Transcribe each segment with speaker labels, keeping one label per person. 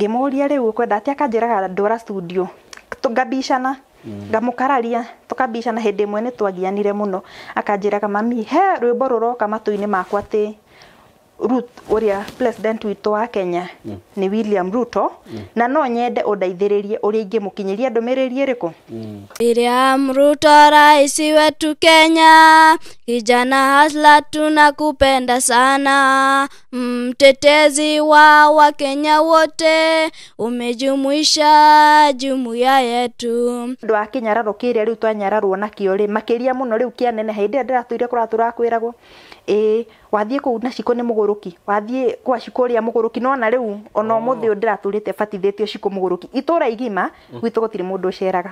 Speaker 1: Ngĩmũria rĩu ũkwenda atĩa, akanjĩraga ndwara studio, ngabicana, ngamũkararia, tũkabicana. Hĩndĩ ĩmwe nĩ twagianire mũno, akanjĩraga mami he rwĩmbo rũroka matũ-inĩ makwa atĩ Ruth ũrĩa president witũ wa Kenya nĩ William Ruto, na no nyende ũndeithĩrĩrie ũrĩa ingĩmũkinyĩria ndũmĩrĩri ĩrĩkũ.
Speaker 2: William Ruto rais wetu Kenya, kijana hasla tunakupenda sana, mtetezi wa Wakenya wote, umejumuisha jumuiya yetu.
Speaker 1: Ũndũ wa kĩnyararo kĩrĩa rĩu twanyararwo nakĩo rĩ, makĩria mũno rĩu kĩaneneha, hĩndĩ ĩrĩa ndĩratũire kũratũrakwĩragwo ĩĩ wathiĩ kũu na Shiko nĩ mũgũrũki, wathiĩ kwa Shiko ũrĩa mũgũrũki, nona rĩu ona ũmũthĩ ũyũ ndĩratũrĩte batithĩtio Shiko mũgũrũki. Itũra igima gwitũ gũtirĩ mũndũ ũceraga.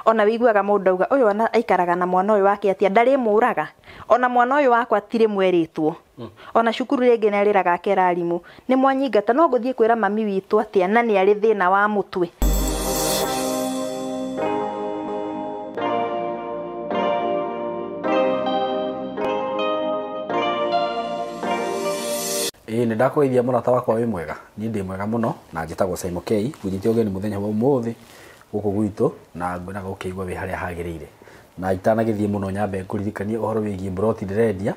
Speaker 1: Ona wĩiguaga mũndũ auga ũyũ ona aikaraga na mwana ũyũ wake atĩa, ndarĩmũraga, ona mwana ũyũ wakwa ti rĩmwe erĩtwo. Ona cukuru rĩngĩ nĩ arĩraga akera arimũ nĩ mwanyingata, no ngũthiĩ kwĩra mami witũ atĩa na nĩ arĩ thĩna wa mũtwe.
Speaker 3: Ĩĩ nĩ ndakũgeithia mũrata wakwa, wĩ mwega? Niĩ ndĩ mwega mũno na njĩtagwo Simon K. Ngũnyite ũgeni mũthenya wa ũmũthĩ gũkũ gwitũ na ngwenaga ũkĩigua wĩ harĩa hagĩrĩire. Na itanagĩthiĩ mũno nyambe ngũririkanie ũhoro wĩgiĩ mburoti ndĩrendia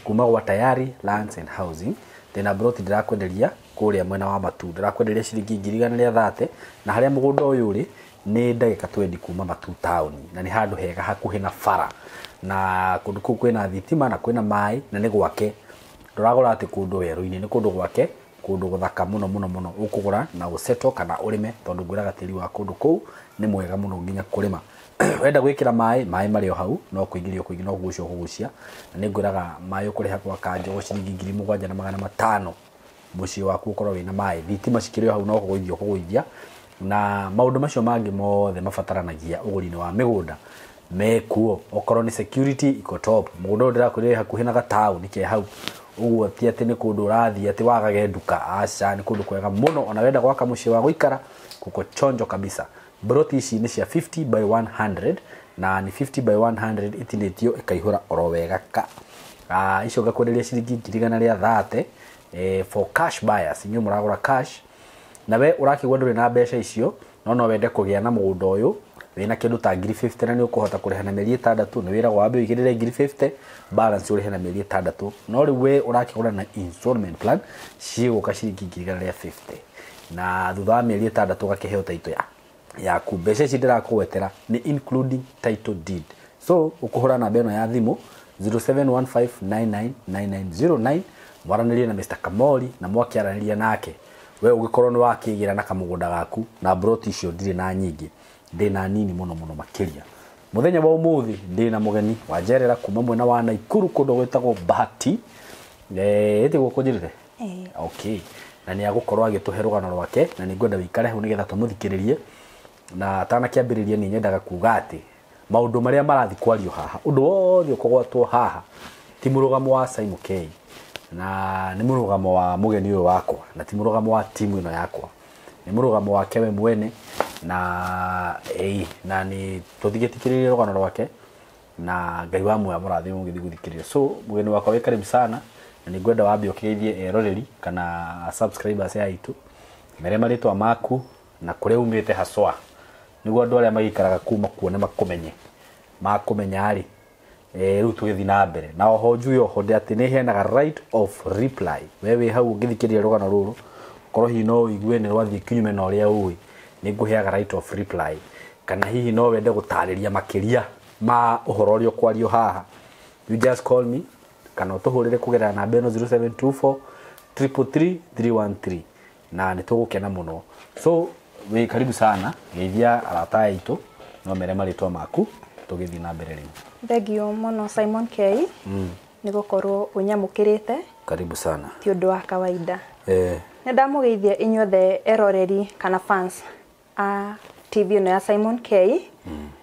Speaker 3: kuma gwa Tayari Lands and Housing. Ndĩna mburoti ndĩrakwenderia kũrĩa mwena wa Matu, ndĩrakwenderia ciringi 130,000, na harĩa mũgũnda ũyũ ũrĩ nĩ ndagĩka 20 kuma Matu taũni, na nĩ handũ hega hakuhĩ na bara, na kũndũ kũu kwĩna thitima na kwĩna maĩ na nĩ gwake. Ndũragũra atĩ kũndũ werũ-inĩ, nĩ kũndũ gwake, kũndũ gũthaka mũno mũno mũno. Ũkũgũra na ũseto kana ũrĩme, tondũ ngwĩraga tĩri wa kũndũ kũu nĩ mwega mũno nginya kũrĩma. Wenda gwĩkĩra maĩ, maĩ marĩ o hau, no kũingĩria ũkũingĩria, no kũgucia ũkũgucia. Na nĩ ngwĩraga maĩ ũkũrĩha gwa kanjũ ciringi 7,500, mũciĩ waku ũkorwo wĩna maĩ. Thitima cikĩrĩ o hau, no kũgũithia ũkũgũithia. Na maũndũ macio mangĩ mothe mabataranagia ũgũri-inĩ wa mĩgũnda mekuo. Okorwo nĩ security iko top, mũgũnda ũyũ ndĩrakwĩrire hakuhĩ na gataũni ke hau, ũguo ti atĩ nĩ kũndũ ũrathiĩ atĩ wagage nduka, aca, nĩ kũndũ kwega mũno. Ona wenda gwaka mũciĩ wa gũikara kuko chonjo kabisa. Mburoti ici nĩ cia 50 by 100, na nĩ 50 by 100 itinĩtio ĩkaihũra oro wega ka. Icio ngakwenderia ciringi 130,000, for cash buyers, inyuĩ mũragũra cash. Na we ũrakĩgua ndũrĩ na mbeca icio, no no wende kũgĩa na mũgũnda ũyũ wĩna kĩndũ ta 50,000 na nĩ ũkũhota kũrĩha na mĩeri 6, nĩ wĩragwo wambe ũigĩrĩre 50,000, balance ũrĩhe na mĩeri 6. No rĩu we ũrakĩgũra na installment plan, cigũka ciringi 150,000, na thutha wa mĩeri 6 ũgakĩheo title yaku. Mbeca ici ndĩrakũgwetera nĩ including title deed. So ũkũhũra namba ĩno ya thimũ 0715999909, mwaranĩrie na Mr. Kamori, na mwakĩaranĩria nake we ũngĩkorwo nĩ wakĩgĩra na kamũgũnda gaku. Na mburoti icio ndirĩ na nyingĩ, ndĩ na nini mũno mũno makĩria. Mũthenya wa ũmũthĩ ndĩ na mũgeni wanjerera kuma mwena wa Naikuru kũndũ gwĩtagwo Bahati. Ĩtiguo kũnjĩrĩre? Okay. Na nĩ agũkorwo agĩtũhe rũgano rwake, na nĩ ngwenda wĩikare hau nĩgetha tũmũthikĩrĩrie. Na atanakĩambĩrĩria nĩ nyendaga kuga atĩ maũndũ marĩa marathiĩ kwario haha, ũndũ wothe ũkũgwatwo haha ti mũrũgamo wa Simon K, na nĩ mũrũgamo wa mũgeni ũyũ wakwa, na ti mũrũgamo wa timu ĩno yakwa, nĩ mũrũgamo wake we mwene. Na ĩĩ, na nĩ tũthigĩtikĩrĩrie rũgano rwake, na Ngai wa muoya mũrathime mũgĩthiĩ gũthikĩrĩria. So mũgeni wakwa wĩ karibu sana, na nĩ ngwenda wambe ũkĩgeithie eroreri kana subscribers aitũ, mere marĩtwa maku na kũrĩa umĩte haswa, nĩguo andũ arĩa magĩikaraga kuu makuone makũmenye. Makũmenya rĩ, rĩu tũgĩthiĩ na mbere. Na oho njuge oho ndĩ atĩ nĩ heanaga right of reply. We wĩ hau ũngĩthikĩrĩria rũgano rũrũ, korwo hihi no ũigue nĩ rwathiĩ kinyume na ũrĩa ũĩ, nĩ ngũheaga right of reply. Kana hihi no wende gũtarĩria makĩria ma ũhoro ũrĩa ũkwario haha, you just call me kana ũtũhũrĩre kũgerera namba ĩno 0724 333 313, na nĩ tũgũkena mũno. So wĩ karibu sana, geithia arata aitũ, no mere marĩtwa maku tũgĩthiĩ na mbere rĩu.
Speaker 1: Thengiũ mũno Simon K, nĩ gũkorwo ũnyamũkĩrĩte.
Speaker 3: Karibu sana.
Speaker 1: Ti ũndũ wa kawaida. Nĩ ndamũgeithia inyuothe eroreri kana fans a TV ĩno ya Simon K.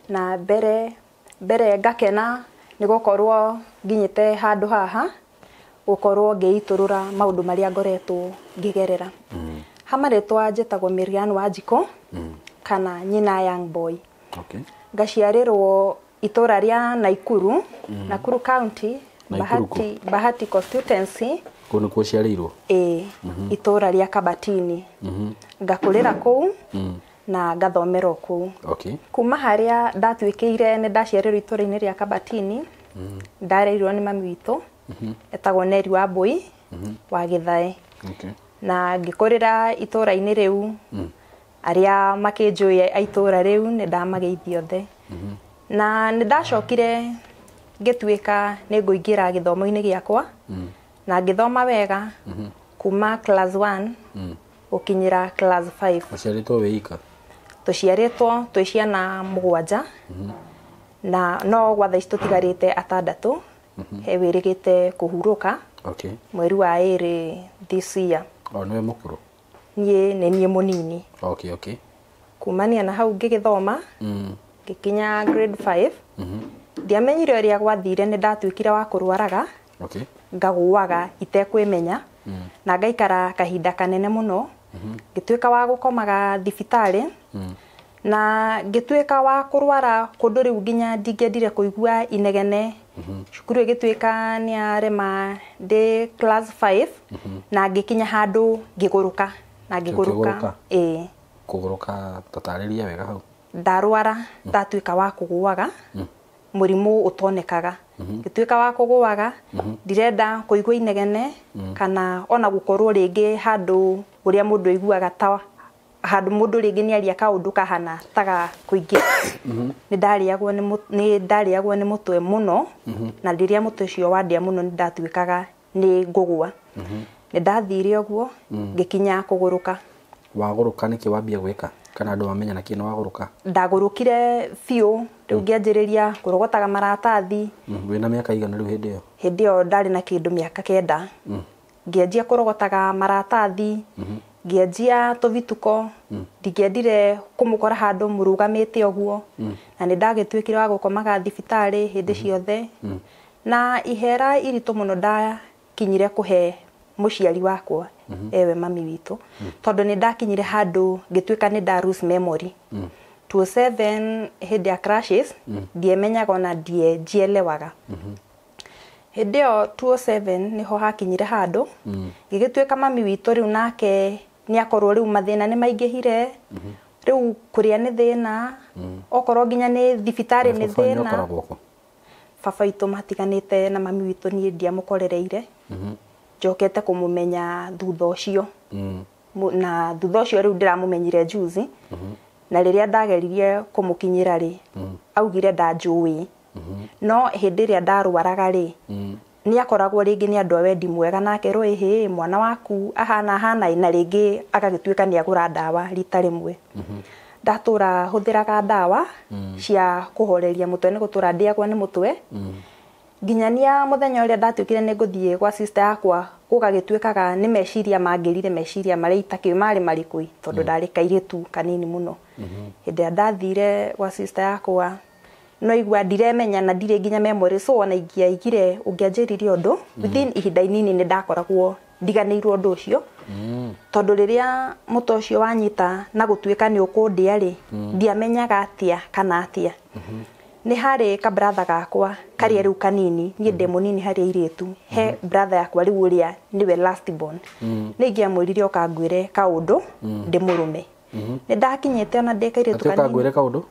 Speaker 1: Na mbere mbere ngakena nĩ gũkorwo nginyĩte handũ haha gũkorwo ngĩitũrũra maũndũ marĩa ngoretwo ngĩgerera. Ha marĩtwa njĩtagwo Miriam Wanjikũ, kana nyina Young Boy. Ngaciarĩrwo itũra rĩa Naikuru, Nakuru County,
Speaker 3: Naikuru kũ?
Speaker 1: Bahati, Bahati constituency.
Speaker 3: Kũu nĩkuo ũciarĩirwo?
Speaker 1: Ĩĩ, itũra rĩa Kabatini. Ngakũrĩra kũu na ngathomera o kũu.
Speaker 3: Okay.
Speaker 1: Kuma harĩa ndatuĩkĩire nĩ ndaciarĩrwo itũra-inĩ rĩa Kabatini, ndarerirwo nĩ mami witũ etagwo Neri wa Mbũi wa Gĩthae.
Speaker 3: Okay.
Speaker 1: Na ngĩkũrĩra itũra-inĩ rĩu, arĩa makĩnjũĩ a itũra rĩu nĩ ndamageithia othe. Na nĩ ndacokire ngĩtuĩka nĩ ngũingĩra gĩthomo-inĩ gĩakwa na ngĩthoma wega kuma class 1 gũkinyĩra class 5.
Speaker 3: Ũciarĩtwo wĩ ika?
Speaker 1: Tũciarĩtwo twĩ ciana 7 na no gwa thaa ici tũtigarĩte 6, he wĩrĩgĩte kũhurũka.
Speaker 3: Okay.
Speaker 1: Mweri wa 2 this year.
Speaker 3: O nĩwe mũkũrũ?
Speaker 1: Niĩ nĩ niĩ mũnini.
Speaker 3: Okay, okay.
Speaker 1: Kumania na hau ngĩgĩthoma ngĩkinya grade 5. Ndiamenyire ũrĩa gwathire, nĩ ndatuĩkire wa kũrwaraga.
Speaker 3: Okay.
Speaker 1: Ngagũaga itekwĩmenya na ngaikara kahinda kanene mũno. Ngĩtuĩka wa gũkomaga thibitarĩ na ngĩtuĩka wa kũrwara kũndũ rĩu nginya ndingĩendire kũigua inegene. Cukuru ĩgĩtuĩka nĩ yarema ndĩ class 5 na ngĩkinya handũ ngĩgũrũka na ngĩgũrũka.
Speaker 3: Ũkĩgũrũka?
Speaker 1: Ĩĩ.
Speaker 3: Kũgũrũka, tatarĩria wega hau.
Speaker 1: Ndarwara ndatuĩka wa kũgũaga mũrimũ ũtonekaga. Ngĩtuĩka wa kũgũaga, ndirenda kũigua inegene kana ona gũkorwo rĩngĩ handũ ũrĩa mũndũ aiguaga ta handũ mũndũ rĩngĩ nĩ aria kaũndũ kahana taga kũingĩra. Nĩ ndarĩagwo nĩ mũtwe mũno, na rĩrĩa mũtwe ũcio wandĩa mũno nĩ ndatuĩkaga nĩ ngũgũa. Nĩ ndathire ũguo ngĩkinya kũgũrũka.
Speaker 3: Wagũrũka nĩkĩ wambia gwĩka? Kana andũ mamenya nakĩ nĩ wagũrũka?
Speaker 1: Ndagũrũkire biũ, rĩu ngĩanjĩrĩria kũrogotaga maratathi.
Speaker 3: Wĩna mĩaka igana rĩu hĩndĩ ĩyo?
Speaker 1: Hĩndĩ ĩyo ndarĩ na kĩndũ mĩaka 9. Ngĩanjia kũrogotaga maratathi, ngĩanjia tũbituko, ndingĩendire kũmũkora handũ mũrũgamĩte ũguo. Na nĩ ndagĩtuĩkire wa gũkomaga thibitarĩ hĩndĩ ciothe. Na ihera iritũ mũno ndakinyire kũhe mũciari wakwa, ewe mami witũ, tondũ nĩ ndakinyire handũ ngĩtuĩka nĩ nda lose memory. 2007 hĩndĩ ya crashes, ndiemenyaga ona ndienjielewaga. Hĩndĩ ĩyo 2007 nĩho hakinyire handũ ngĩgĩtuĩka mami witũ rĩu nake nĩ akorwo rĩu mathĩna nĩ maingĩhire, rĩu kũrĩa nĩ thĩna, okorwo nginya nĩ thibitarĩ nĩ thĩna. Baba witũ matiganĩte na mami witũ niĩ ndiamũkorereire. Njokete kũmũmenya thutha ũcio. Na thutha ũcio rĩu ndĩramũmenyire juzi. Na rĩrĩa ndageririe kũmũkinyĩra rĩ, augire ndanjũĩ. No hĩndĩ ĩrĩa ndarwaraga rĩ, nĩ akoragwo rĩngĩ nĩ andũ a wendi mwega nake rwo ĩhĩ mwana waku ahana ahana, na rĩngĩ agagĩtuĩka nĩ agũra ndawa rita rĩmwe. Ndatũra hũthĩraga ndawa cia kũhoreria mũtwe, nĩ gũtũra ndĩagwo nĩ mũtwe. Nginyania mũthenya ũrĩa ndatuĩkire nĩ ngũthiĩ gwa sister yakwa, gũgagĩtuĩkaga nĩ meciria mangĩrire, meciria marĩa itakĩũĩ marĩ marĩkũ, tondũ ndarĩ kairĩtu kanini mũno. Hĩndĩ ĩrĩa ndathire gwa sister yakwa, no igua ndiremenya na ndirĩ nginya memory, so ona ingĩaigire ũngĩanjĩrire ũndũ within ihinda inini nĩ ndakoragwo ndiganĩirwo ũndũ ũcio. Tondũ rĩrĩa mũtwe ũcio wanyita na gũtuĩka nĩ ũkũndĩa rĩ, ndiamenyaga atĩa kana atĩa. Nĩ harĩ ka brother gakwa karĩa rĩu kanini, niĩ ndĩ mũnini harĩ airĩtu, he brother yakwa rĩu ũrĩa nĩwe last born. Nĩ ingĩamwĩrire oka ngwĩre kaũndũ ndĩmũrũme. Nĩ ndakinyĩte ona ndĩ kairĩtu kanini.
Speaker 3: Atĩ ũkangwĩre kaũndũ?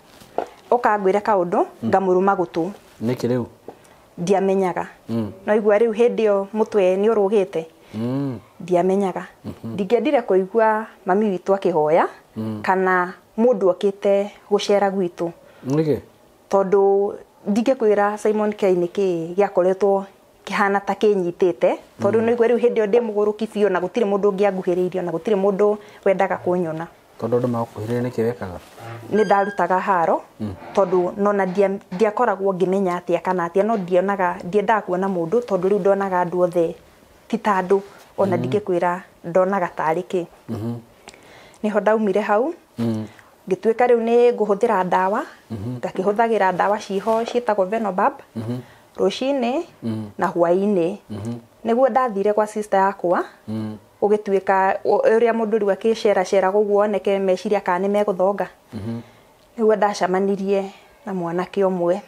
Speaker 1: Ũkangwĩre kaũndũ, ngamũrũma gũtũ.
Speaker 3: Nĩkĩ rĩu?
Speaker 1: Ndiamenyaga. No igua rĩu hĩndĩ ĩyo mũtwe nĩ ũrũgĩte. Ndiamenyaga. Ndingĩendire kũigua mami witũ akĩhoya kana mũndũ okĩte gũcera gwitũ.
Speaker 3: Nĩkĩ?
Speaker 1: Tondũ ndingĩkwĩra Simon K nĩkĩ gĩakoretwo kĩhana ta kĩnyitĩte, tondũ no igua rĩu hĩndĩ ĩyo ndĩ mũgũrũki biũ na gũtirĩ mũndũ ũngĩanguhĩrĩirie na gũtirĩ mũndũ wendaga kũnyona.
Speaker 3: Tondũ andũ magũkuhĩrĩria nĩkĩ wekaga?
Speaker 1: Nĩ ndarutaga haro, tondũ nona ndiakoragwo ngĩmenya atĩa kana atĩa, no ndionaga, ndiendaga kuona mũndũ, tondũ rĩu ndonaga andũ othe ti ta andũ, ona ndingĩkwĩra ndonaga tarĩ kĩ. Nĩho ndaumire hau, ngĩtuĩka rĩu nĩ ngũhũthĩra ndawa, ngakĩhũthagĩra ndawa ciho ciĩtagwo Venobab, rũcinĩ na hwaĩ-inĩ. Nĩguo ndathire gwa sister yakwa, ũgĩtuĩka ũrĩa mũndũ rĩu akĩceracera ũguo oneke meciria kana nĩ megũthonga. Nĩguo ndacemanirie na mwanake ũmwe.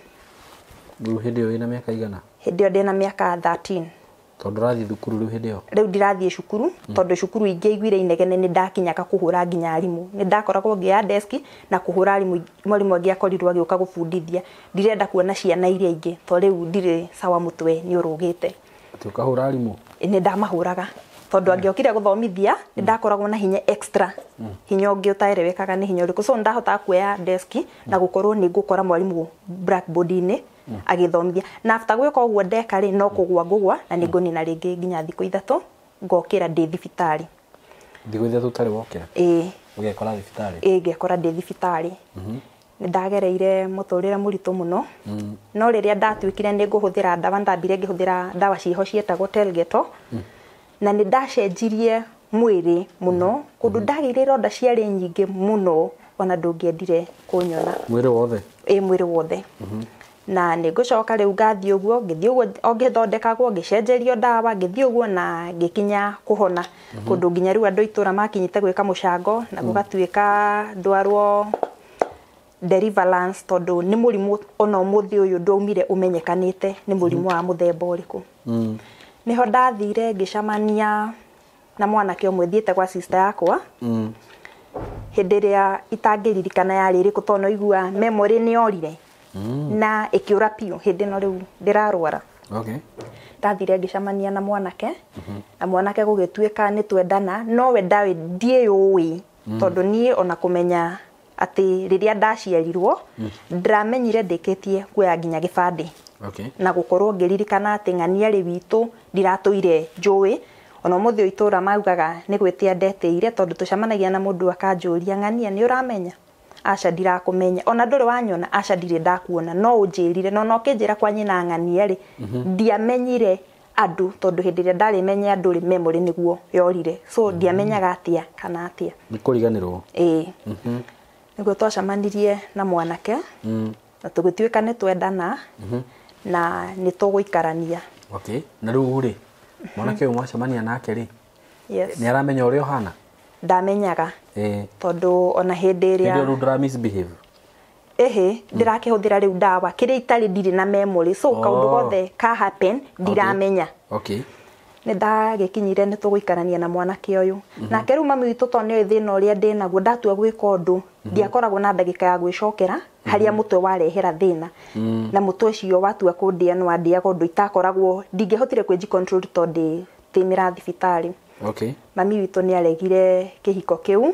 Speaker 3: Rĩu hĩndĩ ĩyo wĩna mĩaka igana?
Speaker 1: Hĩndĩ ĩyo ndĩna mĩaka 13.
Speaker 3: Tondũ ũrathiĩ thukuru rĩu hĩndĩ ĩyo?
Speaker 1: Rĩu ndirathiĩ cukuru tondũ cukuru ingĩaiguire inegene nĩ ndakinyaga kũhũra nginya arimũ. Nĩ ndakoragwo ngĩoya deski na kũhũra arimũ, mwarimũ angĩakorirwo agĩũka gũbundithia. Ndirenda kuona ciana iria ingĩ tondũ rĩu ndirĩ sawa, mũtwe nĩ ũrũgĩte.
Speaker 3: Atĩ ũkahũra arimũ?
Speaker 1: Nĩ ndamahũraga tondũ angĩokire gũthomithia nĩ ndakoragwo na hinya extra, hinya ũngĩ ũtaerewekaga nĩ hinya ũrĩkũ. So nĩ ndahotaga kuoya deski na gũkorwo nĩ ngũkora mwarimũ blackboard-inĩ agĩthomithia, na after gwĩka ũguo ndeka rĩ, no kũgwa ngũgwa na nĩ ngũnina rĩngĩ nginya thikũ 3 ngokĩra ndĩ thibitarĩ.
Speaker 3: Thikũ 3 ũtarĩ wokĩra?
Speaker 1: Ĩĩ.
Speaker 3: Ũgekora thibitarĩ?
Speaker 1: Ĩĩ, ngekora ndĩ thibitarĩ. Nĩ ndagereire mũtũrĩre mũritũ mũno, no rĩrĩa ndatuĩkire nĩ ngũhũthĩra ndawa, ndambire ngĩhũthĩra ndawa ciĩho ciĩtagwo Telgeto, na nĩ ndacenjirie mwĩrĩ mũno, kũndũ ndagĩire ironda ciarĩ nyingĩ mũno, ona ndũngĩendire kũnyona.
Speaker 3: Mwĩrĩ wothe?
Speaker 1: Ĩĩ, mwĩrĩ wothe. Na nĩ ngũcoka rĩu ngathiĩ ũguo, ngĩthiĩ ũguo o ngĩthondekagwo, ngĩcenjerio ndawa, ngĩthiĩ ũguo na ngĩkinya kũhona. Kũndũ nginya rĩu andũ a itũra makinyĩte gwĩka mũcango na gũgatuĩka ndwarwo deliverance, tondũ nĩ mũrimũ ona ũmũthĩ ũyũ ndwaumire ũmenyekanĩte nĩ mũrimũ wa mũthemba ũrĩkũ. Nĩho ndathire ngĩcemania na mwanake ũmwe thiĩte gwa sister yakwa. Hĩndĩ ĩrĩa itangĩririkana yarĩ ĩrĩkũ tondũ no igua memory nĩ yorire na ĩkĩũra biũ hĩndĩ ĩno rĩu ndĩrarwara.
Speaker 3: Okay.
Speaker 1: Ndathire ngĩcemania na mwanake, na mwanake gũgĩtuĩka nĩ twendana, no we ndaĩ ndiĩyũĩ tondũ niĩ ona kũmenya atĩ rĩrĩa ndaciarirwo ndĩramenyire ndĩkĩtie kuoya nginya gĩbandĩ.
Speaker 3: Okay.
Speaker 1: Na gũkorwo ngĩririkana atĩ ng'ania rĩ witũ ndiratũire njũĩ. Ona ũmũthĩ ũyũ itũra maugaga nĩ gwĩtia ndetĩire tondũ tũcemanagia na mũndũ akanjũria ng'ania nĩ ũramenya? Aca ndirakũmenya. Ona ndũrĩ wanyona? Aca ndirĩ ndakuona. No ũnjĩrire, no no ũkĩnjĩra kwa nyina ng'ania rĩ, ndiamenyire andũ tondũ hĩndĩ ĩrĩa ndarĩmenya andũ rĩ, memory nĩguo yorire. So ndiamenyaga atĩa kana atĩa.
Speaker 3: Nĩ kũriganĩrwo.
Speaker 1: Ĩĩ. Nĩguo twacemanirie na mwanake na tũgĩtuĩka nĩ twendana na nĩ tũgũikarania.
Speaker 3: Okay. Na rĩu rĩ, mwanake ũyũ mwacemania nake rĩ,
Speaker 1: Yes.
Speaker 3: nĩ aramenya ũrĩa ũhana?
Speaker 1: Ndamenyaga.
Speaker 3: Ĩĩ.
Speaker 1: Tondũ ona hĩndĩ ĩrĩa
Speaker 3: Hĩndĩ ĩyo rĩu ndũra misbehave.
Speaker 1: Ĩhĩ, ndĩrakĩhũthĩra rĩu ndawa kĩrĩa itarĩ ndirĩ na memory, so kaũndũ gothe ka happen ndiramenya.
Speaker 3: Okay.
Speaker 1: Nĩ ndagĩkinyire nĩ tũgũikarania na mwanake ũyũ. Nake rĩu mami witũ tondũ nĩoĩ thĩna ũrĩa ndĩnaguo, ndatua gwĩka ũndũ ndiakoragwo na ndagĩka ya gwĩcokera harĩa mũtwe warehera thĩna. Na mũtwe ũcio watua kũndĩa nĩ wandĩaga ũndũ itakoragwo, ndingĩahotire kwĩji control tondũ ndĩmĩra thibitarĩ.
Speaker 3: Okay.
Speaker 1: Mami witũ nĩ aregire kĩhiko kĩu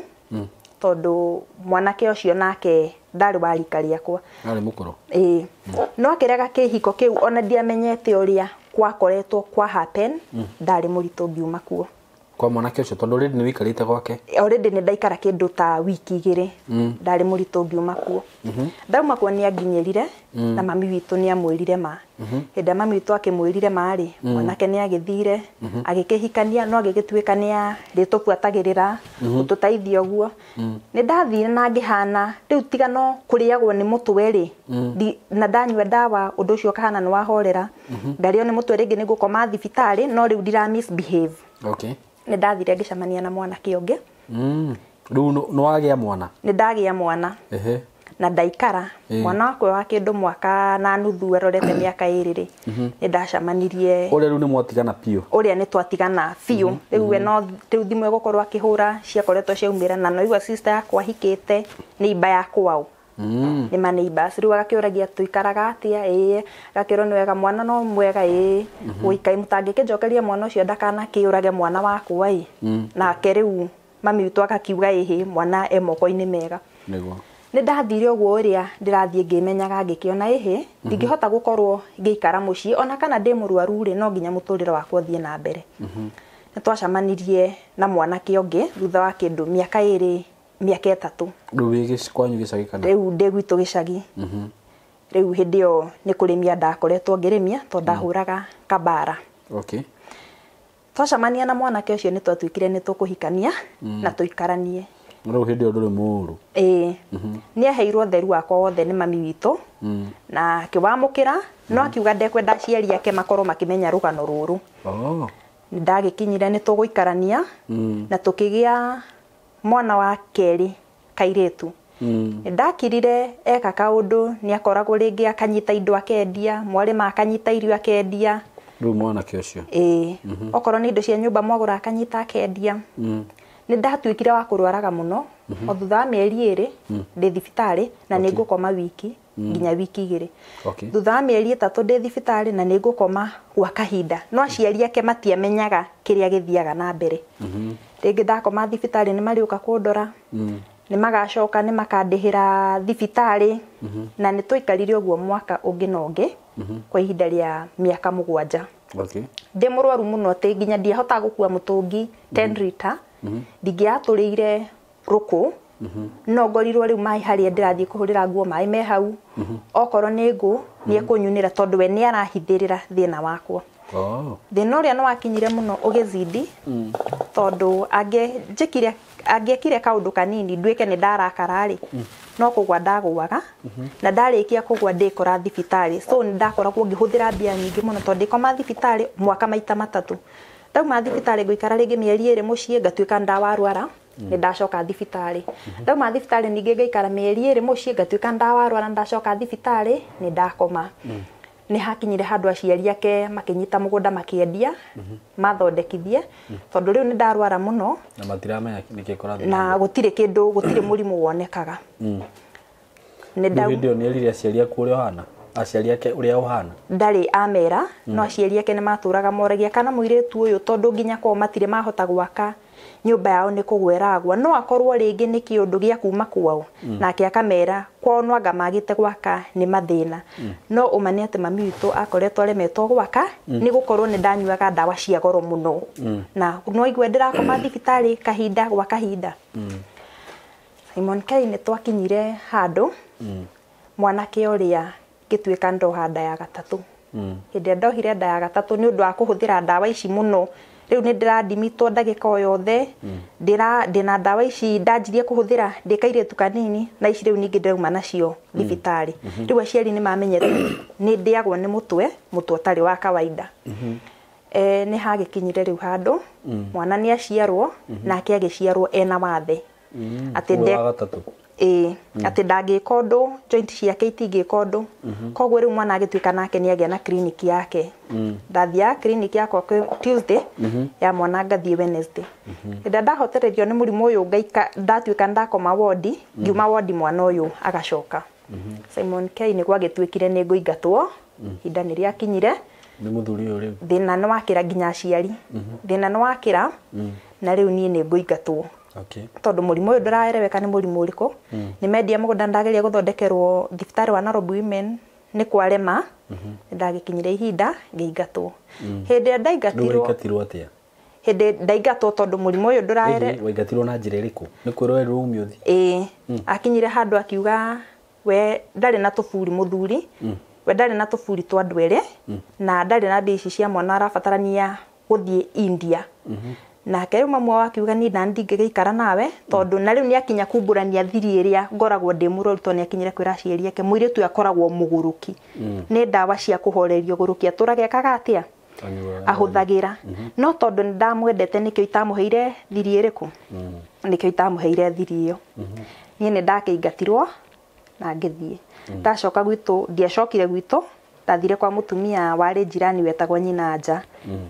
Speaker 1: tondũ mwanake ũcio nake ndarĩ wa rika rĩakwa.
Speaker 3: Arĩ mũkũrũ.
Speaker 1: Ĩĩ. No akĩrega kĩhiko kĩu ona ndiamenyete ũrĩa gwakoretwo kwa happen, ndarĩ mũritũ ngiuma kuo.
Speaker 3: Kwa mwanake ũcio tondũ already nĩ wĩikarĩte gwake.
Speaker 1: Already nĩ ndaikara kĩndũ ta wiki 2, ndarĩ mũritũ ngiuma kuo. Ndauma kuo nĩ anginyĩrire na mami witũ nĩ amwĩrire ma. Hĩndĩ ĩrĩa mami witũ akĩmwĩrire ma rĩ, mwanake nĩ agĩthire, agĩkĩhikania, no agĩgĩtuĩka nĩ arĩtũbuatagĩrĩra, gũtũteithia ũguo. Nĩ ndathire na ngĩhana, rĩu tiga no kũrĩagwo nĩ mũtwe rĩ, na ndanyua ndawa ũndũ ũcio ũkahana nĩ wahorera. Ndarĩo nĩ mũtwe rĩngĩ nĩ ngũkoma thibitarĩ, no rĩu ndira misbehave.
Speaker 3: Okay.
Speaker 1: Nĩ ndathire ngĩcemania na mwanake ũngĩ.
Speaker 3: Rĩu nĩ wagĩa mwana?
Speaker 1: Nĩ ndagĩa mwana.
Speaker 3: Ehe.
Speaker 1: Na ndaikara. Mwana wakwa wa kĩndũ mwaka na nuthu arorete mĩaka 2 rĩ, nĩ ndacemanirie.
Speaker 3: Ũrĩa rĩu nĩ mwatigana biũ?
Speaker 1: Ũrĩa nĩ twatigana biũ. Rĩu we no rĩu thimũ ĩgũkorwo akĩhũra ciakoretwo ciaumĩra, na no igua sister yakwa ahikĩte nĩ imba ya kwao. Nĩ ma neighbors. Rĩu agakĩũragia tũikaraga atĩa, ĩĩ, agakĩrwo nĩ wega, mwana no mwega, ĩĩ. Gũikai mũtangĩkĩnjokeria mwana ũcio ndakanakĩũrage mwana wakwa, ĩ. Nake rĩu mami witũ akakiuga ĩhĩ, mwana e moko-inĩ mega.
Speaker 3: Nĩguo.
Speaker 1: Nĩ ndathire ũguo ũrĩa ndĩrathiĩ ngĩmenyaga ngĩkĩona ĩhĩ, ndingĩhota gũkorwo ngĩikara mũciĩ ona kana ndĩ mũrwaru rĩ, no nginya mũtũrĩre wakwa ũthiĩ na mbere. Nĩ twacemanirie na mwanake ũngĩ thutha wa kĩndũ mĩaka 2, mĩaka 3.
Speaker 3: Rĩu wĩ kwanyu gĩcagi kana?
Speaker 1: Rĩu ndĩ gwitũ gĩcagi. Rĩu hĩndĩ ĩyo nĩ kũrĩmia ndakoretwo ngĩrĩmia tondũ ndahũraga kabara.
Speaker 3: Okay.
Speaker 1: Twacemania na mwanake ũcio nĩ twatuĩkire nĩ tũkũhikania na tũikaranie.
Speaker 3: Rĩu hĩndĩ ĩyo ndũrĩ mũũru.
Speaker 1: Ĩĩ. Nĩ aheirwo ũtheru wakwa wothe nĩ mami witũ na akĩwamũkĩra, no akiuga ndekwenda aciari ake makorwo makĩmenya rũgano rũrũ. Nĩ ndagĩkinyire nĩ tũgũikarania na tũkĩgĩa mwana wa kerĩ kairĩtu. Nĩ ndakirire eka kaũndũ, nĩ akoragwo rĩngĩ akanyita indo akendia, mwarĩma akanyita irio akendia.
Speaker 3: Rĩu mwanake ũcio.
Speaker 1: Ĩĩ. Okorwo nĩ indo cia nyũmba mwagũra akanyita akendia. Nĩ ndatuĩkire wa kũrwaraga mũno o thutha wa mĩeri 2 ndĩ thibitarĩ na nĩ ngũkoma wiki nginya wiki 2. Thutha wa mĩeri 3 ndĩ thibitarĩ na nĩ ngũkoma gwa kahinda. No aciari ake matiamenyaga kĩrĩa gĩthiaga na mbere. Rĩngĩ ndakoma thibitarĩ nĩ marĩũka kũndora. Nĩ magacoka nĩ makandĩhĩra thibitarĩ. Na nĩ twaikarire ũguo mwaka ũngĩ na ũngĩ kwa ihinda rĩa mĩaka 7. Ndĩ mũrwaru mũno atĩ nginya ndiahotaga gũkua mũtũngi 10 liter. Ndingĩatũrĩire rũkũ. No ngorirwo rĩu maĩ harĩa ndĩrathiĩ kũhũrĩra nguo maĩ me hau. Okorwo nĩ ngũ nĩ ekũnyunĩra tondũ we nĩ arahithĩrĩra thĩna wakwa. Thĩna ũrĩa nĩ wakinyire mũno ũgĩzidi tondũ angĩekire kaũndũ kanini nduĩke nĩ ndarakara rĩ, no kũgwa ndagũaga na ndarĩkia kũgwa ndĩkora thibitarĩ. So nĩ ndakoragwo ngĩhũthĩra mbia nyingĩ mũno tondũ ndĩkoma thibitarĩ mwaka maita 3. Ndauma thibitarĩ ngũikara rĩngĩ mĩeri 2 mũciĩ ngatuĩka ndawarwara nĩ ndacoka thibitarĩ. Ndauma thibitarĩ ningĩ ngaikara mĩeri 2 mũciĩ ngatuĩka ndawarwara ndacoka thibitarĩ nĩ ndakoma. Nĩ hakinyire handũ aciari ake makĩnyita mũgũnda makĩendia mathondekithie tondũ rĩu nĩ ndarwara mũno
Speaker 3: na matiramenya nĩkĩ kũrathiĩ
Speaker 1: na gũtirĩ kĩndũ gũtirĩ mũrimũ wonekaga. Nĩ
Speaker 3: hĩndĩ ĩyo nĩ erire aciari aku ũrĩa ũhana, aciari ake ũrĩa ũhana?
Speaker 1: Ndarĩ amera no aciari ake nĩ matũraga moragia kana mũirĩtu ũyũ tondũ nginya kwao matirĩ mahota gwaka nyũmba yao nĩ kũgweragwa no akorwo rĩngĩ nĩ kĩũndũ gĩa kuma kwao. Nake akamera kwao no anga magĩte gwaka nĩ mathĩna. No ũma nĩ atĩ mami witũ akoretwo aremetwo gwaka nĩ gũkorwo nĩ ndanyuaga ndawa cia goro mũno. Na no igue ndĩrakoma thibitarĩ kahinda gwa kahinda. Simon K nĩ twakinyire handũ mwanake ũrĩa ngĩtuĩka ndoha nda ya 3. Hĩndĩ ĩrĩa ndohire nda ya 3 nĩ ũndũ wa kũhũthĩra ndawa ici mũno. Rĩu nĩ ndĩradimitwo ndagĩka o yothe. Ndĩna ndawa ici ndanjirie kũhũthĩra ndĩ kairĩtu kanini na ici rĩu ningĩ ndĩrauma nacio thibitarĩ. Rĩu aciari nĩ mamenyete nĩ ndĩagwo nĩ mũtwe, mũtwe ũtarĩ wa kawaida. Nĩ hagĩkinyire rĩu handũ mwana nĩ aciarwo nake agĩciarwo ena wathe. Atĩ atĩ ndangĩka ũndũ, joint ciake itingĩka ũndũ. Koguo rĩu mwana agĩtuĩka nake nĩ agĩa na clinic yake. Ndathiaga clinic yakwa Tuesday ya mwana ngathiĩ Wednesday. Hĩndĩ ndahotererio nĩ mũrimũ ũyũ ngaika ndatuĩka ndakoma wodi, ngiuma wodi mwana ũyũ agacoka. Simon K nĩ gwagĩtuĩkire nĩ ngũingatwo, ihinda nĩ rĩakinyire.
Speaker 3: Nĩ mũthuri ũyũ rĩu.
Speaker 1: Thĩna nĩ wakĩra nginya aciari. Thĩna nĩ wakĩra na rĩu niĩ nĩ ngũingatwo. Tondũ mũrimũ ũyũ ndũraereweka nĩ mũrimũ ũrĩkũ. Nĩ mendia mũgũnda ndageria gũthondekerwo thibitarĩ wa Nairobi Women nĩ kwarema. Ndagĩkinyire ihinda ngĩingatwo. Hĩndĩ ĩrĩa ndaingatirwo.
Speaker 3: Waingatirwo atĩa?
Speaker 1: Hĩndĩ ndaingatwo tondũ mũrimũ ũyũ ndũraere.
Speaker 3: Waingatirwo na njĩra ĩrĩkũ? Nĩ kwĩrwo werirwo ume ũthiĩ?
Speaker 1: Ĩĩ. Akinyire handũ akiuga we ndarĩ na tũburi mũthuri. We ndarĩ na tũburi twa andũ erĩ na ndarĩ na mbia ici cia mwana arabatarania gũthiĩ India. Nake rĩu mamu wao akiuga niĩ na ndingĩgĩikara nawe tondũ na rĩu nĩakinya kumbũrania thiri ĩrĩa ngoragwo ndĩ mũrwaru tondũ nĩakinyire kwĩra aciari ake mũirĩtu ũyũ akoragwo mũgũrũki. Nĩ ndawa cia kũhoreria ũgũrũki atũraga ekaga atĩa? Ahũthagĩra. No tondũ nĩ ndamwendete nĩkĩo itamũheire thiri ĩrĩkũ? Nĩkĩo itamũheire thiri ĩyo. Niĩ nĩ ndakĩingatirwo na ngĩthiĩ. Ndacoka gwitũ, ndiacokire gwitũ, ndathire kwa mũtumia warĩ jirani wetagwo nyina nja.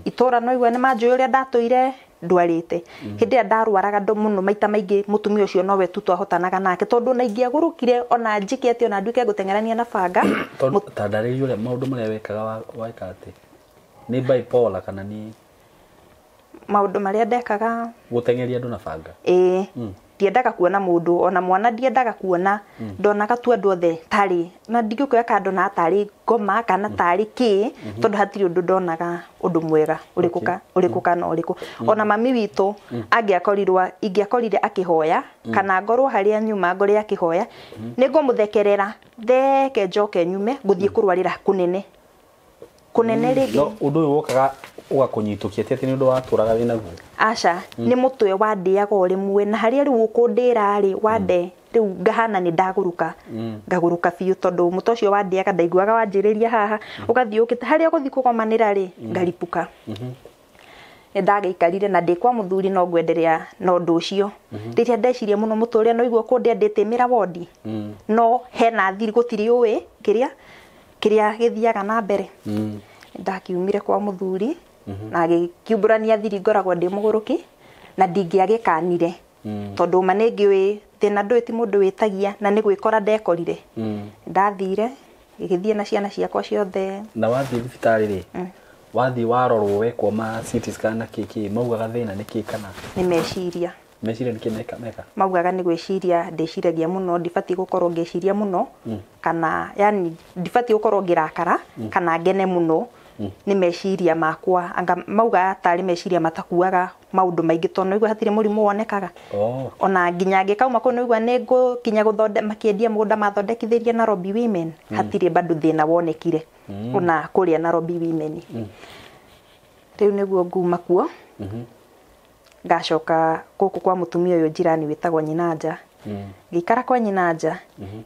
Speaker 1: Itũra no igua nĩ manjũĩ ũrĩa ndatũire ndwarĩte. Hĩndĩ ĩrĩa ndarwaraga mũno maita maingĩ mũtumia ũcio nowe tu twahotanaga nake tondũ ona ingĩagũrũkire ona njĩke atĩa ona nduĩke ngũteng'erania na banga.
Speaker 3: Ta ndarĩria ũrĩa maũndũ marĩa wekaga weka atĩ nĩ bipolar kana nĩ
Speaker 1: maũndũ marĩa ndekaga
Speaker 3: gũteng'eria andũ na banga?
Speaker 1: Ĩĩ. Ndiendaga kuona mũndũ ona mwana ndiendaga kuona. Ndonaga tu andũ othe tarĩ na ndingĩkwĩra kana ndonaga tarĩ ngoma kana tarĩ kĩ tondũ hatirĩ ũndũ ndonaga ũndũ mwega ũrĩkũ kana ũrĩkũ. Ona mami witũ angĩakorirwo ingĩakorire akĩhoya kana ngorwo harĩa nyuma ngore akĩhoya nĩ ngũmũthekerera theke njoke nyume ngũthiĩ kũrwarĩra kũnene kũnene rĩngĩ.
Speaker 3: No ũndũ ũyũ wokaga ũgakũnyitũkia ti atĩ nĩ ũndũ watũraga wĩ naguo?
Speaker 1: Aca, nĩ mũtwe wandĩaga o rĩmwe na harĩa rĩu ũkũndĩra rĩ wande rĩu ngahana nĩ ndagũrũka. Ngagũrũka biũ tondũ mũtwe ũcio wandĩaga ndaiguaga wanjĩrĩria haha ũgathiĩ ũkĩte harĩa ũgũthiĩ kũgomanĩra rĩ ngaripũka. Nĩ ndagĩikarire na ndĩ kwa mũthuri no ngwenderea na ũndũ ũcio. Rĩrĩa ndeciria mũno mũtwe ũrĩa no igua kũndĩa ndĩtĩmĩra wondi. No hena thiri gũtirĩ ũĩ kĩrĩa gĩthiaga na mbere. Ndakiumire kwa mũthuri na agĩkiumbũrania thiri ngoragwo ndĩ mũgũrũki na ndingĩagĩkanire tondũ ma nĩ ngĩũĩ thĩna ndũĩ ti mũndũ wĩtagia na nĩ gwĩkora ndekorire. Ndathire ngĩgĩthiĩ na ciana ciakwa ciothe.
Speaker 3: Na wathiĩ thibitarĩ rĩ, wathiĩ warorwo wekwo ma CT scan na kĩ maugaga thĩna nĩ kĩ kana
Speaker 1: Nĩ meciria.
Speaker 3: Meciria nĩ kĩ meka meka?
Speaker 1: Maugaga nĩ gwĩciria ndĩciragia mũno, ndibatiĩ gũkorwo ngĩciria mũno kana yani ndibatiĩ gũkorwo ngĩrakara kana ngene mũno. Nĩ meciria makwa anga maugaga tarĩ meciria matakuaga maũndũ maingĩ tondũ nĩguo hatirĩ mũrimũ wonekaga. Ona nginya ngĩkauma kũu nĩguo nĩ ngũkinya gũthonde makĩendia mũgũnda mathondekithĩrie Nairobi Women hatirĩ bado thĩna wonekire ona kũrĩa Nairobi Women. Rĩu nĩguo nguma kuo ngacoka gũkũ kwa mũtumia ũyũ njirani wĩtagwo Nyinanja. Ngĩikara kwa Nyinanja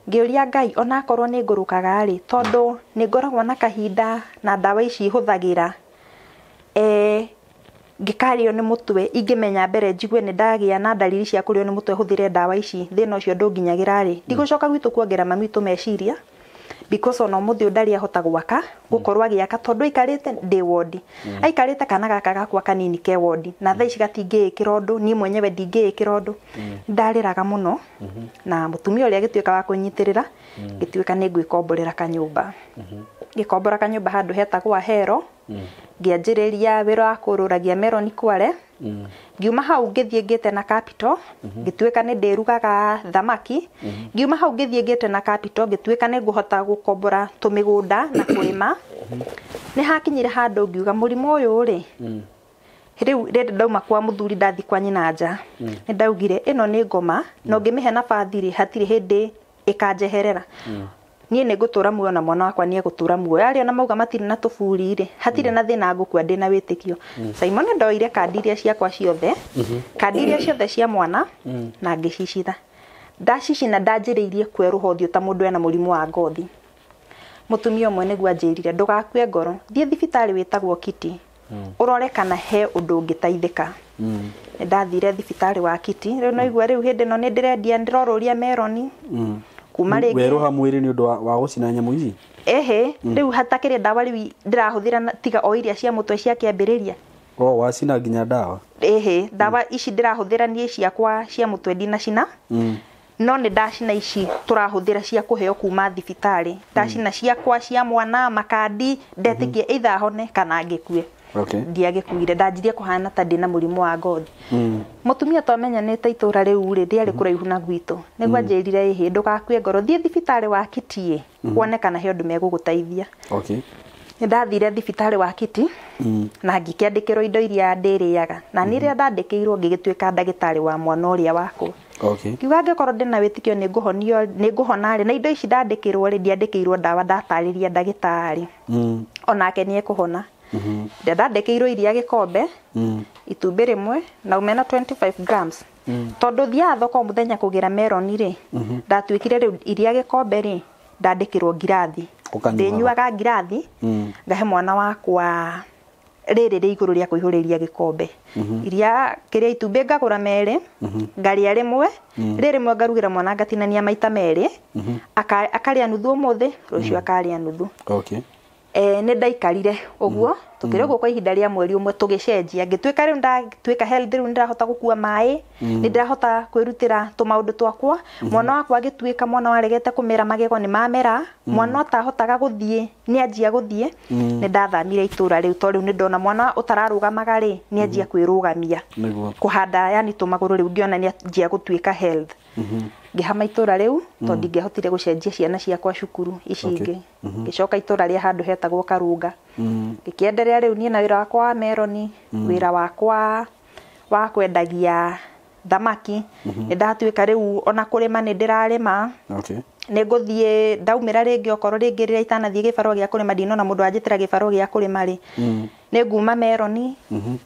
Speaker 1: ngĩũria Ngai onakorwo nĩ ngũrũkaga rĩ tondũ nĩ ngoragwo na kahinda na ndawa ici hũthagĩra ngĩkarĩo nĩ mũtwe ingĩmenya mbere njigue nĩ ndagĩa na ndariri cia kũrĩo nĩ mũtwe hũthĩre ndawa ici thĩna ũcio ndũnginyagĩra rĩ ndigũcoka gwitũ kuongera mami witũ meciria because ona ũmũthĩ ũyũ ndarĩ ahota gwaka gũkorwo agĩaka tondũ aikarĩte ndĩ wondi aikarĩte kana gaka gakwa kanini ke wondi na thaa ici gatingĩĩkĩra ũndũ niĩ mwenyewe ndingĩĩkĩra ũndũ. Ndarĩraga mũno na mũtumia ũrĩa agĩtuĩka wa kũnyitĩrĩra ngĩtuĩka nĩ ngwĩkomborera kanyũmba. Ngĩkombora kanyũmba handũ hetagwo Ahero ngĩanjĩrĩria wĩra wa kũrũragia meroni Kware. Ngiuma hau ngĩthiĩ ngĩte na capital ngĩtuĩka nĩ ndĩrugaga thamaki. Ngiuma hau ngĩthiĩ ngĩte na capital ngĩtuĩka nĩ ngũhota gũkombora tũmĩgũnda na kũrĩma. Nĩ hakinyire handũ ngiuga mũrimũ ũyũ rĩ rĩu rĩrĩa ndauma kwa mũthuri ndathi kwa Nyinanja nĩ ndaugire ĩno nĩ ngoma na ũngĩmĩhe nabathi rĩ hatirĩ hĩndĩ ĩkanjeherera. Niĩ nĩ ngũtũra muoyo na mwana wakwa nĩ egũtũra muoyo arĩa ona mauga matirĩ na tũburi rĩ hatirĩ na thĩna ngũkua ndĩ na wĩtĩkio. Simon ndoire kandi iria ciakwa ciothe kandi iria ciothe cia mwana na ngĩcicitha ndacicina ndanjĩrĩirie kwerũha ũthiũ ta mũndũ ena mũrimũ wa ngothi. Mũtumia ũmwe nĩguo anjĩrire ndũgakue ngoro thiĩ thibitarĩ wĩtagwo Kiti ũrore kana he ũndũ ũngĩteithĩka. Nĩ ndathire thibitarĩ wa Kiti rĩu no igua rĩu hĩndĩ ĩno nĩ ndĩrendia ndĩrorũria meroni kuma rĩngĩ
Speaker 3: Werũha mwĩrĩ nĩ ũndũ wa gũcina nyamũ ici?
Speaker 1: Ehe rĩu hatakĩrĩ ndawa rĩu ndĩrahũthĩra tiga o iria cia mũtwe cia kĩambĩrĩria.
Speaker 3: O wacina nginya ndawa?
Speaker 1: Ehe ndawa ici ndĩrahũthĩra niĩ ciakwa cia mũtwe ndinacina no nĩ ndacina ici tũrahũthĩra cia kũheo kuma thibitarĩ ndacina ciakwa cia mwana makandi ndetĩkie either hone kana ngĩkue. Ndiagĩkuire ndanjirie kũhana ta ndĩna mũrimũ wa ngothi. Mũtumia twamenyanĩte itũra rĩu rĩ rĩarĩ kũraihu na gwitũ nĩguo anjĩrire ĩhĩ ndũgakue ngoro thiĩ thibitarĩ wa Kiti wone kana he ũndũ megũgũteithia. Nĩ ndathire thibitarĩ wa Kiti na ngĩkĩandĩkĩrwo indo iria ndĩrĩaga na niĩ rĩrĩa ndandĩkĩirwo ngĩgĩtuĩka ndagĩtarĩ wa mwana ũrĩa wakwa. Ngiuga angĩkorwo ndĩna wĩtĩkio nĩ ngũhonio nĩ ngũhona rĩ na indo ici ndandĩkĩrwo rĩ ndiandĩkĩirwo ndawa ndatarĩria ndagĩtarĩ onake nĩ ekũhona. Ndandĩkĩirwo iria gĩkombe itumbĩ rĩmwe na omena 25 grams tondũ thiaga thoko mũthenya kũgĩra meroni rĩ ndatuĩkire rĩu iria gĩkombe rĩ ndandĩkĩrwo ngirathi ndĩnyuaga ngirathi ngahe mwana wakwa rĩrĩ rĩ igũrũ rĩa kũihũrĩria gĩkombe iria kĩrĩa itumbĩ ngagũra merĩ ngarĩa rĩmwe rĩrĩ rĩmwe ngarugĩra mwana ngatinania maita merĩ akarĩa nuthu ũmũthĩ rũciũ akarĩa nuthu. Nĩ ndaikarire ũguo tũkĩrĩ ũguo kwa ihinda rĩa mweri ũmwe tũgĩcenjia ngĩtuĩka rĩu ndatuĩka healthy rĩu nĩndĩrahota gũkua maĩ nĩndĩrahota kwĩrutĩra tũmaũndũ twakwa mwana wakwa agĩtuĩka mwana waregete kũmera magego nĩ mamera mwana ũtahotaga gũthiĩ nĩ anjia gũthiĩ nĩ ndathamire itũra rĩu tondũ rĩu nĩ ndona mwana ũtararũgamaga rĩ nĩ anjia kwĩrũgamia kũhanda yani tũmagũrũ rĩu ngĩona nĩ anjia gũtuĩka health. Ngĩhama itũra rĩu tondũ ndingĩahotire gũcenjia ciana ciakwa cukuru ici ingĩ ngĩcoka itũra rĩa handũ hetagwo Karunga ngĩkĩenderea rĩu niĩ na wĩra wakwa wa meroni wĩra wakwa wa kwendagia thamaki nĩ ndatuĩka rĩu ona kũrĩma nĩ ndĩrarĩma nĩ ngũthiĩ ndaumĩra rĩngĩ okorwo rĩngĩ rĩrĩa itanathiĩ gĩbarũa gĩa kũrĩma ndinona mũndũ anjĩtĩra gĩbarũa gĩa kũrĩma rĩ nĩ nguma meroni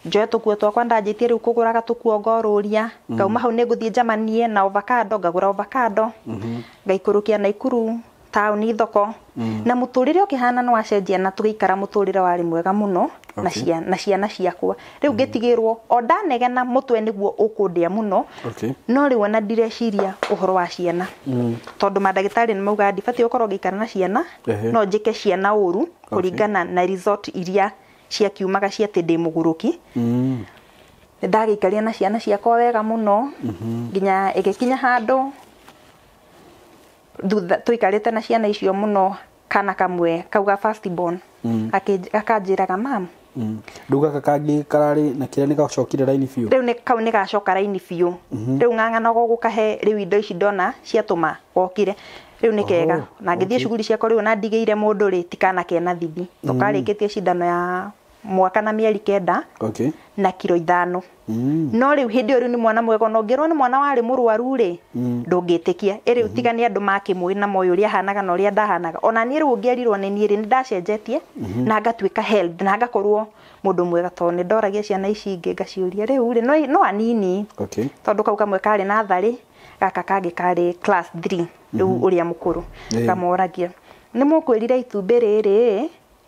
Speaker 1: njoe tũkuo twakwa ndanjĩtie rĩu kũgũraga tũkuo ngorũria ngauma hau nĩ ngũthiĩ njamanie na avocado ngagũra avocado ngaikũrũkia Naikuru taũni thoko na mũtũrĩre ũkĩhana nĩ wacenjia na tũgĩikara mũtũrĩre warĩ mwega mũno. na ciana na ciana ciakwa rĩu ngĩtigĩrwo o ndanegena mũtwe nĩguo ũkũndĩa mũno. No rĩu ona ndireciria ũhoro wa ciana tondũ mandagĩtarĩ nĩ maugaga ndibatiĩ gũkorwo ngĩikara na ciana. No njĩke ciana ũru kũringana na result iria ciakiumaga cia atĩ ndĩ mũgũrũki. Nĩ ndagĩikaria na ciana ciakwa wega mũno nginya ĩgĩkinya handũ thutha tũikarĩte na ciana icio mũno, kana kamwe kau ga first born akanjĩraga, "Mam."
Speaker 3: Rĩu gaka kangĩ kararĩ na kĩrĩa nĩ gacokire raini biũ?
Speaker 1: Rĩu nĩ kau nĩ gacoka raini biũ. Rĩu ng'ang'anaga gũkahe rĩu indo ici ndona ciatũma gokire rĩu nĩ kega. Na ngĩthiĩ cukuru ciakwa rĩu na ndigĩire mũndũ rĩ tikana kena thithi tũkarĩkĩtie cindano ya mwaka na mĩeri 9 na kiro 5. No rĩu hĩndĩ ĩyo rĩu nĩ mwana mwega, ona ũngĩrwo nĩ mwana warĩ mũrwaru rĩ ndũngĩtĩkia. Ĩ rĩu tiga nĩ andũ makĩmũĩ na moĩ ũrĩa ahanaga na ũrĩa ndahanaga. Ona niĩ rĩu ũngĩerirwo nĩ niĩ rĩ nĩ ndacenjetie na ngatuĩka health na ngakorwo mũndũ mwega tondũ nĩ ndoragia ciana ici ingĩ ngaciũria rĩu rĩ no anini tondũ kau kamwe karĩ natharĩ, gaka kangĩ karĩ class 3 rĩu ũrĩa mũkũrũ. Ngamoragia, nĩ mũkwĩrire itumbĩ rĩrĩ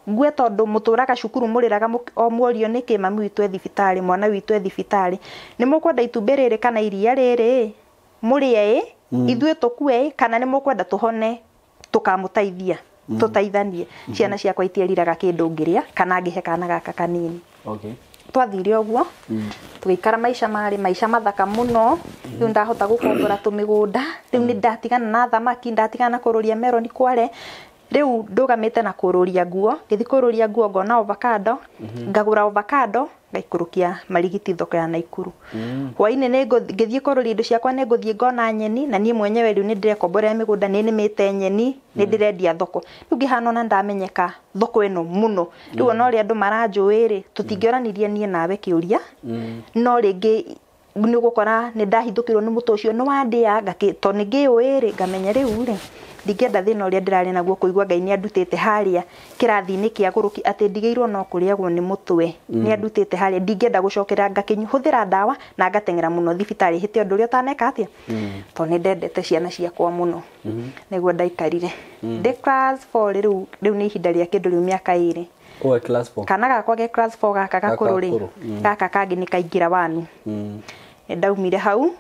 Speaker 1: ngue tondũ mũtũraga cukuru mũrĩraga o muorio nĩkĩ mami witũ e thibitarĩ, mwana witũ e thibitarĩ, nĩ mũkwenda itumbĩ rĩrĩ kana iria rĩrĩ mũrĩe ĩ ithuĩ tũkue ĩ kana nĩ mũkwenda tũhone tũkamũteithia tũteithanie? Ciana ciakwa itieriraga kĩndũ ngĩrĩa kana ngĩhe kana gaka kanini. Twathire ũguo tũgĩikara maica marĩ maica mathaka mũno. Rĩu ndahota gũkombora tũmĩgũnda, rĩu nĩ ndatigana na thamaki, ndatigana na kũrũria meroni kware, rĩu ndũgamĩte na kũrũria nguo. Ngĩthiĩ kũrũria nguo ngona avocado, ngagũra avocado ngaikũrũkia marigiti thoko ya Naikuru. Hwainĩ nĩ ngĩthiĩ kũrũria indo ciakwa nĩ ngũthiĩ ngona nyeni na niĩ mwenyewe rĩu nĩ ndĩrekomborera mĩgũnda, nĩ nĩmĩte nyeni, nĩ ndĩrendia thoko. Rĩu ngĩhana ona ndamenyeka thoko ĩno mũno. Rĩu ona ũrĩa andũ maranjũĩ rĩ tũtingĩoranirie niĩ nawe kĩũria, no rĩngĩ nĩ ũgũkora nĩ ndahithũkĩrwo nĩ mũtũ ũcio nĩ wandĩa tondũ nĩ ngĩũĩ rĩ ngamenya rĩu rĩ ndingĩenda thĩna ũrĩa ndĩrarĩ naguo kũigua Ngai nĩ andutĩte harĩa kĩrathi-inĩ kĩa gũrũki atĩ ndigĩirwo no kũrĩagwo nĩ mũtwe, nĩ andutĩte harĩa ndingĩenda gũcokera ngakĩhũthĩra ndawa na ngateng'era mũno thibitarĩ hĩte ũndũ ũrĩa ũtaneka atĩa tondũ nĩ ndendete ciana ciakwa mũno. Nĩguo ndaikarire ndĩ class 4 rĩu. Rĩu nĩ ihinda rĩa kĩndũ rĩu mĩaka 2.
Speaker 3: Ũwe class 4.
Speaker 1: Kana gakwa ge class 4 gaka gakũrũ rĩ
Speaker 3: gakũrũ,
Speaker 1: gaka kangĩ nĩ kaingĩra wanu. Nĩ ndaumire hau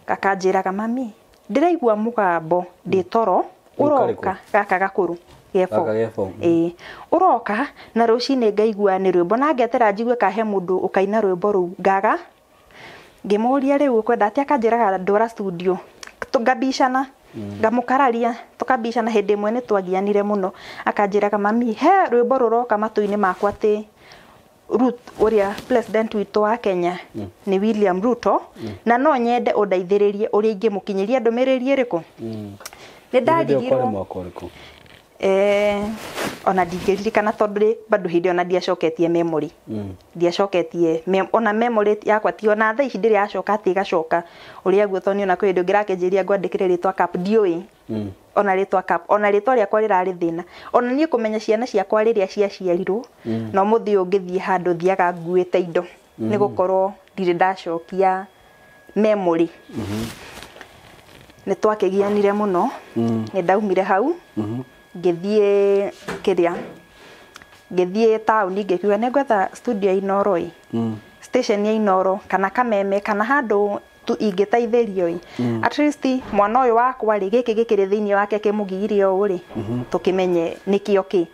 Speaker 1: gakanjĩraga, "Mami, ndĩraigua mũgambo ndĩ toro."
Speaker 3: Rĩu karĩkũ?
Speaker 1: Ũroka gaka gakũrũ ge
Speaker 3: Gaka
Speaker 1: four.
Speaker 3: ge four.
Speaker 1: Ĩĩ, ũroka na rũcinĩ ngaigua nĩ rwĩmbo na ngetera njigue kahe mũndũ ũkaina rwĩmbo rũu ngaga. Ngĩmũria, "Rĩu ũkwenda atĩa?" Akanjĩraga, "Ndwara studio." Ngabicana ngamũkararia tũkabicana. Hĩndĩ ĩmwe nĩ twagianire mũno. Akanjĩraga, "Mami, he rwĩmbo rũroka matũ-inĩ makwa atĩ Ruth ũrĩa president witũ wa Kenya nĩ William Ruto na no nyende ũndeithĩrĩrie ũrĩa ingĩmũkinyĩria ndũmĩrĩri ĩrĩkũ." Nĩ
Speaker 3: Kwarĩ
Speaker 1: ndarigirwo.
Speaker 3: Mwaka ũrĩkũ?
Speaker 1: Ona ndingĩririkana tondũ rĩ bado hĩndĩ ona ndiacoketie memory. Ndiacoketie ona memory yakwa ti ona thaa ici ndĩrĩ yacoka atĩ ĩgacoka ũrĩa guo tondũ niĩ ona kwĩ hĩndĩ ũngĩrakĩnjĩria ngwandĩkĩre rĩtwa cap ndiũĩ. Ona rĩtwa cap, ona rĩtwa rĩakwa rĩrarĩ thĩna ona niĩ kũmenya ciana ciakwa rĩrĩa ciaciarirwo. Na ũmũthĩ ũyũ ngĩthiĩ handũ thiaga nguĩte indo nĩ gũkorwo ndirĩ ndacokia memory. Nĩ twakĩgianire mũno. Nĩ ndaumire hau ngĩthiĩ kĩrĩa ngĩthiĩ taũni ngĩkiuga nĩ ngwetha studio ya Inooro ĩ station ya Inooro kana Kameme kana handũ tu ingĩteithĩrio ĩ at least mwana ũyũ wakwa rĩ gĩkĩ gĩkĩrĩ thĩinĩ wake kĩmũgiire ũũ rĩ tũkĩmenye nĩkĩo kĩ.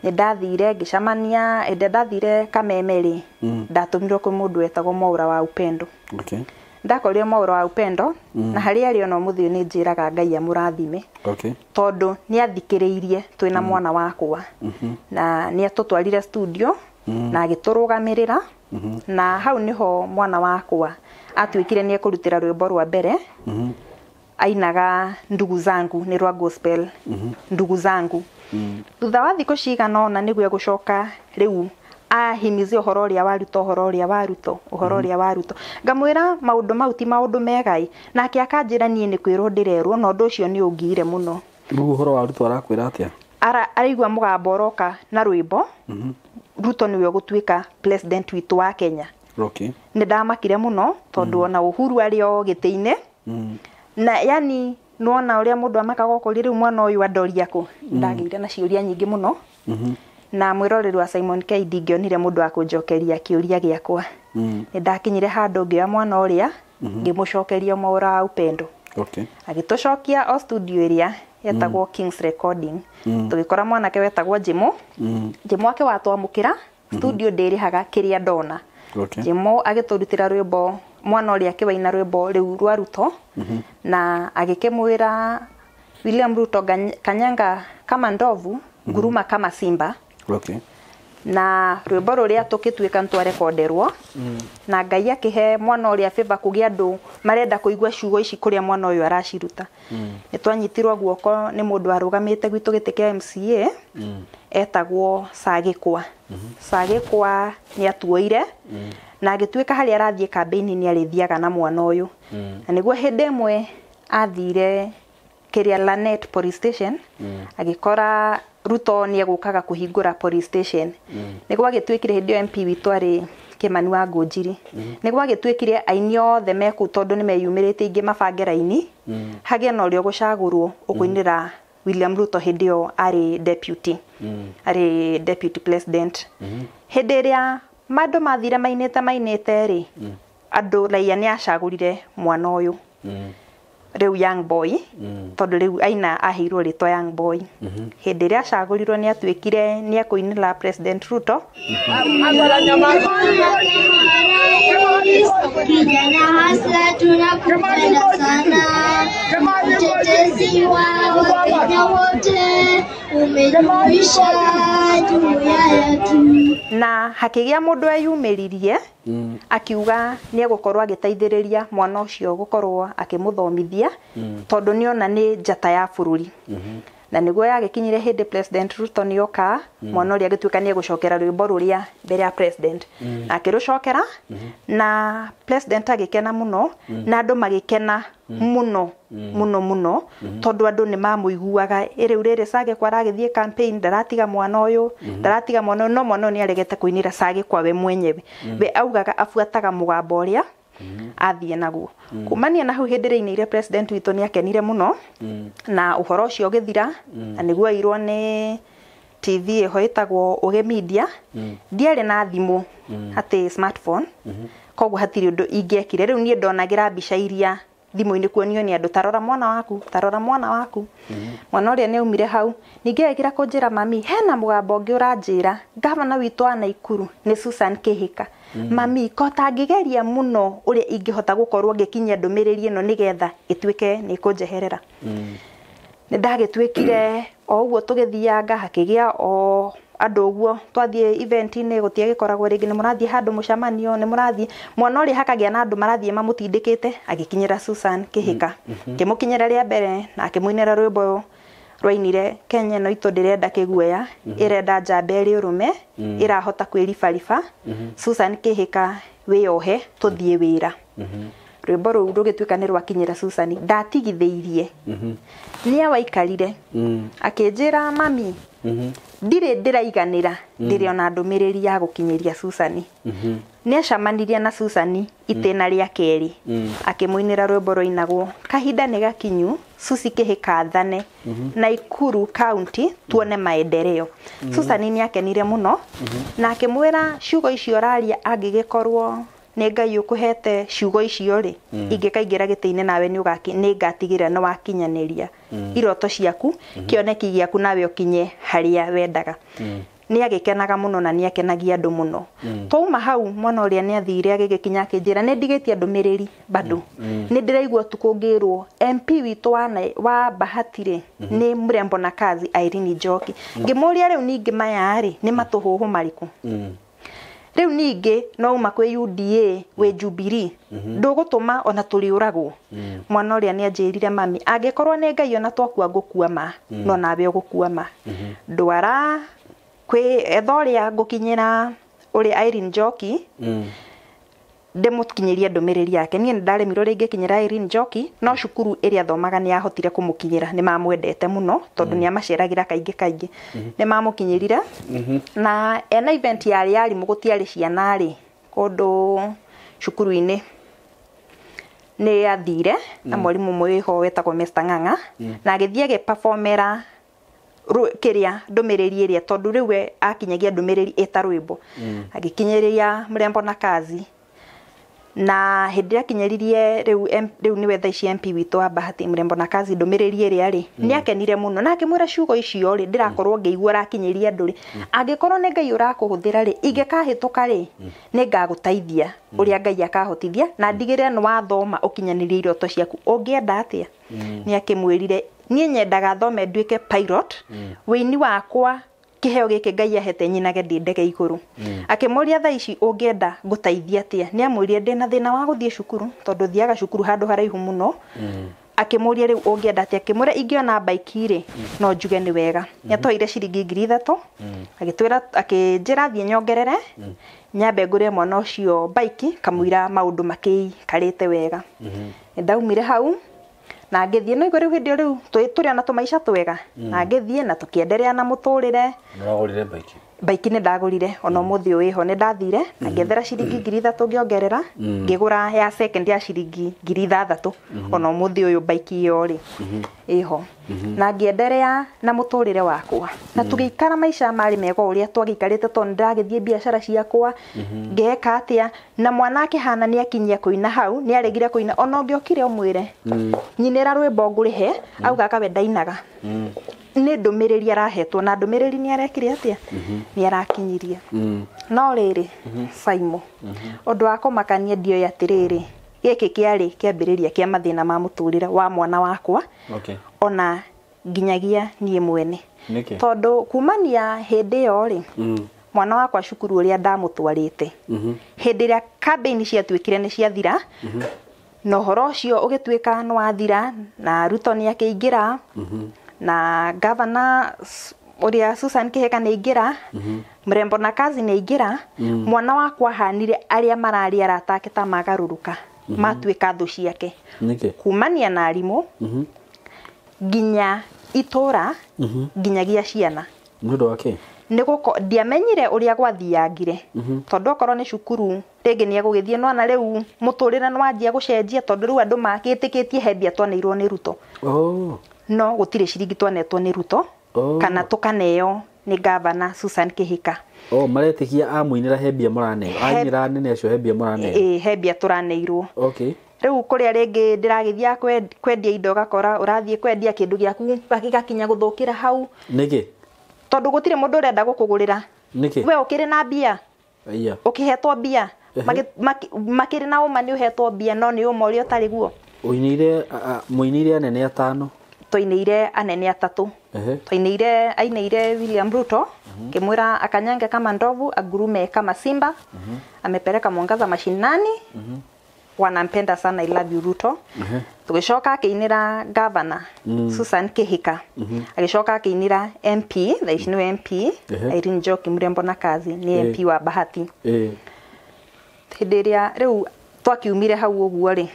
Speaker 1: Nĩ ndathire ngĩcemania ĩndĩ ndathire Kameme rĩ ndatũmirwo kwĩ mũndũ wetagwo Mwaura wa Upendo. Ndakorire Mwaura wa Upendo na harĩa arĩ ona ũmũthĩ ũyũ nĩ njĩraga Ngai amũrathime tondũ nĩ athikĩrĩirie twĩna mwana wakwa na nĩ atũtwarire studio na agĩtũrũgamĩrĩra na hau nĩho mwana wakwa atuĩkire nĩ ekũrutĩra rwĩmbo rwa mbere ainaga "Ndugu Zangu", nĩ rwa gospel, "Ndugu Zangu". Thutha wa thikũ cigana ũna nĩguo egũcoka rĩu ahimize ũhoro ũrĩa wa Ruto, ũhoro ũrĩa wa Ruto, ũhoro ũrĩa wa Ruto. Ngamwĩra maũndũ mau ti maũndũ mega ĩ nake akanjĩra niĩ nĩ kwĩrwo ndĩrerwo na ũndũ ũcio nĩ ũngiire mũno.
Speaker 3: Rĩu ũhoro wa Ruto arakwĩra atĩa?
Speaker 1: Araigua mũgambo ũroka na rwĩmbo Ruto nĩwe ũgũtuĩka president witũ wa Kenya. Nĩ ndamakire mũno tondũ ona Uhuru arĩ o gĩtĩ-inĩ na yani nĩwona ũrĩa mũndũ amakaga ũkũria rĩu mwana ũyũ andoria kũ. Ndagĩire na ciũria nyingĩ mũno. Na mwĩroreri wa Simon K ndingĩonire mũndũ wa kũnjokeria kĩũria gĩakwa. Nĩ ndakinyire handũ ngĩoya mwana ũrĩa, ngĩmũcokeria maũra wa upendo.
Speaker 3: Okay.
Speaker 1: Agĩtũcokia o studio ĩrĩa yetagwo Kings Recording. Tũgĩkora mwanake wetagwo Jimo. Jimo akĩwatwamũkĩra studio ndĩrĩhaga kĩrĩa ndona.
Speaker 3: Okay.
Speaker 1: Jimo agĩtũrutĩra rwĩmbo, mwana ũrĩa akĩwaina rwĩmbo rĩu rwa Ruto, na agĩkĩmwĩra William Ruto kanyanga kama ndovu, nguruma kama simba.
Speaker 3: Okay.
Speaker 1: Na rwĩmbo rũrĩa tũkĩtuĩka nĩtwarekonderwo, na Ngai akĩhe mwana ũrĩa favor kũgĩa andũ marenda kũigua ciugo ici kũrĩa mwana ũyũ araciruta. Nĩ twanyitirwo guoko nĩ mũndũ warũgamĩte gwitũ gĩtĩ kĩa MCA, etagwo Sagĩkwa. Sagĩkwa nĩ atuoire, na agĩtuĩka harĩa arathiĩ kambĩini nĩ arĩthiaga na mwana ũyũ. Na nĩguo hĩndĩ ĩmwe athire kĩrĩa Lanet Police Station, agĩkora Ruto nĩ egũkaga kũhingũra police station. Nĩ gwagĩtuĩkire hĩndĩ ĩyo MP witũ arĩ Kĩmani wa Ngũnjiri. Nĩ gwagĩtuĩkire aini othe me kũu tondũ nĩ meyumĩrĩtie ingĩ mabange raini, hagĩe na ũrĩa ũgũcagũrwo ũkũinĩra William Ruto hĩndĩ ĩyo arĩ deputy. Arĩ deputy president. Hĩndĩ ĩrĩa andũ mathire mainĩte mainĩte rĩ, andũ raia nĩ acagũrire mwana ũyũ. Rĩu young boy, tondũ rĩu aina aheirwo rĩtwa young boy. Hĩndĩ ĩrĩa acagũrirwo nĩ atuĩkire nĩ ekũinĩra President Ruto.
Speaker 2: Kijana hasla tunakupenda sana, mtetezi wa Wakenya wote, umejumuisha jumuiya yetu.
Speaker 1: Na hakĩgĩa mũndũ eyumĩririe, akiuga nĩ egũkorwo agĩteithĩrĩria mwana ũcio gũkorwo akĩmũthomithia, tondũ nĩona nĩ njata ya bũrũri. Na nĩguo yagĩkinyire hĩndĩ President Ruto nĩoka, mwana ũrĩa agĩtuĩka nĩ egũcokera rwĩmbo rũrĩa mbere ya president. Na akĩrũcokera, na president agĩkena mũno, na andũ magĩkena mũno, mũno, mũno, tondũ andũ nĩ mamũiguaga. Ĩ rĩu rĩrĩ Sagĩkwa aragĩthiĩ campaign, ndaratiga mwana ũyũ, ndaratiga mwana ũyũ, no mwana ũyũ nĩ aregete kũinĩra Sagĩkwa we mwenyewe. We augaga abuataga mũgambo ũrĩa athiĩ naguo. Kumania na hau hĩndĩ ĩrĩa ainĩire president witũ nĩ akenire mũno, na ũhoro ũcio ũgĩthira, na nĩguo oirwo nĩ TV ĩho ĩtagwo Ũgĩ Media. Ndiarĩ na thimũ, atĩ smartphone, koguo hatirĩ ũndũ ingĩekire. Rĩu niĩ ndonagĩra mbica iria thimũ-inĩ kuonio nĩ andũ, tarora mwana waku, tarora mwana waku. Mwana ũrĩa nĩ aumire hau, ningĩ agĩkĩra kũnjĩra mami, hena mũgambo ũngĩ ũranjĩra, gavana witũ wa Naikuru nĩ Susan Kĩhĩka. Mami, ko tangĩgeria mũno ũrĩa ingĩhota gũkorwo ngĩkinyia ndũmĩrĩri ĩno nĩgetha ĩtuĩke nĩ ĩkũnjeherera. Nĩ ndagĩtuĩkire o ũguo tũgĩthianga, hakĩgĩa o andũ ũguo twathiĩ event-inĩ gũtiagĩkoragwo rĩngĩ nĩ mũrathiĩ handũ mũcemanio, nĩ mũrathiĩ mwana ũrĩa hakagĩa na andũ marathiĩ mamũtindĩkĩte, agĩkinyĩra Susan Kĩhĩka. Akĩmũkinyĩra rĩa mbere na akĩmũinĩra rwĩmbo rwainire Kenya ĩno itũ ndĩrenda kĩguoya, ĩrenda njamba ĩrĩ ũrũme, ĩrahota kwĩribariba. Susan Kĩhĩka wĩyohe tũthiĩ wĩra. Rwĩmbo rũu rũgĩtuĩka nĩ rwakinyĩra Susan, ndatigithĩirie. Nĩ awaikarire. Akĩnjĩra mami, ndirĩ ndĩraiganĩra, ndĩrĩ ona ndũmĩrĩri ya gũkinyĩria Susan. Nĩ acemanirie na Susan itĩna rĩa kerĩ, akĩmũinĩra rwĩmbo rwainagwo kahinda nĩ gakinyu Susi Kĩhĩka athane Naikuru County tuone maendeleo. Susan nĩ akenire mũno, na akĩmwĩra ciugo icio ũraria angĩgĩkorwo nĩ Ngai ũkũhete ciugo icio rĩ, ingĩkaingĩra gĩtĩ-inĩ nawe nĩ ngatigĩrĩra nĩ wakinyanĩria iroto ciaku, kĩoneki gĩaku nawe ũkinye harĩa wendaga. Nĩ agĩkenaga mũno na nĩ akenagia andũ mũno. Twauma hau mwana ũrĩa nĩ athire agĩgĩkinya akĩnjĩra nĩ ndigĩtie ndũmĩrĩri bado. Nĩ ndĩraigua ũtukũ ngĩrwo MP witũ wa Bahati rĩ, nĩ mrembo na kazi Irene Njoki. Ngĩmũria rĩu ningĩ maya rĩ, nĩ matũhũhũ marĩkũ? Rĩu ningĩ no uma kwĩ UDA wĩ Jubilee, ndũgũtũma ona tũrĩũragwo. Mwana ũrĩa nĩ anjĩrire mami, angĩkorwo nĩ Ngai ona twakua ngũkua ma, no nawe ũgũkua ma. Ndwara kwĩ etha ũrĩa ngũkinyĩra ũrĩa Irene Njoki, ndĩmũkinyĩrie ndũmĩrĩri yake. Niĩ nĩ ndaremirwo rĩngĩ kinyĩra Irene Njoki, no cukuru ĩrĩa athomaga nĩ yahotire kũmũkinyĩra, nĩ mamwendete mũno tondũ nĩ amaceragĩra kaingĩ kaingĩ. Nĩ mamũkinyĩrire, na ena event yarĩ ya arimũ gũtiarĩ ciana rĩ, kũndũ cukuru-inĩ nĩ athire na mwarimũ ũmwe wĩho wetagwo Mr Ng'ang'a, na agĩthiĩ agĩperformera Kĩrĩa ndũmĩrĩri ĩrĩa tondũ rĩu we akinyagia ndũmĩrĩri ĩta rwĩmbo. Agĩkinyĩria Mrembo na Kazi na hĩndĩ ĩrĩa akinyĩririe rĩu rĩu nĩwe thaa ici MP witũ wa Bahati Mrembo na Kazi ndũmĩrĩri ĩrĩa rĩ, nĩ akenire mũno na akĩmwĩra ciugo icio rĩ, ndĩrakorwo ngĩigua ũrakinyĩria andũ rĩ, angĩkorwo nĩ Ngai ũrakũhũthĩra rĩ, ingĩkahĩtũka rĩ, nĩ ngagũteithia ũrĩa Ngai akahotithia na ndigĩrĩre nĩ wathoma ũkinyanĩrie iroto ciaku. Ũngĩenda atĩa? Nĩ akĩmwĩrire niĩ nyendaga thome nduĩke pilot, wĩini wakwa kĩheo gĩkĩ Ngai ahete nyinage ndĩ ndege igũrũ. Akĩmũria thaa ici ũngĩenda ngũteithia atĩa? Nĩ amwĩrire ndĩna thĩna wa gũthiĩ cukuru tondũ thiaga cukuru handũ haraihu mũno. Akĩmũria rĩu ũngĩenda atĩa? Akĩmwĩra ingĩona baiki rĩ, no njuge nĩ wega. Nĩ atwaire ciringi 3,000 agĩtwĩra, akĩnjĩra thiĩ nyongerere nyambe ngũrĩre mwana ũcio baiki kamũira maũndũ makĩikarĩte wega. Nĩ ndaumire hau na ngĩthiĩ, no igua rĩu hĩndĩ ĩyo rĩu tũrĩ ona tũmaica twega, na ngĩthiĩ na tũkĩenderea na mũtũrĩre.
Speaker 3: Nĩwagũrire baiki?
Speaker 1: Baiki nĩ ndagũrire, ona ũmũthĩ ũyũ ĩho. Nĩ ndathire na ngĩethera ciringi 3,000 ngĩongerera, ngĩgũra ya second ya ciringi 6,000. Ona ũmũthĩ ũyũ baiki ĩyo rĩ ĩho, na ngĩenderea na mũtũrĩre wakwa na tũgĩikara maica marĩ mega ũrĩa twagĩikarĩte, tondũ nĩndĩragĩthiĩ biacara ciakwa ngeka atĩa, na mwana akĩhana nĩ akinyia kũina hau, nĩ aregire kũina. Ona ũngĩokire ũmwĩre nyinĩra rwĩmbo ngũrĩhe, augaga we ndainaga, nĩ ndũmĩrĩri arahetwo na ndũmĩrĩri nĩ arekire atĩa, nĩ arakinyirie. No rĩrĩ Saimo, ũndũ wa kũmakania ndioĩ atĩrĩrĩ, gĩkĩ kĩarĩ kĩambĩrĩria kĩa mathĩna ma mũtũrĩre wa mwana wakwa ona nginyagia niĩ mwene.
Speaker 3: Nĩkĩ?
Speaker 1: Tondũ kumania hĩndĩ ĩyo rĩ, mwana wakwa cukuru ũrĩa ndamũtwarĩte, hĩndĩ ĩrĩa kambĩini ciatuĩkire nĩ ciathira, na ũhoro ũcio ũgĩtuĩka nĩ wathira na Ruto nĩ akĩingĩra na gavana ũrĩa Susan Kĩhĩka nĩ aingĩra, Mrembo na Kazi nĩ aingĩra, mwana wakwa ahanire arĩa mararĩ arata ake ta magarũrũka matuĩka thũ ciake.
Speaker 3: Nĩkĩ?
Speaker 1: Kumania na arimũ nginya itũra nginyagia ciana.
Speaker 3: Nĩ ũndũ wa kĩ?
Speaker 1: Nĩ gũko ndiamenyire ũrĩa gwathiangire, tondũ okorwo nĩ cukuru rĩngĩ nĩ egũgĩthiĩ, nona rĩu mũtũrĩre nĩ wanjia gũcenjia, tondũ rĩu andũ makĩtĩkĩtie he mbia twaneirwo nĩ Ruto. No gũtirĩ ciringi twanetwo nĩ Ruto kana tũkaneo nĩ gavana Susan Kĩhĩka.
Speaker 3: Oh, maretĩkia amũinĩra he mbia mũraneo, ainĩra nene acio he mbia mũraneo.
Speaker 1: Ĩĩ, he mbia tũraneirwo. Rĩu kũrĩa rĩngĩ ndĩragĩthiaga kwendia indo, ũgakora ũrathiĩ kwendia kĩndũ gĩaku gĩgakinya gũthũkĩra hau.
Speaker 3: Nĩkĩ?
Speaker 1: Tondũ gũtirĩ mũndũ ũrenda gũkũgũrĩra.
Speaker 3: Nĩkĩ?
Speaker 1: We ũkĩrĩ na mbia.
Speaker 3: Aya.
Speaker 1: Ũkĩhetwo mbia. Makĩrĩ na ũma nĩ ũhetwo mbia, no nĩ ũma ũrĩa ũtarĩ guo.
Speaker 3: Ũinĩire, mũinĩire anene atano?
Speaker 1: Twainĩire anene atatũ. Twainĩire, ainĩire William Ruto, ngĩmwĩra akanyange kama ndovu, agurume kama simba, amepeleka mwangaza mashinani, wanampenda sana, I love you Ruto. Tũgĩcoka akĩinĩra gavana Susan Kĩhĩka, agĩcoka akĩinĩra MP, thaa ici nĩwe MP, Irene Njoki Mrembo na Kazi, nĩ MP wa Bahati. Hĩndĩ ĩrĩa rĩu twakiumire hau ũguo rĩ,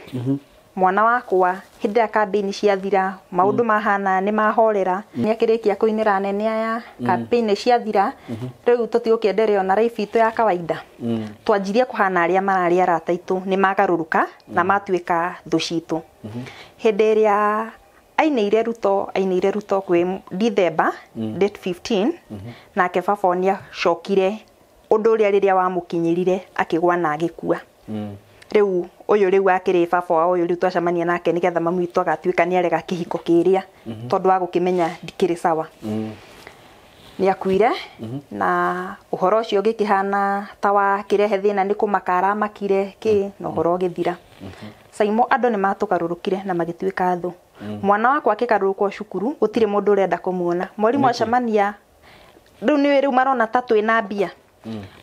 Speaker 1: mwana wakwa hĩndĩ ĩrĩa kambĩini ciathira, maũndũ mahana nĩ mahorera, nĩ akĩrĩkia kũinĩra anene aya, kambĩini ciathira, rĩu tũtigũkĩenderea na life itũ ya kawaida. Twanjirie kũhana arĩa mararĩ arata aitũ nĩ magarũrũka na matuĩka thũ citũ. Hĩndĩ ĩrĩa ainĩire Ruto, ainĩire Ruto kwĩ Dithemba date 15, nake baba nĩ acokire ũndũ ũrĩa rĩrĩa wamũkinyĩrire akĩgwa na agĩkua. Rĩu ũyũ rĩu akĩrĩ baba wa ũyũ rĩu twacemania nake nĩgetha mami witũ agatuĩka nĩ arega kĩhiko kĩrĩa, tondũ wa gũkĩmenya ndikĩrĩ sawa. Nĩ akuire na ũhoro ũcio ũgĩkĩhana ta wakĩrehe thĩna, nĩ kũmaka aramakire kĩ, na ũhoro ũgĩthira. Saimo andũ nĩ matũgarũrũkire na magĩtuĩka thũ. Mwana wakwa akĩgarũrũkwo cukuru, gũtirĩ mũndũ ũrenda kũmuona. Mwarimũ acemania rĩu nĩ rĩu marona ta twĩna mbia.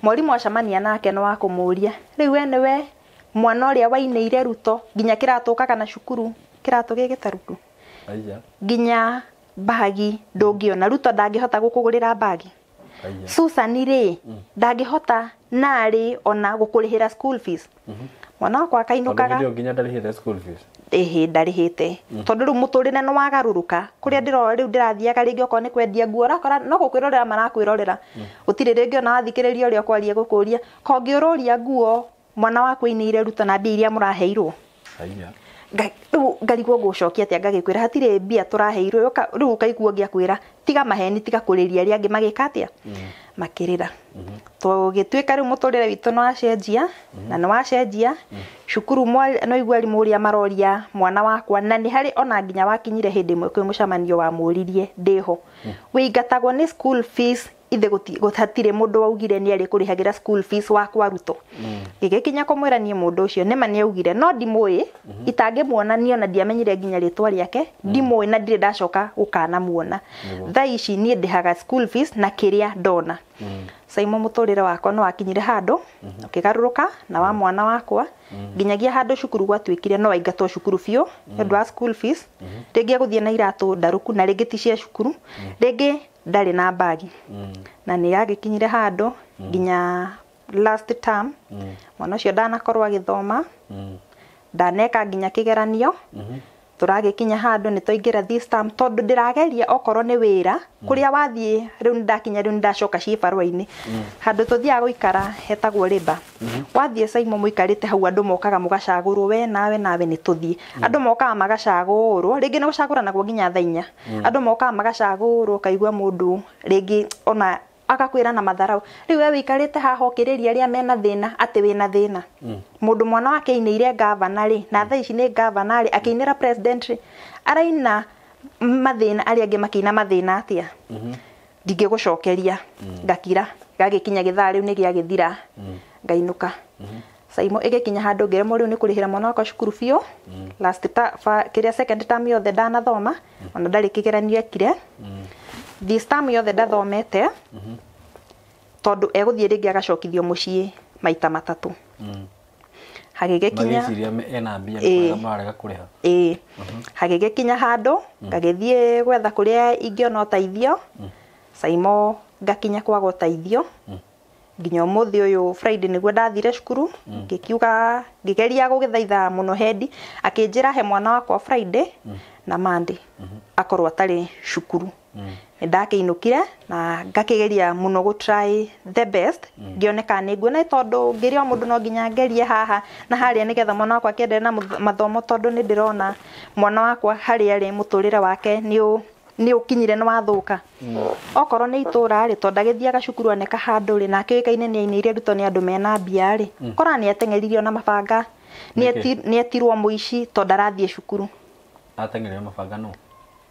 Speaker 1: Mwarimũ acemania nake nĩ wa kũmũria, rĩu we nĩwe mwana ũrĩa wainĩire Ruto nginya kĩratũkaga na cukuru, kĩratũ gĩ gĩtarũku. Nginya bagi ndũngĩona, Ruto ndangĩhota gũkũgũrĩra bagi. Susan rĩ ndangĩhota narĩ ona gũkũrĩhĩra school fees. Mwana wakwa akainũkaga.
Speaker 3: Tondũ nginya ndarĩhĩte school fees.
Speaker 1: Ĩhĩ, ndarĩhĩte. Tondũ rĩu mũtũrĩre nĩ wagarũrũka. Kũrĩa ndĩrora rĩu ndĩrathiaga rĩngĩ okorwo nĩ kwendia nguo, ũrakora no gũkwĩrorera marakwĩrorera. Gũtirĩ rĩngĩ ona wathikĩrĩria ũrĩa ũkwaria gũkũria. Kongĩ ũroria nguo mwana waku ainĩire Ruto na mbia iria mũraheirwo. Rĩu ngarigwo ngũcokia atĩa ngagĩkwĩra hatirĩ mbia tũraheirwo rĩu ũkaigua ngĩakwĩra tiga maheni tiga kũrĩria arĩa angĩ magĩka atĩa makĩrĩra. Tũgĩtuĩka rĩu mũtũrĩre witũ nĩ wacenjia na nĩ wacenjia cukuru no igua arimũ ũrĩa maroria mwana wakwa na nĩ harĩ ona nginya wakinyire hĩndĩ ĩmwe kwĩ mũcemanio wamũririe ndĩho wĩingatagwo nĩ school fees ithe hatirĩ mũndũ waugire nĩ arĩ kũrĩhagĩra school fees wakwa Ruto. Gĩgĩkinya kũmwĩra niĩ mũndũ ũcio nĩma nĩ augire no ndimũĩ itangĩmuona niĩ ona ndiamenyire nginya rĩtwa rĩake ndimũĩ na ndirĩ ndacoka gũkanamuona. Thaa ici niĩ ndĩhaga school fees na kĩrĩa ndona. Saimo mũtũrĩre wakwa no wakinyire handũ ũkĩgarũrũka na wa mwana wakwa nginyagia handũ cukuru gwatuĩkire no aingatwo cukuru biũ nĩ ũndũ wa school fees. Rĩngĩ egũthiĩ na iratũ ndarũku na rĩngĩ ti cia cukuru rĩngĩ ndarĩ na mbagi. Na nĩ yagĩkinyire handũ nginya last term mwana ũcio ndanakorwo agĩthoma ndaneka nginya kĩgeranio. Tũragĩkinya handũ nĩ twaingĩra this term tondũ ndĩrageria okorwo nĩ wĩra kũrĩa wathiĩ rĩu nĩndakinya rĩu nĩndacoka cibarũa-inĩ. Handũ tũthiaga gũikara hetagwo Labour. Wathiĩ Saimo mũikarĩte hau andũ mokaga mũgacagũrwo we nawe nawe nĩ tũthiĩ. Andũ mokaga magacagũrwo rĩngĩ nĩ gũcagũranagwo nginya thaa inya. Andũ mokaga magacagũrwo ũkaigua mũndũ rĩngĩ ona agakwĩra na matharau rĩu we wĩikarĩte haha ũkĩrĩria arĩa mena thĩna atĩ wĩna thĩna. Mũndũ mwana wake ainĩire gavana rĩ na thaa ici nĩ gavana rĩ akĩinĩra president rĩ araina mathĩna arĩa angĩ makĩina mathĩna atĩa. Ndingĩgũcokeria ngakira gagĩkinya gĩthaa rĩu nĩ gĩagĩthira ngainũka. Saimo ĩgĩkinya handũ ngĩremwo rĩu nĩ kũrĩhĩra mwana wakwa cukuru biũ. Last kĩrĩa second term yothe ndanathoma ona ndarĩ kĩgeranio ekire. This term yothe ndathomete tondũ egũthiĩ rĩngĩ agacokithio mũciĩ maita matatũ. Hagĩgĩkinya
Speaker 3: magĩciria ena mbia nĩ mararega kũrĩha.
Speaker 1: Ĩĩ. Hagĩgĩkinya handũ ngagĩthiĩ gwetha kũrĩa ingĩona ũteithio. Saimo ngakinya kwaga ũteithio nginya ũmũthĩ ũyũ Friday nĩguo ndathire cukuru ngĩkiuga ngĩgeria gũgĩthaitha mũno hendi akĩnjĩra he mwana wakwa Friday na Monday akorwo atarĩ cukuru. Nĩ ndakĩinũkire na ngakĩgeria mũno gũ try the best ngĩone kana nĩ nguona tondũ ngĩrĩ o mũndũ no nginya ngerie haha na harĩa nĩgetha mwana wakwa akĩendelee na mathomo tondũ nĩ ndĩrona mwana wakwa harĩa arĩ mũtũrĩre wake nĩ ũkinyire nĩ wathũka. Okorwo nĩ itũra rĩ tondũ agĩthiaga cukuru oneka handũ rĩ nake ũĩkaine nĩ ainĩire Ruto nĩ andũ mena mbia rĩ kora nĩ ateng'eririo na mabanga nĩ etirwo mũici tondũ arathiĩ cukuru.
Speaker 3: Ateng'eririo mabanga nũ?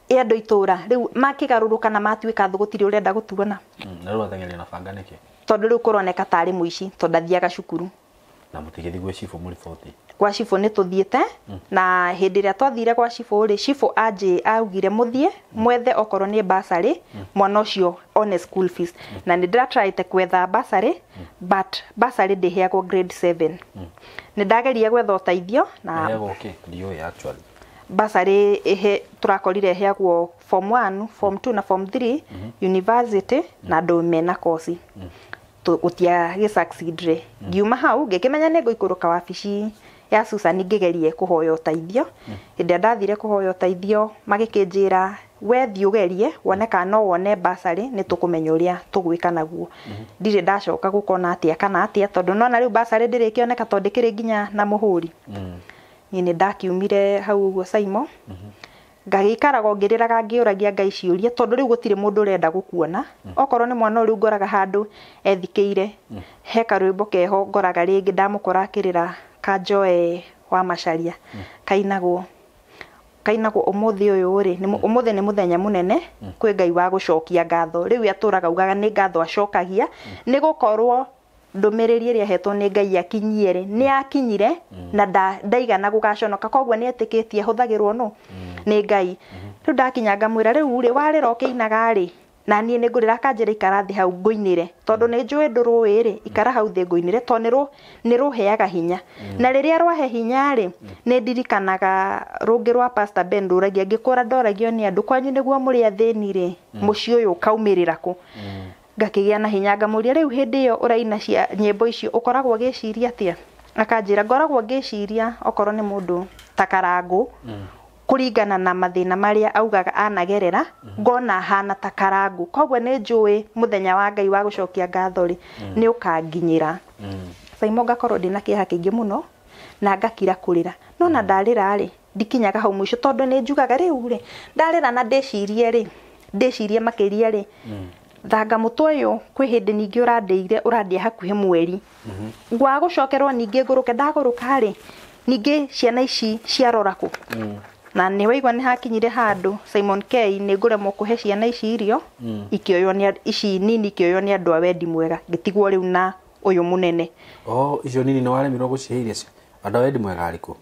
Speaker 1: Ĩ andũ itũra rĩu makĩgarũrũka na matuĩka thũ gũtirĩ ũrenda gũtuona.
Speaker 3: Na rĩu ateng'erio na banga nĩkĩ?
Speaker 1: Tondũ rĩu kũroneka tarĩ mũici tondũ athiaga cukuru.
Speaker 3: Na mũtigĩthiĩ gwĩ cibũ mũriboti?
Speaker 1: Gwa cibũ nĩ tũthiĩte na hĩndĩ ĩrĩa twathire gwa cibũ rĩ cibũ anjĩ augire mũthiĩ mwethe okorwo nĩ bursary mwana ũcio one school fees. Na nĩ ndĩratryte gwetha bursary but bursary ndĩheagwo grade 7. Nĩ ndageria gwetha ũteithio na
Speaker 3: ĩheagwo kĩ? Ndiũĩ actually.
Speaker 1: Bursary ihe tũrakorire ĩheagwo form 1, form 2 na form 3 university na andũ mena kosi. Gũtiagĩ succeed rĩ. Ngiuma hau ngĩkĩmenya nĩ ngũikũrũka wabici ya Susan ngĩgerie kũhoya ũteithio. Hĩndĩ ĩrĩa ndathire kũhoya ũteithio magĩkĩnjĩra we thiĩ ũgerie wone kana no wone bursary nĩ tũkũmenya ũrĩa tũgwĩka naguo. Ndirĩ ndacoka gũkona atĩa kana atĩa tondũ nona rĩu bursary ndĩrĩkĩoneka tondũ ndĩkĩrĩ nginya na mũhũri. Niĩ nĩ ndakiumire hau ũguo Saimo ngagĩikaraga ngĩrĩraga ngĩũragia Ngai ciũria tondũ rĩu gũtirĩ mũndũ ũrenda gũkuona. Okorwo nĩ mwana ũrĩa ngoraga handũ ethikĩire he karwĩmbo keho ngoraga rĩngĩ ndamũkora akĩrĩra ka Joe wa Macharia kainagwo kainagwo ũmũthĩ ũyũ rĩ ũmũthĩ nĩ mũthenya mũnene kwĩ Ngai wa gũcokia ngatho. Rĩu atũraga augaga nĩ ngatho acokagia nĩ gũkorwo ndũmĩrĩri ĩrĩa ahetwo nĩ Ngai akinyie rĩ nĩ akinyire na ndaigana gũgaconoka koguo nĩ etĩkĩtie hũthagĩrwo nũ nĩ Ngai. Rĩu ndakinya ngamwĩra rĩu rĩ warĩra ũkĩinaga rĩ na niĩ nĩ ngũrĩra akanjĩra ikara thĩ hau ngũinĩre tondũ nĩ njũĩ ndũrũĩ rĩ ikara hau thĩ ngũinĩre tondũ nĩ rũheaga hinya. Na rĩrĩa rwahe hinya rĩ nĩ ndirikanaga rũngĩ rwa Pastor Ben rũragia ngĩkũra ndoragio nĩ andũ kwanyu nĩguo mũrĩ athĩni rĩ mũciĩ ũyũ ũkaumĩrĩra kũ. Ngakĩgĩa na hinya ngamũria rĩu hĩndĩ ĩyo ũraina cia nyĩmbo icio ũkoragwo ũgĩciria atĩa? Akanjĩra ngoragwo ngĩciria okorwo nĩ mũndũ ta Karangũ kũringana na mathĩna marĩa augaga anagerera ngona hana ta Karangũ koguo nĩ njũĩ mũthenya wa Ngai wa gũcokia ngatho rĩ nĩ ũkanginyĩra. Saimo ngakorwo ndĩna kĩeha kĩingĩ mũno na ngakira kũrĩra no na ndarĩra rĩ Ndikinyaga hau mũico tondũ nĩ njugaga rĩu rĩ ndarĩra na ndĩcirie rĩ ndĩcirie makĩria rĩ thanga mũtwe ũyũ kwĩ hĩndĩ ningĩ ũrandĩire ũrandĩa hakuhĩ mweri ngwaga gũcokerwo ningĩ ngũrũke ndagũrũka rĩ ningĩ ciana ici ciarora kũ na nĩ waigua nĩ hakinyire handũ Simon K nĩ ngũremwo kũhe ciana ici irio ikĩoywo nĩ ici nini ikĩoywo nĩ andũ a wendi mwega ngĩtigwo rĩu na ũyũ mũnene.
Speaker 3: Oh, icio nini nĩ waremirwo gũcihe irio andũ a wendi mwega arĩkũ?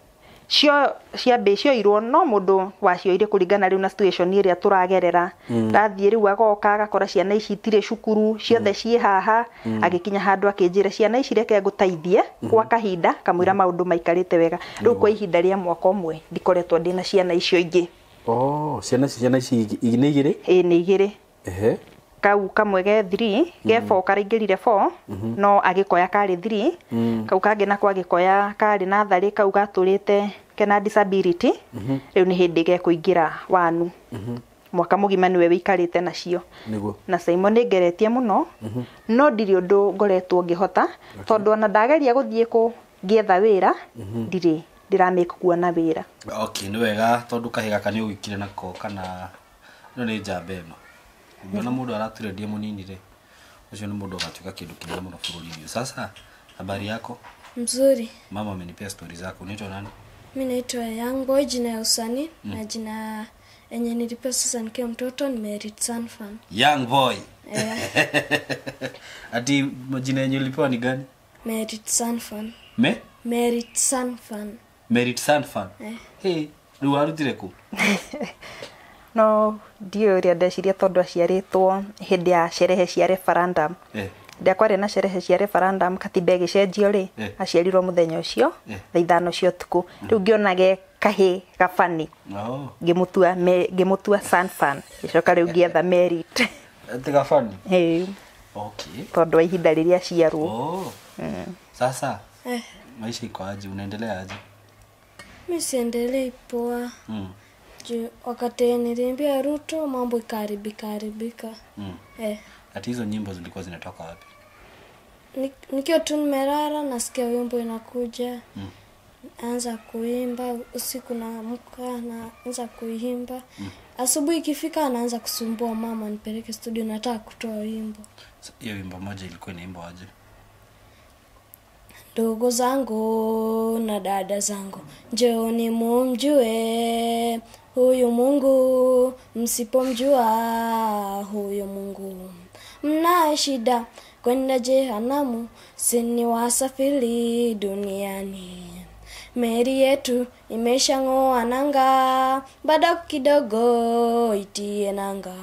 Speaker 1: Cio ciambĩ cioirwo no mũndũ wacioire kũringana rĩu na situation ĩrĩa tũragerera ndathiĩ rĩu agoka agakora ciana ici itirĩ cukuru ciothe ciĩ haha agĩkinya handũ akĩnjĩra ciana ici reke ngũteithie kwa kahinda kamũira maũndũ maikarĩte wega rĩu kwa ihinda rĩa mwaka ũmwe ndikoretwo ndĩna ciana icio ingĩ.
Speaker 3: Oh, ciana ici nĩ igĩrĩ?
Speaker 1: Ĩĩ nĩ igĩrĩ.
Speaker 3: Ehe.
Speaker 1: Kau kamwe ge 3 ge 4 karaingĩrire 4 no agĩkoya karĩ 3 kau kangĩ nako agĩkoya karĩ natharĩ kau gatũrĩte kena disability rĩu nĩ hĩndĩ gekũingĩra wanu mwaka mũgima nĩwe wĩikarĩte nacio.
Speaker 3: Nĩguo.
Speaker 1: Na Simon nĩ ngeretie mũno no ndirĩ ũndũ ngoretwo ngĩhota tondũ ona ndageria gũthiĩ kũ ngĩetha wĩra ndirĩ ndĩramake kuona wĩra.
Speaker 3: Okay, nĩ wega tondũ kahĩ gaka nĩ ũgĩkire nako kana ĩno nĩ njamba ĩno. Ũngĩona mũndũ araturendia mũnini rĩ ũcio nĩ mũndũ ũgatuĩka kĩndũ kĩnene mũno bũrũri-inĩ. Sasa habari yako?
Speaker 2: Mzuri.
Speaker 3: Mama amenipea story zako. Unaitwa nani?
Speaker 2: Mimi naitwa Young Boy, jina ya usanii na jina yenye nilipewa sasa nikiwa mtoto ni Merit Sanfan.
Speaker 3: Young Boy. Ati majina yenye ulipewa ni gani?
Speaker 2: Merit Sanfan.
Speaker 3: Me?
Speaker 2: Merit Sanfan.
Speaker 3: Merit Sanfan. Hey, rĩu warutire kũ?
Speaker 1: No ndiũĩ ũrĩa ndeciria tondũ aciarĩtwo hĩndĩ ya sherehe cia referendum. Rĩrĩa kwarĩ na sherehe cia referendum katiba ĩgĩcenjio rĩ aciarirwo mũthenya ũcio thaa ithano cia ũtukũ rĩu ngĩona ge kahĩ gabani ngĩmũtua Sanfan gĩcoka rĩu ngĩetha Merit.
Speaker 3: Ati gabani?
Speaker 1: Ĩĩ.
Speaker 3: Okay.
Speaker 1: Tondũ wa ihinda rĩrĩa aciarwo.
Speaker 3: Oh. Sasa maisha iko aje, unaendelea aje?
Speaker 2: Mimi siendelei poa. Wakati niliimbia Ruto mambo ikaharibika haribika.
Speaker 3: Ati hizo nyimbo zilikuwa zinatoka wapi?
Speaker 2: Nikiwa tu nimelala nasikia wimbo inakuja. Anza kuimba usiku naamka naanza kuimba. Asubuhi ikifika anaanza kusumbua mama nipeleke studio nataka kutoa wimbo.
Speaker 3: Hiyo wimbo moja ilikuwa inaimba aje?
Speaker 2: Ndugu zangu na dada zangu, njooni mumjue huyu Mungu, msipomjua huyu Mungu mna shida kwenda jehanamu, sini wasafiri duniani. Meli yetu imeshang'oa nanga, bado kidogo itie nanga.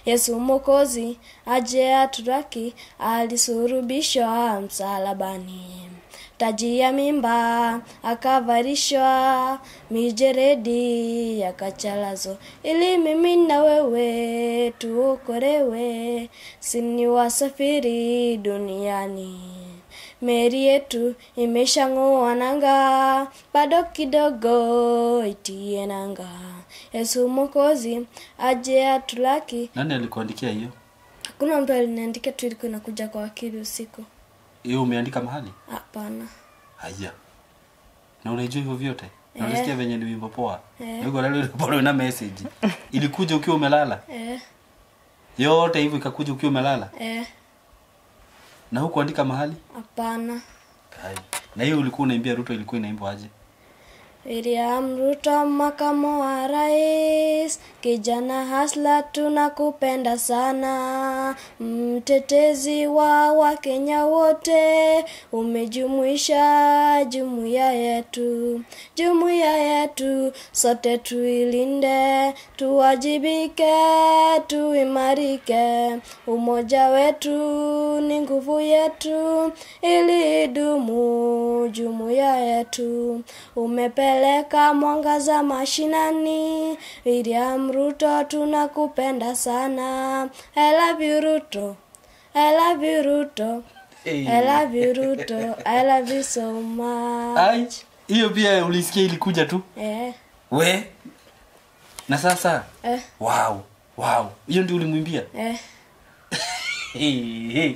Speaker 2: Yesu Mwokozi aje aturaki, alisurubishwa msalabani. Taji ya mimba akavarishwa, mijeredi yakachalazwa, ili mimi na wewe tuokolewe, sini wasafiri duniani. Meli yetu imeshang'oa nanga, bado kidogo itie nanga. Yesu Mwokozi aje atulaki.
Speaker 3: Nani alikuandikia hiyo?
Speaker 2: Hakuna mtu aliniandikia tu, ilikuwa inakuja kwa akili usiku.
Speaker 3: Hiyo umeandika mahali?
Speaker 2: Hapana.
Speaker 3: Haya. Na unajua hivyo vyote? Na unasikia venye ni wimbo poa? Yuko leo bora una message. Ilikuja ukiwa umelala? Yote hivyo ikakuja ukiwa umelala? Na hukuandika mahali?
Speaker 2: Hapana.
Speaker 3: Kai. Na hiyo ulikuwa unaimbia Ruto ilikuwa inaimbwa aje?
Speaker 2: William Ruto makamu wa rais, kijana hasla tunakupenda sana, mtetezi wa Wakenya wote, umejumuisha jumuiya yetu, jumuiya yetu sote tuilinde, tuwajibike, tuimarike, umoja wetu ni nguvu yetu, ili idumu jumuiya yetu. Umepeleka mwangaza mashinani, William Ruto tunakupenda sana. I love you Ruto, I love you Ruto, I love you Ruto, I love you so much.
Speaker 3: Ai, hiyo pia ulisikia ilikuja tu? We. Na sasa? Wow, wow. Hiyo ndio ulimwimbia? Hey.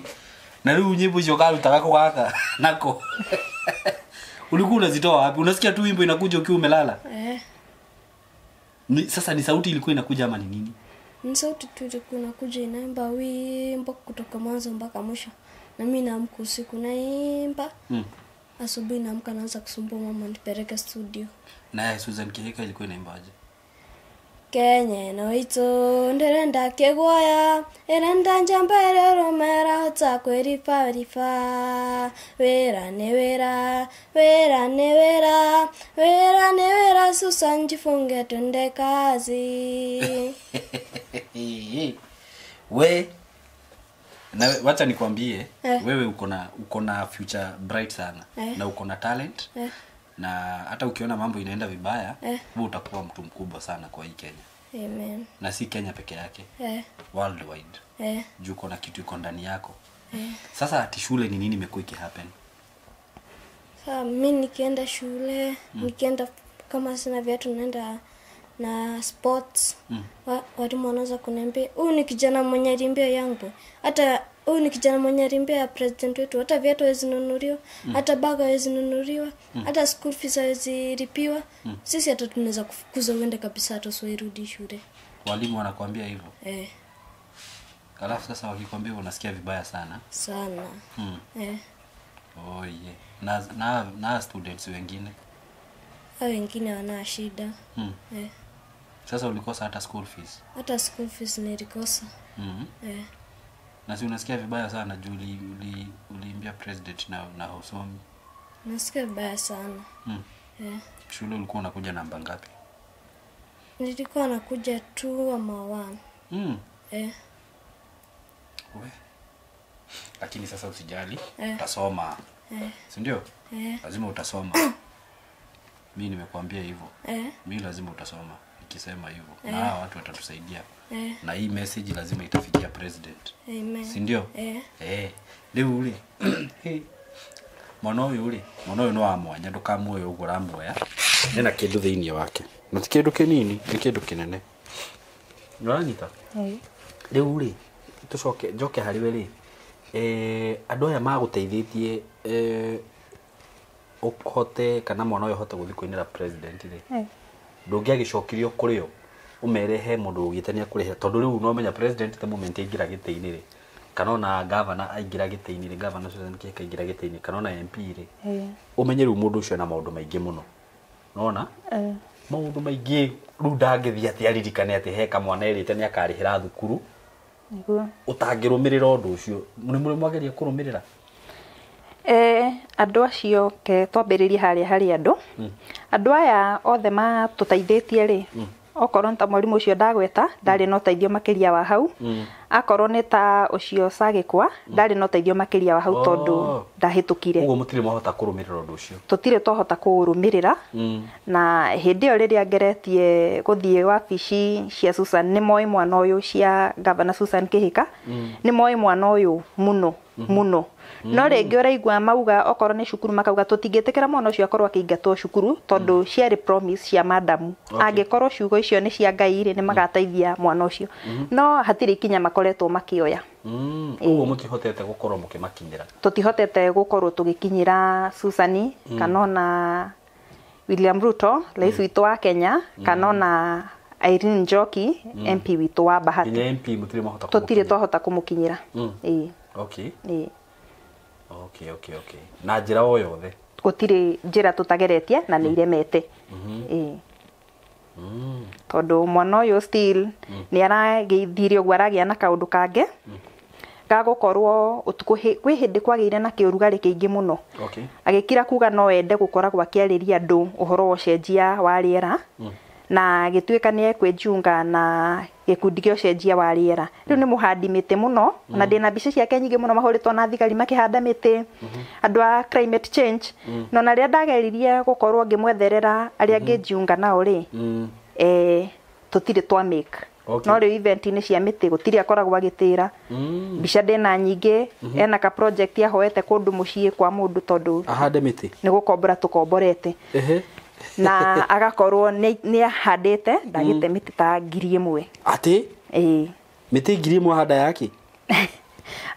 Speaker 3: Na rĩu nyimbo icio karutaga kũ gaka nako? Ulikuwa unazitoa wapi? Unasikia tu wimbo inakuja ukiwa umelala? Sasa ni sauti ilikuwa inakuja ama ni nini?
Speaker 2: Ni sauti tu ilikuwa inakuja inaimba wimbo kutoka mwanzo mpaka mwisho. Na mimi naamka usiku naimba. Asubuhi naamka naanza kusumbua mama nipeleke studio.
Speaker 3: Na Susan Kihika ilikuwa inaimbaje?
Speaker 2: Kenya no ito ndirenda kegwaya irenda njambere romera hota kwerifa rifa wera ne wera wera ne wera wera ne wera Susan jifunge tunde kazi.
Speaker 3: We na wacha nikwambie wewe uko na future bright sana na uko na talent. Na hata ukiona mambo inaenda vibaya, wewe utakuwa mtu mkubwa sana kwa hii Kenya.
Speaker 2: Amen.
Speaker 3: Na si Kenya peke yake. Worldwide. Juu kuna kitu iko ndani yako. Sasa ati shule ni nini imekuwa ikihappen?
Speaker 2: Sasa mimi nikienda shule, nikienda kama sina viatu naenda na sports. Walimu wanaanza kuniambia, "Huyu ni kijana mwenye alimbia yangu. Hata huyu ni kijana mwenye alimbia ya president wetu, hata viatu hawezi nunuliwa, hata bag hawezi nunuliwa, hata school fees hawezi lipiwa. Sisi hata tunaweza kufukuza uende kabisa hata usiirudi shule."
Speaker 3: Walimu wanakuambia hivyo? Alafu sasa wakikwambia unasikia vibaya sana.
Speaker 2: Sana.
Speaker 3: Oh yeah. Na students wengine?
Speaker 2: Hao wengine wana shida.
Speaker 3: Sasa ulikosa hata school fees?
Speaker 2: Hata school fees nilikosa.
Speaker 3: Na si unasikia vibaya sana juu uliimbia president na husomi?
Speaker 2: Nasikia vibaya sana.
Speaker 3: Shule ulikuwa unakuja namba ngapi?
Speaker 2: Nilikuwa nakuja 2 ama 1.
Speaker 3: We. Lakini sasa usijali, utasoma. Si ndio? Lazima utasoma. Mimi nimekuambia hivyo. Mimi lazima utasoma nikisema hivyo. Na watu watatusaidia. Na hii message lazima itafikia president.
Speaker 2: Amen.
Speaker 3: Si ndio? Leo ule. Mwana uyu ule, mwana uyu no amwanya ndukamuoya uguo uramuoya. Nena kindu thiini wake. Na ti kindu kinini, ni kindu kinene. Nĩũranyita? Rĩu rĩ, tucoke njoke harĩ we rĩ. Andũ aya magũteithĩtie ũhote kana mwana ũyũ ahote gũthiĩ kũinĩra president rĩ. Ndũngĩagĩcokirio kũrĩ o ũmere he mũndũ ũgĩte nĩ akũrĩhĩra tondũ rĩu no menya president the moment aingĩra gĩtĩ-inĩ rĩ, kana ona governor aingĩra gĩtĩ-inĩ rĩ, governor Susan Kihika aingĩra gĩtĩ-inĩ kana ona MP rĩ, ũmenye rĩu mũndũ ũcio na maũndũ maingĩ mũno. Nona? Maũndũ maingĩ rĩu ndangĩthiĩ atĩ aririkane atĩ he kamwana erĩte nĩ akarĩhĩra thukuru.
Speaker 1: Nĩguo.
Speaker 3: Ũtangĩrũmĩrĩra ũndũ ũcio, nĩ mũrĩ mwageria kũrũmĩrĩra?
Speaker 1: Andũ acio ke twambĩrĩrie harĩa harĩ andũ. Andũ aya othe matũteithĩtie rĩ, okorwo nĩ ta mwarimũ ũcio ndagweta, ndarĩ na ũteithio makĩria wa hau. Akorwo nĩ ta ũcio Sagĩkwa, ndarĩ na ũteithio makĩria wa hau tondũ ndahĩtũkire.
Speaker 3: Ũguo mũtirĩ mwahota kũrũmĩrĩra ũndũ ũcio?
Speaker 1: Tũtirĩ twahota kũũrũmĩrĩra. Na hĩndĩ ĩyo rĩrĩa ngeretie gũthiĩ wabici cia Susan, nĩ moĩ mwana ũyũ cia Governor Susan Kihika, nĩ moĩ mwana ũyũ mũno mũno. No rĩngĩ ũraigua mauga okorwo nĩ cukuru makauga tũtingĩtĩkĩra mwana ũcio akorwo akĩingatwo cukuru tondũ ciarĩ promise cia madamu. Angĩkorwo ciugo icio nĩ cia Ngai rĩ, nĩ magateithia mwana ũcio. No hatirĩ ikinya makoretwo makĩoya.
Speaker 3: Ũguo mũtihotete gũkorwo mũkĩmakinyĩra?
Speaker 1: Tũtihotete gũkorwo tũgĩkinyĩra Susani kana ona William Ruto, rais witũ wa Kenya, kana ona Irene Njoki, MP witũ wa Bahati.
Speaker 3: Nginya MP mũtirĩ mwahota kũmũkinyĩra?
Speaker 1: Tũtirĩ twahota kũmũkinyĩra.
Speaker 3: Okay. Okay. Na njĩra o yothe?
Speaker 1: Gũtirĩ njĩra tũtageretie na nĩ iremete. Tondũ mwana ũyũ still nĩ aragĩthirie ũguo aragĩa na kaũndũ kangĩ ga gũkorwo ũtukũ kwĩ hĩndĩ kwagĩire na kĩũrugarĩ kĩingĩ mũno. Agĩkira kuga no ende gũkoragwo akĩarĩria andũ ũhoro wa ũcenjia wa rĩera. Na gĩtuĩka nĩ ekwĩjiunga na gĩkundi kĩa ũcenjia wa rĩera. Rĩu nĩ mũhandi mĩtĩ mũno, na ndĩna mbica ciake nyingĩ mũno mahũrĩtwo na thigari makĩhanda mĩtĩ, andũ a climate change. No na rĩrĩa ndageririe gũkorwo ngĩmwetherera arĩa ngĩjiunga nao rĩ, tũtirĩ twa make. No rĩu event-inĩ cia mĩtĩ gũtirĩ akoragwo agĩtĩra. Mbica ndĩna nyingĩ, ena ka project ahoete kũndũ mũciĩ kwa mũndũ tondũ
Speaker 3: ahande mĩtĩ.
Speaker 1: Nĩ gũkombora tũkomborete. Na agakorwo nĩ ahandĩte ndagĩte mĩtĩ ta 1000.
Speaker 3: Atĩ?
Speaker 1: Ĩĩ.
Speaker 3: Mĩtĩ 1000 ahanda yake?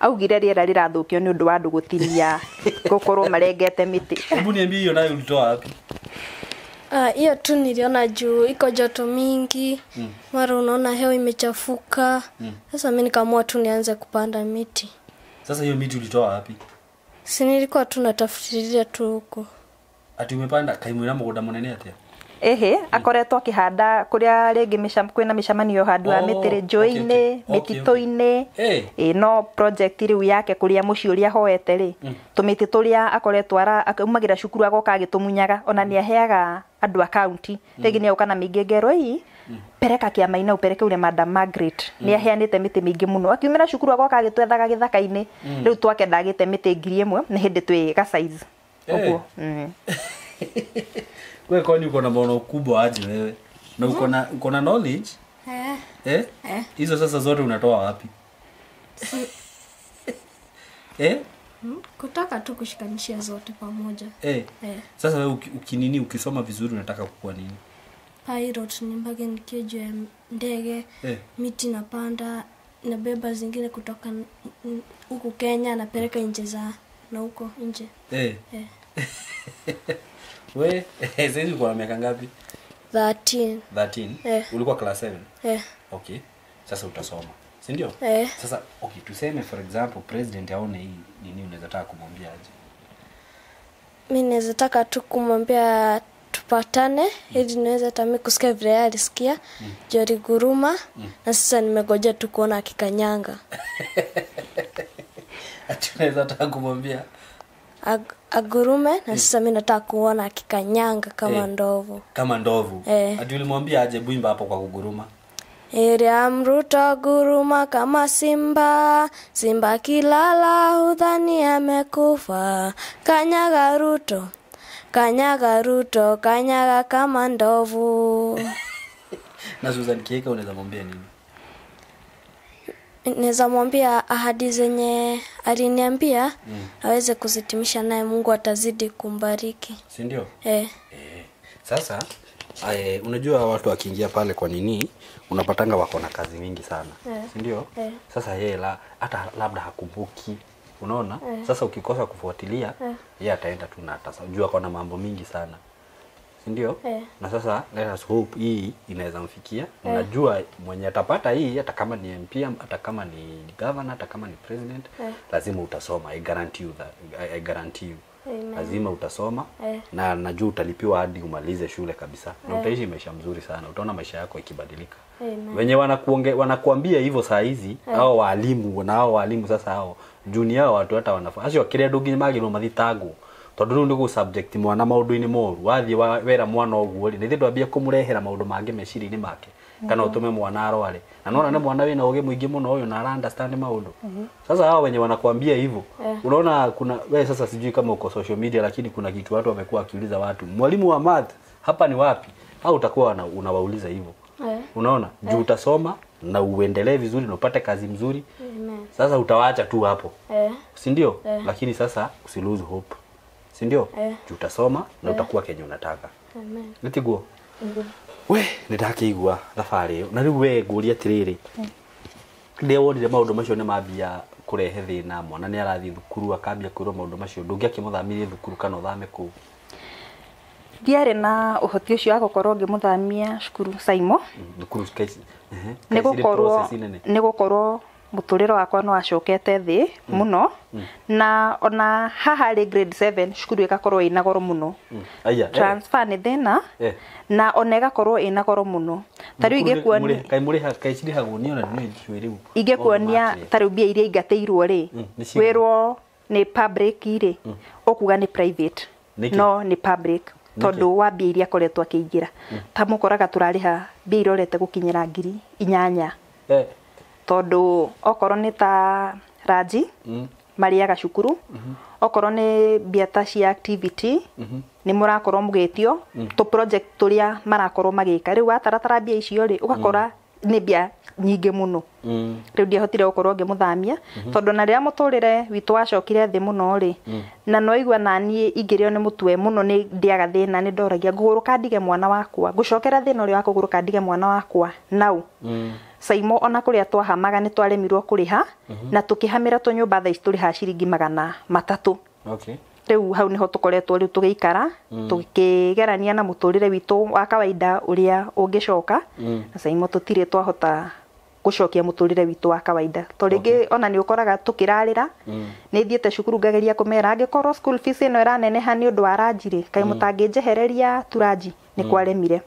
Speaker 1: Augire rĩera rĩrathũkio nĩ ũndũ wa andũ gũtinia gũkorwo marengete mĩtĩ.
Speaker 3: Hebu niambie hiyo nayo ulitoa wapi?
Speaker 2: Hiyo tu niliona juu iko joto mingi. Mara unaona hewa imechafuka. Sasa mimi nikaamua tu nianze kupanda miti.
Speaker 3: Sasa hiyo miti ulitoa wapi?
Speaker 2: Si nilikuwa tu natafutilia tu huko.
Speaker 3: Ati umepanda kaimwira mugunda munene atia?
Speaker 1: Ehe, akoretwo akihanda kuria ringi kwina micemanio handu ya
Speaker 3: Oh,
Speaker 1: mĩtĩ njũĩ-inĩ,
Speaker 3: okay, okay.
Speaker 1: mĩtitũ-inĩ.
Speaker 3: Eh.
Speaker 1: Ĩ, no project rĩu yake kuria mũciĩ ũrĩa ahoete rĩ, tũmĩtĩ tũrĩa akoretwo aumagĩra cukuru agoka agĩtũmunyaga, ona nĩ aheaga andũ a county. Rĩngĩ nĩ agoka na mĩingĩ ngerwo ii pereka kĩama-inĩ upeleke ule Madam Margaret. Nĩ aheanĩte mĩtĩ mĩingĩ mũno. Akiumĩra cukuru agoka agĩtwethaga gĩthaka-inĩ. Rĩu twake ndagĩte mĩtĩ 1000 nĩ hĩndĩ twĩ ga size. Ũguo.
Speaker 3: Wewe kwani uko na maono kubwa aje wewe? Na uko na knowledge?
Speaker 2: Eh.
Speaker 3: Eh? Hizo sasa zote unatoa wapi? Eh?
Speaker 2: Kutaka tu kushikanishia zote pamoja.
Speaker 3: Eh. Sasa wewe ukinini ukisoma vizuri unataka kukua nini?
Speaker 2: Pilot, nimbage nikiwa juu ya ndege. Miti napanda, nabeba zingine kutoka huku Kenya napeleka nje za na huko nje.
Speaker 3: Eh. We, sasa hivi uko na miaka ngapi?
Speaker 2: 13.
Speaker 3: 13? Ulikuwa class 7?
Speaker 2: Eh.
Speaker 3: Okay. Sasa utasoma. Si ndio?
Speaker 2: Eh.
Speaker 3: Sasa okay, tuseme for example president aone hii nini, unaweza taka kumwambia aje?
Speaker 2: Mimi naweza taka tu kumwambia tupatane ili niweze hata mimi kusikia vile yeye alisikia. Jori guruma. Na sasa nimegoja tu kuona akikanyanga.
Speaker 3: Ati unaweza taka kumwambia
Speaker 2: agurume na sasa mimi nataka kuona akikanyanga kama ndovu.
Speaker 3: Kama ndovu. Ati ulimwambia aje buimba hapo kwa kuguruma?
Speaker 2: William Ruto guruma kama simba, simba kilala hudhani amekufa. Kanyaga Ruto, kanyaga Ruto, kanyaga kama ndovu.
Speaker 3: Na Susan Kihika unaweza mwambia nini?
Speaker 2: Naweza mwambia ahadi zenye aliniambia aweze kuzitimisha, naye Mungu atazidi kumbariki.
Speaker 3: Si ndio?
Speaker 2: Eh.
Speaker 3: Sasa unajua watu wakiingia pale kwa nini unapatanga wako na kazi mingi sana. Si ndio? Sasa yeye hata labda hakumbuki. Unaona? Sasa ukikosa kufuatilia yeye ataenda tu na atajua kwa na mambo mingi sana. Si ndio? Na sasa let us hope hii inaweza mfikia. Unajua mwenye atapata hii, hata kama ni MP, hata kama ni governor, hata kama ni president, lazima utasoma. I guarantee you that. I guarantee you.
Speaker 2: Amen.
Speaker 3: Lazima utasoma. Na najua utalipiwa hadi umalize shule kabisa. Na utaishi maisha mzuri sana. Utaona maisha yako ikibadilika.
Speaker 2: Amen.
Speaker 3: Wenye wanakuambia hivyo saa hizi, hao walimu na hao walimu sasa hao junior hao watu hata wanafanya. Acio kiria ndungi magirwo mathitangwo. Tondu riu ni subject mwana maundu-ini moru wathie wera mwana uguo ri nithi ndwambia kumurehera maundu mangi meciria-ini make kana utume mwana arware na nona ni mwana wina ugi mwingi muno uyu na ara understand maundu. Sasa hao wenye wanakuambia hivyo, unaona kuna wewe sasa sijui kama uko social media, lakini kuna kitu watu wamekuwa wakiuliza watu, mwalimu wa math hapa ni wapi? Au utakuwa unawauliza hivyo. Unaona, juu utasoma na uendelee vizuri na upate kazi mzuri. Sasa utawaacha tu hapo. Si ndio? Lakini sasa usi lose hope. Si ndio? Juu utasoma na utakuwa kenye unataka.
Speaker 2: Amen.
Speaker 3: Nitiguo. We, nĩndakĩigua thabarĩ ĩyo. Na rĩu we ngũria atĩrĩrĩ, rĩrĩa wonire maũndũ macio nĩ mambia kũrehe thĩna, mwana nĩ arathiĩ thukuru akambia kwĩrwo maũndũ macio, ndũngĩakĩmũthamirie thukuru kana ũthame kũu?
Speaker 1: Ndiarĩ na ũhoti ũcio wa gũkorwo ngĩmũthamia cukuru Saimo.
Speaker 3: Thukuru
Speaker 1: nĩ gũkorwo mũtũrĩre wakwa no acokete thĩ mũno, na ona haha rĩ grade 7 cukuru ĩgakorwo ĩna goro mũno. Transfer nĩ thĩna, na ona ĩgakorwo ĩna goro mũno. Ta rĩu ingĩkuonia ingĩkuonia ta rĩu mbia iria ingatĩirwo rĩ, wĩrwo nĩ public rĩ, ũkuga nĩ private, no nĩ public tondũ wa mbia iria akoretwo akĩingĩra. Ta mũkoraga tũrarĩha mbia irorete gũkinyĩra 8,000. Tondũ okorwo nĩ ta ranji marĩaga cukuru, okorwo nĩ mbia ta cia activity nĩ mũrakorwo mũgĩtio tũ project tũrĩa marakorwo magĩka. Rĩu wataratara mbia icio rĩ, ũgakora nĩ mbia nyingĩ mũno. Rĩu ndiahotire gũkorwo ngĩmũthamia tondũ na rĩrĩa mũtũrĩre witũ wacokire thĩ mũno rĩ, na no igua na niĩ ingĩrĩo nĩ mũtwe mũno nĩ ndĩaga thĩna, nĩ ndoragia ngũgũrũka ndige mwana wakwa, ngũcokera thĩna ũrĩa wa kũgũrũka ndige mwana wakwa nau. Saimo ona kũrĩa twahamaga nĩ twaremirwo kũrĩha, na tũkĩhamĩra tũnyũmba thaa ici tũrĩhaga ciringi 300.
Speaker 3: Okay.
Speaker 1: Rĩu hau nĩho tũkoretwo rĩu tũgĩikara tũkĩgerania na mũtũrĩre witũ wa kawaida ũrĩa ũngĩcoka. Na Saimo tũtirĩ twahota gũcokia mũtũrĩre witũ wa kawaida to rĩngĩ ona nĩ ũkoraga tũkĩrarĩra. Nĩ thiĩte cukuru ngageria kũmera angĩkorwo school fees ĩno ĩraneneha nĩ ũndũ wa ranji rĩ, kaĩ mũtangĩnjehereria tu ranji, nĩ kwaremire.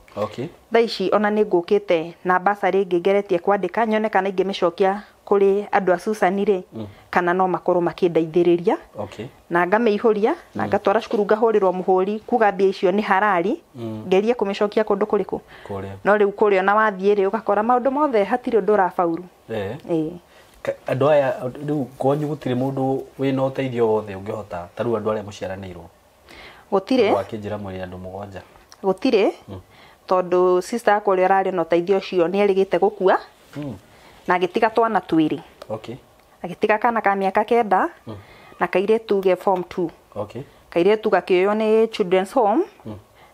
Speaker 1: Thaa ici ona nĩ ngũkĩte na basarĩ ĩngĩ ngeretie kwandĩka nyone kana ingĩmĩcokia kũrĩ andũ a Susan rĩ, kana no makorwo makĩndeithĩrĩria. Na ngamĩihũria na ngatwara cukuru ngahũrĩrwo mũhũri kuga mbia icio nĩ harari, ngerie kũmĩcokia kũndũ kũrĩkũ. No rĩu kũrĩa ona wathiĩ rĩ, ũgakora maũndũ mothe hatirĩ ũndũ ũrabauru. Ĩĩ.
Speaker 3: Andũ aya rĩu kwanyu gũtirĩ mũndũ wĩna ũteithio wothe ũngĩhota ta rĩu andũ arĩa mũciaranĩirwo?
Speaker 1: Gũtirĩ.
Speaker 3: Wakĩnjĩra mwĩrĩ andũ 7.
Speaker 1: Gũtirĩ, tondũ sister yakwa ũrĩa ũrarĩ na ũteithio ũcio nĩ erĩgĩte gũkua. Na agĩtiga twana twĩrĩ. Agĩtiga kana ka mĩaka 9 na kairĩtu ge form 2. Kairĩtu gakĩoywo nĩ children's home,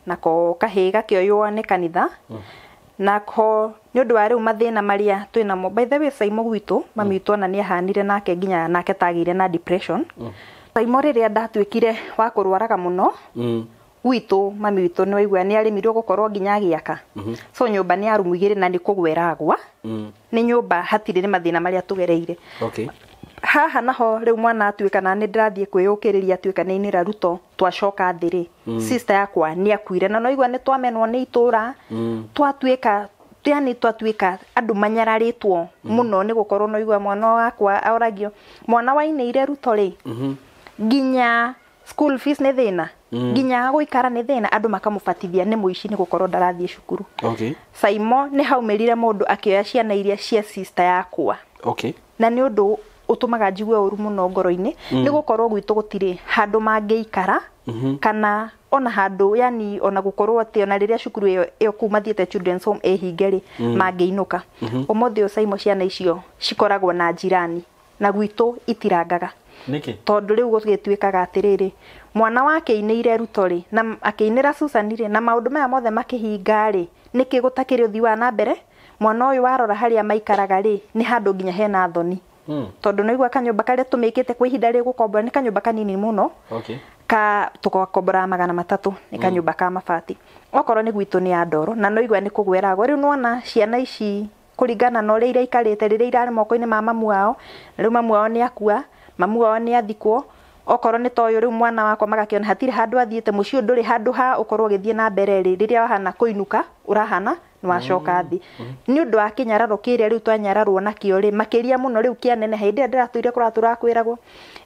Speaker 1: nako kahĩĩ gakĩoywo nĩ kanitha. Nako nĩ ũndũ wa rĩu mathĩna marĩa twĩnamo. By the way, Saimo gwitũ mami witũ ona nĩ ahanire nake nginya nake tagĩire na depression. Saimo rĩrĩa ndatuĩkire wa kũrwaraga mũno, gwitũ mami witũ nĩ waigua nĩ arĩmirwo gũkorwo nginya agĩaka. So nyũmba nĩ ya rumu 2 na nĩ kũgwera agwa. Nĩ nyũmba hatirĩ nĩ mathĩna marĩa tũgereire. Haha naho rĩu mwana atuĩka na nĩ ndĩrathiĩ kwĩyũkĩrĩria atuĩka nĩ inĩra Ruto twacoka thĩ rĩ, sister yakwa nĩ akuire na noigua nĩ twamenwo nĩ itũra. Twatuĩka yani twatuĩka andũ manyararĩtwo mũno nĩ gũkorwo noigua mwana wakwa oragio mwana wainĩire Ruto rĩ, nginya school fees nĩ thĩna, nginya gũikara nĩ thĩna, andũ makamũbatithia nĩ mũici nĩ gũkorwo ndarathiĩ cukuru. Saimo nĩ haumĩrire mũndũ akĩoya ciana iria cia sister yakwa. Na nĩ ũndũ ũtũmaga njigue ũru mũno ngoro-inĩ, nĩ gũkorwo gwitũ gũtirĩ handũ mangĩikara, kana ona handũ yani ona gũkorwo atĩ ona rĩrĩa cukuru ĩyo kũu mathiĩte children's home ĩhinge rĩ, mangĩinũka. Ũmũthĩ ũyũ Saimo ciana icio cikoragwo na njirani na gwitũ itirangaga.
Speaker 3: Nĩkĩ?
Speaker 1: Tondũ rĩu gũgĩtuĩkaga atĩrĩrĩ, mwana wake ainĩire Ruto rĩ, na akĩinĩra Susan rĩ, na maũndũ maya mothe makĩhinga rĩ, nĩkĩ gũtakĩrĩ ũthii wa na mbere? Mwana ũyũ warora harĩa maikaraga rĩ, nĩ handũ nginya hena thoni. Tondũ nĩigua kanyũmba karĩa tũmĩkĩte kwa ihinda rĩgũkombora nĩ kanyũmba kanini mũno. Ka tũgakombora 300 nĩ kanyũmba ka mabati. Okorwo nĩ gwitũ nĩ ya ndoro na noigua nĩ kũgweragwo. Rĩu nĩwona ciana ici kũringana na ũrĩa iraikarĩte rĩrĩa irarĩ moko-inĩ ma mamu wao, rĩu mamu wao nĩ akua, mamu wao nĩ athikwo. Okorwo nĩ toyũ rĩu mwana wakwa magakĩona hatirĩ handũ athiĩte, mũciĩ ũyũ ndũrĩ handũ ha ũkorwo ũgĩthiĩ na mbere rĩ, rĩrĩa wahana kũinũka ũrahana nĩ wacoka thĩ. Nĩ ũndũ wa kĩnyararo kĩrĩa rĩu twanyararwo nakĩo rĩ, makĩria mũno rĩu kĩaneneha hĩndĩ ĩrĩa ndĩratũire kũratũrakwĩragwo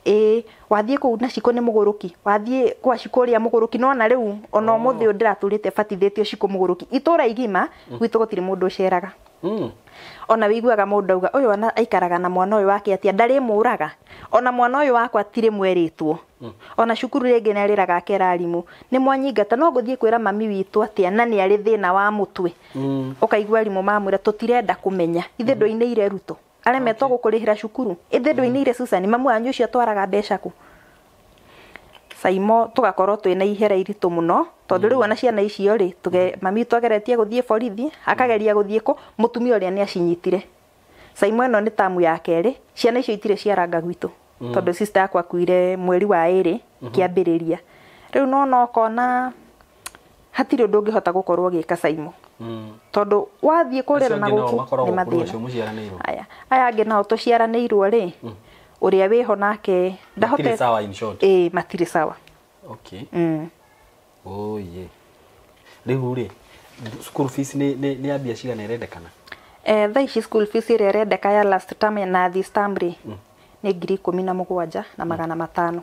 Speaker 1: ĩĩ wathiĩ kũu na Shiko nĩ mũgũrũki, wathiĩ kwa Shiko ũrĩa mũgũrũki. Nona rĩu ona ũmũthĩ ũyũ ndĩratũrĩte batithĩtio Shiko mũgũrũki itũra igima gwitũ gũtirĩ mũndũ ũceraga. Ona wĩiguaga mũndũ auga ũyũ ona aikaraga na mwana ũyũ wake atĩa, ndarĩmũraga. Ona mwana ũyũ wakwa tirĩ mwerĩtwo. Ona cukuru rĩngĩ nĩ arĩraga akera arimũ nĩ mwanyingata, no ngũthiĩ kwĩra mami witũ atĩa na nĩ arĩ thĩna wa mũtwe. Ũkaigua arimũ mamwĩra tũtirenda kũmenya, ithuĩ ndũinĩire Ruto, aremetwo gũkũrĩhĩra cukuru, ithuĩ ndũinĩire Susan, mamu wanyu ũcio atwaraga mbeca kũ? Saimo tũgakorwo twĩna ihera iritũ mũno tondũ rĩu ona ciana icio rĩ, mami witũ ageretie gũthiĩ borithi, akageria gũthiĩ kũ, mũtumia ũrĩa nĩ acinyitire. Saimo ĩno nĩ tamu ya kerĩ, ciana icio itirĩ ciaranga gwitũ tondũ sister yakwa akuire mweri wa 2 kĩambĩrĩria. Rĩu nona ũkona hatirĩ ũndũ ũngĩhota gũkorwo ũgĩka Saimo. Tondũ wathiĩ kũrĩra na gũkũ nĩ mathĩna. Aya angĩ nao tũciaranĩirwo rĩ, ũrĩa wĩho nake ndahotete.
Speaker 3: Matirĩ sawa in short.
Speaker 1: Ĩĩ, matirĩ sawa.
Speaker 3: Oye. Rĩu rĩ, school fees nĩ ya mbia cigana ĩrendekana?
Speaker 1: Thaa ici school fees ĩrĩa ĩrendeka ya last term na this term rĩ, nĩ 17,500 na 500.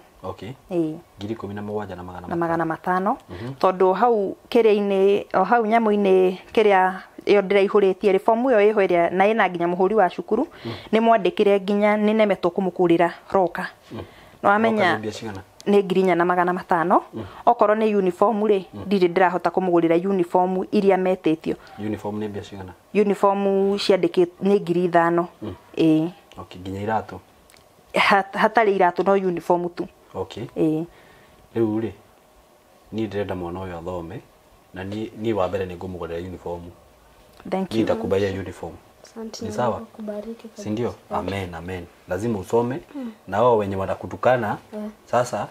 Speaker 1: Ĩĩ.
Speaker 3: 17,000 na magana
Speaker 1: Na magana matano. Tondũ hau kĩrĩa-inĩ, o hau nyamũ-inĩ kĩrĩa ĩyo ndĩraihũrĩtie rĩ, fomu ĩyo ĩho ĩrĩa na ĩna nginya mũhũri wa cukuru, nĩ mwandĩkĩre nginya nĩ nemetwo kũmũkũrĩra roka. Nĩ wamenya
Speaker 3: Roka nĩ mbia cigana?
Speaker 1: nĩ 4,500. Okorwo nĩ uniform rĩ, ndirĩ ndĩrahota kũmũgũrĩra uniform iria metĩtio.
Speaker 3: Uniform nĩ mbia cigana?
Speaker 1: Uniform ciandĩkĩtwo nĩ 5,000. Ĩĩ.
Speaker 3: Nginya iratũ?
Speaker 1: Hatarĩ iratũ no uniform tu. Ĩĩ.
Speaker 3: Rĩu rĩ, niĩ ndĩrenda mwana ũyũ athome, na niĩ wa mbere nĩ ngũmũgũrĩra uniform.
Speaker 1: Thank
Speaker 3: Niĩ
Speaker 1: you.
Speaker 3: ndakũmbaia uniform.
Speaker 2: Asante.
Speaker 3: Ni
Speaker 2: Na
Speaker 3: sawa?
Speaker 2: Mungu akubariki kabisa.
Speaker 3: Si ndio? Amen, amen. Lazima usome na wao wenye wanakutukana sasa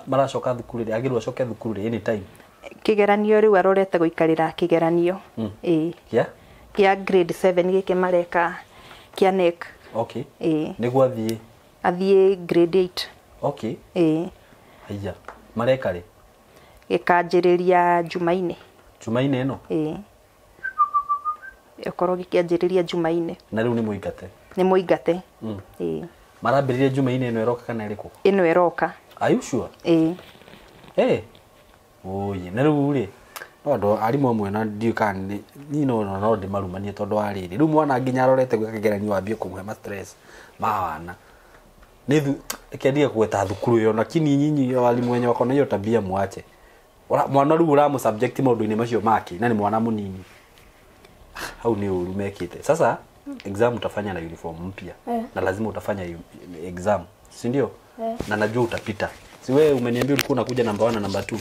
Speaker 3: maracoka thukuru rĩ agĩrwo acoke thukuru rĩ anytime.
Speaker 1: Kĩgeranio rĩu arorete gũikarĩra kĩgeranio. Ĩĩ.
Speaker 3: Yeah?
Speaker 1: Kĩa grade 7 gĩkĩ mareka kĩa NEC.
Speaker 3: Okay.
Speaker 1: Ĩĩ.
Speaker 3: Nĩguo athiĩ.
Speaker 1: Athiĩ grade 8.
Speaker 3: Okay.
Speaker 1: Ĩĩ.
Speaker 3: Haiya. Mareka rĩ?
Speaker 1: Gĩkanjĩrĩria Jumaine.
Speaker 3: Jumaine ĩno?
Speaker 1: Ĩĩ. Okorwo gĩkĩanjĩrĩria Jumaine.
Speaker 3: Na rĩu nĩ mũingate?
Speaker 1: Nĩ mũingate. Ĩĩ.
Speaker 3: Marambĩrĩria Jumaine ĩno ĩroka kana ĩrĩkũ?
Speaker 1: Ĩno ĩroka.
Speaker 3: Are you sure?
Speaker 1: Ĩĩ.
Speaker 3: Eh. Oye, na rĩu rĩ no andũ arimũ amwe na ndiũĩ kana nĩ niĩ no ndĩmarumanie tondũ wa rĩrĩ rĩu mwana nginya arorete gwĩka kĩgeranio wambie kũmũhe ma stress ma wana nĩ thu reke ndige kũgweta thukuru ĩyo lakini nyinyi walimu wenye wako na hiyo tabia mwache. Mwana rĩu ũramũ subject maũndũ-inĩ macio make na nĩ mwana mũnini. Hau nĩ ũru mekĩte. Sasa exam utafanya na uniform mpya na lazima utafanya exam, si ndio? Na najua utapita. Si wewe umeniambia ulikuwa unakuja namba 1 na namba 2.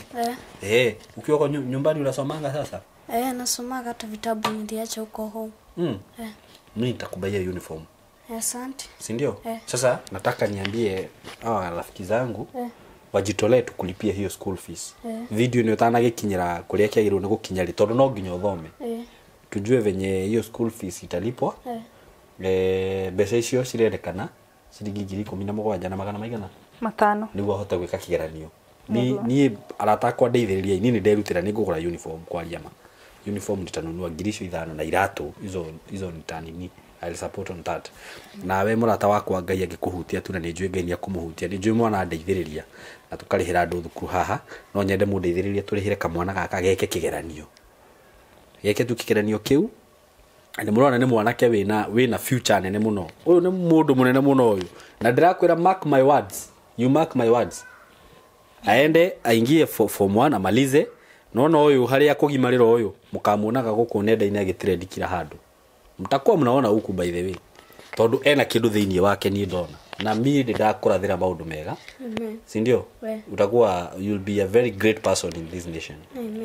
Speaker 3: Eh, ukiwa kwa nyumbani unasomanga sasa?
Speaker 2: Nasomaga hata vitabu niliacha huko home.
Speaker 3: Mimi nitakubaia uniform.
Speaker 2: Asante.
Speaker 3: Si ndio? Sasa nataka niambie hawa rafiki zangu wajitolee tukulipie hiyo school fees. Video ni utanagikinyira kuria kiagirwo ni gukinya ri tondu no nginya uthome. Tujue venye hiyo school fees italipwa. Mbeca icio cirendekana ciringi 17,000 na magana maigana
Speaker 1: 500.
Speaker 3: Nĩguo ahote gwĩka kĩgeranio. Niĩ arata akwa ndeithĩrĩria niĩ nĩnderutĩra nĩngũgũra uniform kwaria ma. Uniform nitanunua 5,000 na iratũ izo nitanini. I'll support on that. Nawe mũrata wakwa Ngai angĩkũhutia tu na nĩnjũĩ Ngai nĩekũmũhutia nĩnjũĩ mwana ndeithĩrĩria na tũkarĩhĩra andũ thukuru haha no nyende mũndeithĩrĩrie tũrĩhĩre kamwana gaka geke kĩgeranio. Geke tu kĩgeranio kĩu nĩ mũrona nĩ mwanake wĩna future nene mũno. Ũyũ nĩ mũndũ mũnene mũno ũyũ. Na ndĩrakwĩra mark my words. You mark my words. Aende aingie form 1 amalize. Nona ũyũ harĩa kũgimarĩra ũyũ mũkamuonaga gũkũ nenda-inĩ agĩtrend kila handũ. Mtakuwa mnaona huku by the way. Tondu ena kĩndũ thĩinĩ wake niĩ ndona. Na mimi ndĩrakũrathĩra maũndũ mega. Si ndio? Utakuwa you'll be a very great person in this nation.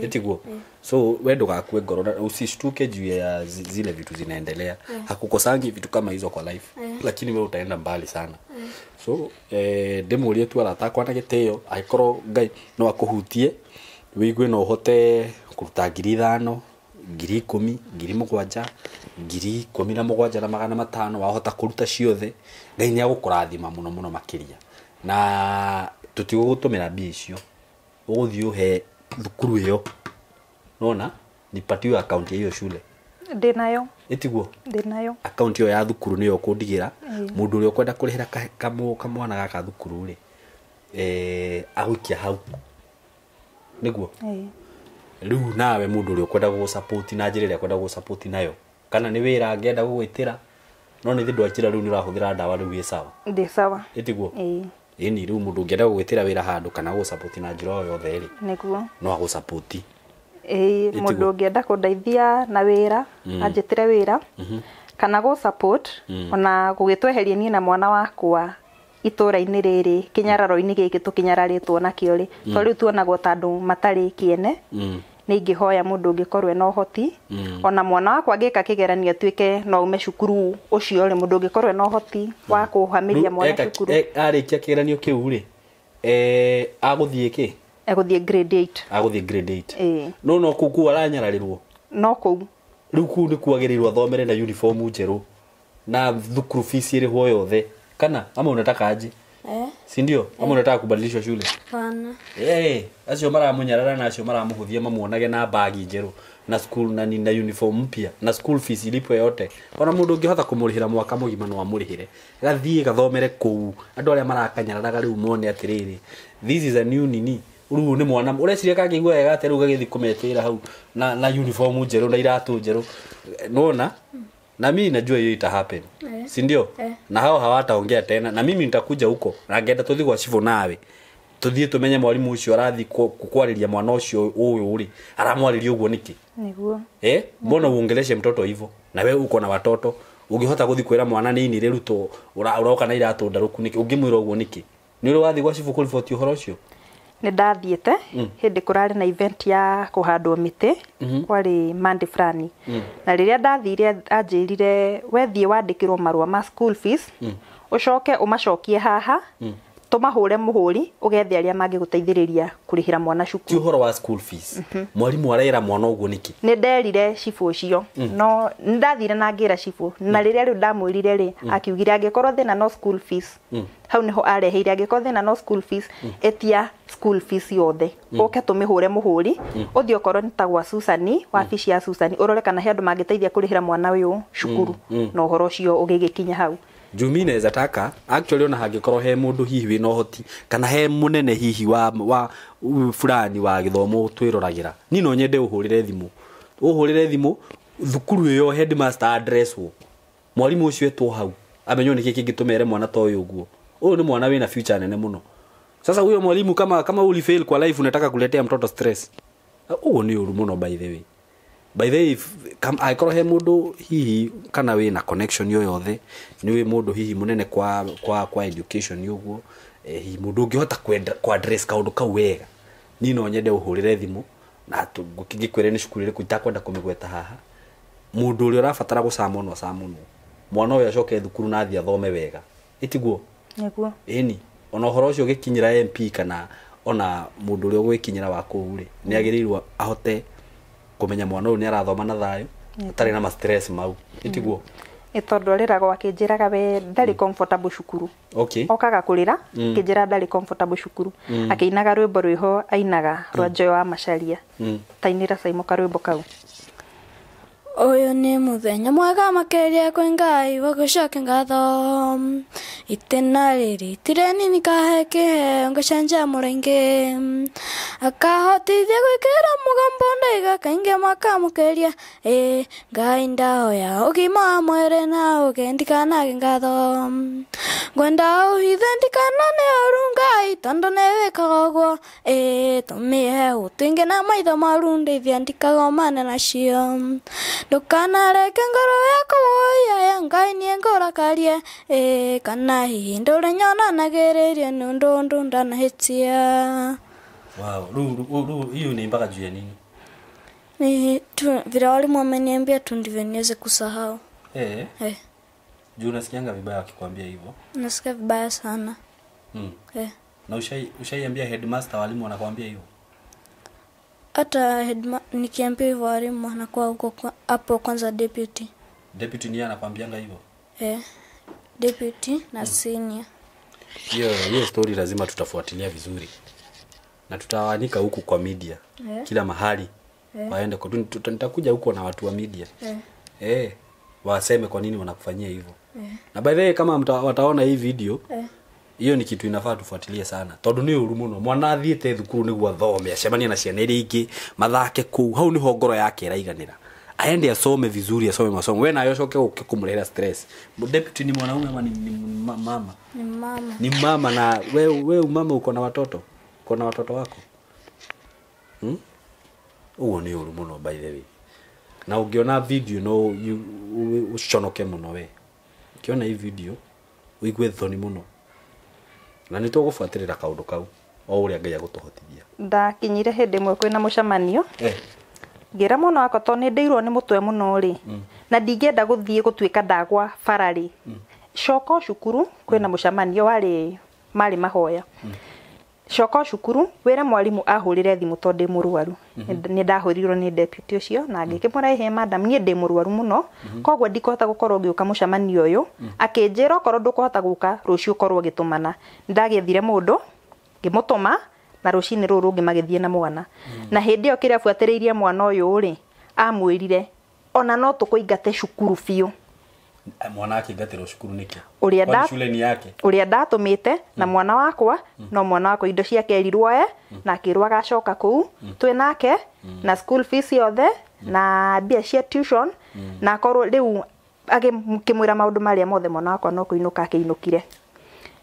Speaker 3: Etiguo. So we ndũgakue ngoro na usishtuke juu ya zile vitu zinaendelea. Hakukosangi vitu kama hizo kwa life. Lakini we utaenda mbali sana. So ndĩmũrie tu arata akwa na gĩtĩo angĩkorwo Ngai no akũhutie wĩigue no ũhote kũruta 5,000, 10,000, 7,000, 17,500 wahota kũruta ciothe Ngai nĩ agũkũrathima mũno mũno makĩria. Na tũtigũgũtũmĩra mbia icio ũgũthiĩ ũhe thukuru ĩyo. Nona nipatiwe account ya hiyo shule.
Speaker 1: Ndĩnayo.
Speaker 3: Ĩtiguo?
Speaker 1: Ndĩnayo.
Speaker 3: Account ĩyo ya thukuru nĩyo ũkũndigĩra. Mũndũ ũrĩa ũkwenda kũrĩhĩra kamwana gaka thukuru rĩ, agũikia hau. Nĩguo? Rĩu nawe mũndũ ũrĩa ũkwenda gũgũsupport na njĩra ĩrĩa akwenda gũgũsupport nayo kana nĩ wĩra angĩenda gũgwĩtĩra no nĩ thĩ ndwanjĩra rĩu nĩ ũrahũthĩra ndawa rĩu wĩ sawa.
Speaker 1: Ndĩ sawa.
Speaker 3: Ĩtiguo? Ĩni rĩu mũndũ ũngĩenda gũgwĩtĩra wĩra handũ kana gũgũsupport na njĩra o yothe rĩ,
Speaker 1: Nĩguo.
Speaker 3: no agũsupport.
Speaker 1: Ĩĩ, mũndũ ũngĩenda kũndeithia na wĩra, anjĩtĩre wĩra, kana gũ support, ona gũgĩtweheria niĩ na mwana wakwa itũra-inĩ rĩrĩ, kĩnyararo-inĩ gĩkĩ tũkĩnyararĩtwo nakĩo rĩ, tondũ rĩu tuonagwo ta andũ matarĩ kĩene. Nĩ ingĩhoya mũndũ ũngĩkorwo ena ũhoti, ona mwana wakwa angĩka kĩgeranio atuĩke no aume cukuru ũcio rĩ, mũndũ ũngĩkorwo ena ũhoti wa kũhamĩria mwana cukuru.
Speaker 3: Arĩkia kĩgeranio kĩu rĩ, agũthiĩ kĩ?
Speaker 1: Egũthiĩ grade 8.
Speaker 3: Agũthiĩ grade 8.
Speaker 1: Ĩĩ.
Speaker 3: No kũu kũu aranyararĩrwo?
Speaker 1: No kũu.
Speaker 3: Rĩu kũu nĩ kwagĩrĩirwo athomere na uniform njerũ na thukuru fees ĩrĩhwo yothe. Kana ama unataka aje? Si ndio? Ama unataka kubadilishwa shule?
Speaker 2: Hapana.
Speaker 3: Acio maramunyarara na acio maramuhuthia mamuonage na bagi njerũ na school na na uniform mpya na school fees ilipwe yote. Ona mũndũ ũngĩhota kũmũrĩhĩra mwaka mũgima no amũrĩhĩre. Gathiĩ gathomere kũu. Andũ arĩa marakanyararaga rĩu mone atĩrĩrĩ, this is a new nini. Rĩu nĩ mwana ũreciria kangĩigua wega atĩa rĩu gagĩthiĩ kũmetĩra hau na uniform njerũ na iratũ njerũ. Nona? Na mimi najua hiyo ita happen. Si ndio? Na hao hawataongea tena na mimi nitakuja huko na ngenda tuthi gwa cibũ nawe. Tuthie tumenye mwalimu ucio arathi kukwariria mwana ucio uyu uri aramwariria uguo niki?
Speaker 1: Niguo.
Speaker 3: Mbona uongeleshe mtoto hivyo? Na wewe uko na watoto ungihota guthi kwira mwana nini riruto uroka na iratu ndaruku niki? Ungimwira uguo niki? Ni uri wathi gwa cibũ kuriboti uhoro ucio?
Speaker 1: Nĩ ndathiĩte hĩndĩ kũrarĩ na event ya kũhandwo mĩtĩ, kwarĩ Monday fulani, na rĩrĩa ndathire anjĩrire wethiĩ wandĩkĩrwo marũa ma school fees, ũcoke ũmacokie haha, tũmahũre mũhũri, ũgethe arĩa mangĩgũteithĩrĩria kũrĩhĩra mwana
Speaker 3: Ti
Speaker 1: cukuru.
Speaker 3: ũhoro wa school fees, mwarimũ arera mwana ũguo nĩkĩ?
Speaker 1: Nĩ nderire cibũ ũcio, no nĩ ndathire na ngĩra cibũ, na rĩrĩa rĩu ndamwĩrire rĩ, akiugire angĩkorwo thĩna no school fees, hau nĩho areheire, angĩkorwo thĩna no school fees, ĩtia school fees yothe, ũke tũmĩhũre mũhũri, ũthiĩ okorwo nĩ ta gwa Susani, wabici ya Susani, ũrore kana he andũ mangĩteithia kũrĩhĩra mwana ũyũ cukuru, na ũhoro ũcio ũgĩgĩkinya hau.
Speaker 3: Jumi naweza taka actually ona hangĩkorwo he mũndũ hihi wĩna ũhoti kana he mũnene hihi wa fulani wa gĩthomo twĩroragĩra, niĩ no nyende ũhũrĩre thimũ, ũhũrĩre thimũ thukuru ĩyo, headmaster addresswo, mwarimũ ũcio etwo hau amenywo nĩkĩ kĩngĩtũma ere mwana ta ũyũ ũguo. Ũyũ nĩ mwana wĩna future nene mũno. Sasa huyo mwalimu, kama ulifail kwa life, unataka kuletea mtoto stress, ũguo nĩ ũru mũno. By the way, angĩkorwo he mũndũ hihi kana wĩna connection yo yothe, nĩ wĩ mũndũ hihi mũnene kwa education ũguo, hihi mũndũ ũngĩhota kwa address kaũndũ kau wega, niĩ no nyende ũhũrĩre thimũ na ngĩkwĩre nĩ cukuru ĩrĩkũ, itakwenda kũmĩgweta haha. Mũndũ ũrĩa ũrabatara gũcamonwo acamonwo, mwana ũyũ acoke thukuru na athiĩ athome wega, ĩtiguo?
Speaker 1: Nĩguo.
Speaker 3: Ĩni ona ũhoro ũcio ũgĩkinyĩra MP kana ona mũndũ ũrĩa ũgwĩkinyĩra wa kũu rĩ, nĩ agĩrĩirwo ahote kũmenya mwana ũyũ nĩ arathoma na thayũ, atarĩ na ma stress mau, ĩtiguo?
Speaker 1: Nĩ tondũ arĩragwo akĩnjĩraga we ndarĩ comfortable cukuru. Okaga kũrĩra akĩnjĩra ndarĩ comfortable cukuru, akĩinaga rwĩmbo rwĩho ainaga rwa Joy wa Macharia. Tainĩra Saimo karwĩmbo kau.
Speaker 2: Ũyũ nĩ mũthenya mwega makĩria kwĩ Ngai wa gũcokia ngatho, itĩna rĩrĩ itirĩ nini kahe kĩheo ngacanjamũra ingĩ, akahotithia gwĩkĩra mũgambo ndaiga kaingĩ makamũkĩria. Ĩ Ngai, ndahoya ũgima wa mwĩrĩ na ũgĩ, ndikanage ngatho, ngwenda ũhithe ndikanone ũru Ngai, tondũ nĩ wĩkaga ũguo. Ĩ tũmĩhe ũtũ na maitho maru, ndeithia ndikagomane nacio, ndũkanareke ngoro yakwa woiya Ngai niĩ ngũrakarie. Ĩ kana hihi ndũre nyonanagĩrĩrie nĩ ũndũ ũndũ ndanahĩtia.
Speaker 3: Wow, rĩu hiyo unaimbaga juu ya nini?
Speaker 2: Ni tu vile walimu wameniambia tu ndivyo niweze kusahau.
Speaker 3: Eh. Juu unasikianga vibaya wakikwambia hivyo?
Speaker 2: Nasikia vibaya sana. Eh.
Speaker 3: Na ushaiambia headmaster walimu wanakwambia hivyo?
Speaker 2: Hata nikiambia hivyo walimu wanakuwa huko hapo kwanza deputy.
Speaker 3: Deputy ni anakwambianga hivyo?
Speaker 2: Eh. Deputy na senior.
Speaker 3: Hiyo story lazima tutafuatilia vizuri. Na tutawanika huku kwa media. Kila mahali. Waende kwa nitakuja huko na watu wa media. Waseme kwa nini wanakufanyia hivyo. Na by the way, kama wataona hii video, hiyo ni kitu inafaa tufuatilie sana, tondu ni uru muno. Mwana athiĩte thukuru nĩguo athome, acemanie na ciana iria ingĩ, mathake kũu, hau niho ngoro yake ĩraiganĩra, aende asome vizuri, asome masomo, we nayo ũcoke ũke kũmũrehera stress. Deputy ni mwanaume ama ni mama?
Speaker 2: Ni mama.
Speaker 3: Ni mama. Na we mama uko na watoto? Uko na watoto wako? Ũguo nĩ ũru mũno, by the way, na ũngĩona video no ũconoke mũno. We ũkĩona hii video ũigue thoni mũno, na nĩ tũgũbuatĩrĩra kaũndũ kau o ũrĩa Ngai agũtũhotithia.
Speaker 1: Ndakinyire hĩndĩ ĩmwe kwĩna mũcemanio, ngĩra mwana wakwa tondũ nĩ ndĩirwo nĩ mũtwe mũno rĩ, na ndingĩenda gũthiĩ gũtuĩka ndagwa bara rĩ, coka o cukuru, kwĩna mũcemanio warĩ marĩ mahoya, coka o cukuru wĩre mwarimũ ahũrĩre thimũ tondũ ndĩ mũrwaru. Nĩ ndahũrirwo nĩ deputy ũcio na ngĩkĩmwĩra, "Ĩhĩ madam, niĩ ndĩ mũrwaru mũno, koguo ndikũhota gũkorwo ngĩũka mũcemanio ũyũ." Akĩnjĩra, "Okorwo ndũkũhota gũka rũciũ, ũkorwo ũgĩtũmana." Nĩndagĩethire mũndũ ngĩmũtũma, na rũcinĩ rũrũ rũngĩ magĩthiĩ na mwana, na hĩndĩ ĩyo kĩrĩa abuatĩrĩirie mwana ũyũ rĩ, amwĩrire ona no tũkũingate cukuru biũ.
Speaker 3: Mwana akĩingatĩrwo cukuru nĩkĩ?
Speaker 1: Ũrĩa
Speaker 3: Kwani shule ni yake?
Speaker 1: Ũrĩa ndatũmĩte na mwana wakwa, no mwana wakwa indo ciake erirwo e na akĩrwo agacoka kũu twĩ nake na school fees yothe na mbia cia tuition, na akorwo rĩu akĩmwĩra maũndũ marĩa mothe, mwana wakwa no kũinũka akĩinũkire.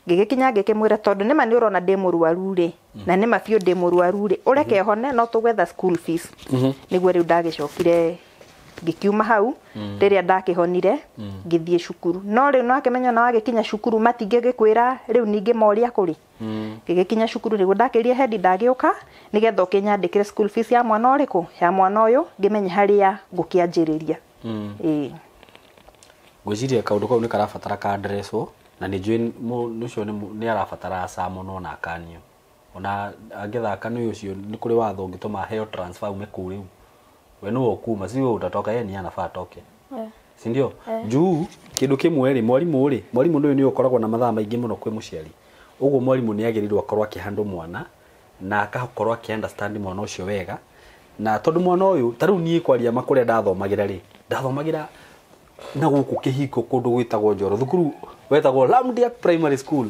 Speaker 1: Ngĩgĩkinya ngĩkĩmwĩra, tondũ nĩma nĩ ũrona ndĩ mũrwaru rĩ, na nĩma biũ ndĩ mũrwaru rĩ, ũreke hone no tũgwetha school fees. Nĩguo rĩu ndagĩcokire Ngĩkiuma hau rĩrĩa ndakĩhonire ngĩthiĩ cukuru. No rĩu no akĩmenya ona wagĩkinya cukuru matingĩgĩkwĩra rĩu ningĩ moria kũrĩ. Ngĩgĩkinya cukuru nĩguo ndakĩrie hendi ndagĩũka nĩgetha ũkĩnyandĩkĩre school fees ya mwana ũrĩkũ, ya mwana ũyũ, ngĩmenye harĩa ngũkĩanjĩrĩria. Ĩĩ.
Speaker 3: Ngwĩciria kaũndũ kau nĩ karabatara ka addresswo, na nĩ njũĩ ũcio nĩ arabatara aca mũno na akanio. Ona angĩthaka nĩ ũcio nĩ kũrĩ watho ũngĩtũma aheo transfer ume kũu rĩu. We nĩwe ũkuma, si wewe utatoka, yeye ni anafaa atoke. Si ndio? Juu kĩndũ kĩmwe rĩ, mwarimũ rĩ, mwarimũ nĩ nĩ ũkoragwo na mathaa maingĩ mũno kwĩ mũciari. Ũguo mwarimũ nĩ agĩrĩirwo akorwo akĩhandle mwana na akakorwo akĩ understand mwana ũcio wega. Na tondũ mwana ũyũ, ta rĩu niĩ kwaria ma kũrĩa ndathomagĩra rĩ, ndathomagĩra na gũkũ kĩhingo kũndũ gwĩtagwo Njoro, thukuru wetagwo Lamdiak Primary School.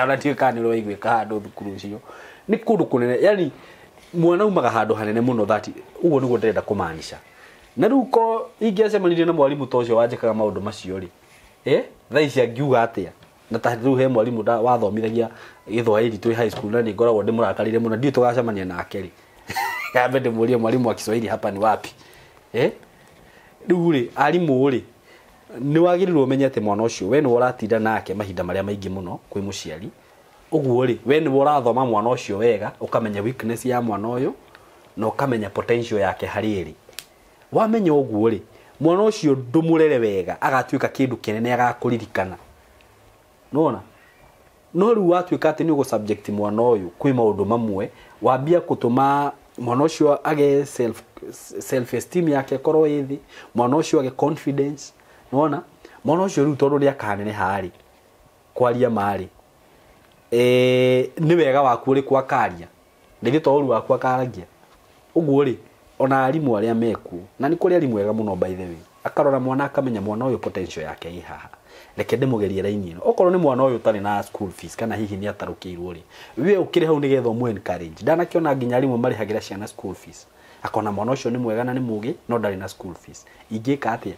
Speaker 3: Ona ndiũĩ kana nĩ ũraiguĩka handũ thukuru ũcio. Nĩ kũndũ kũnene, yani mwana umaga handũ hanene mũno, that ũguo nĩguo ndĩrenda kũmaanisha. Na rĩu ko ingĩacemanirie na mwarimũ ta ũcio wanjĩkaga maũndũ macio rĩ, thaa ici angiuga atĩa? Na ta rĩu he mwarimũ wathomithagia Gĩthwaĩri twĩ high school na nĩ ngoragwo ndĩmũrakarĩire mũno, ndiũĩ tũgacemania nake rĩ. Kambe ndĩmũrie mwalimu wa Kiswahili hapa ni wapi? Rĩu rĩ, arimũ rĩ, nĩ wagĩrĩirwo ũmenye atĩ mwana ũcio we nĩwe ũratinda nake mahinda marĩa maingĩ mũno kwĩ mũciari. Ũguo rĩ, we nĩwe ũrathoma mwana ũcio wega, ũkamenya weakness ya mwana ũyũ na ũkamenya potential yake harĩ ĩrĩ. Wamenya ũguo rĩ, mwana ũcio ndũmũrere wega, agatuĩka kĩndũ kĩnene agakũririkana. Nĩwona? No rĩu watuĩka atĩ nĩ ũgũ subject mwana ũyũ kwĩ maũndũ mamwe, wambia gũtũma mwana ũcio age self esteem yake ĩkorwo ĩ thĩ, mwana ũcio age confidence. Nĩwona? Mwana ũcio rĩu tondũ nĩakaneneha rĩ, kwaria ma rĩ, nĩ wega waku ũrĩkũ akaria, rĩngĩ to ũru waku akaragia. Ũguo rĩ, ona arimũ arĩa mekuo, na nĩ kũrĩ arimũ ega mũno by the way, akarora mwana akamenya mwana ũyũ potential yake ĩ haha, reke ndĩmũgerie raini ĩno. Okorwo nĩ mwana ũyũ ũtarĩ na school fees kana hihi nĩ atarũkĩirwo rĩ, we ũkĩrĩ hau nĩgetha ũmũ encourage. Ndanakĩona nginya arimũ marĩhagĩra ciana school fees, akona mwana ũcio nĩ mwega na nĩ mũgĩ no ndarĩ na school fees, ingĩka atĩa?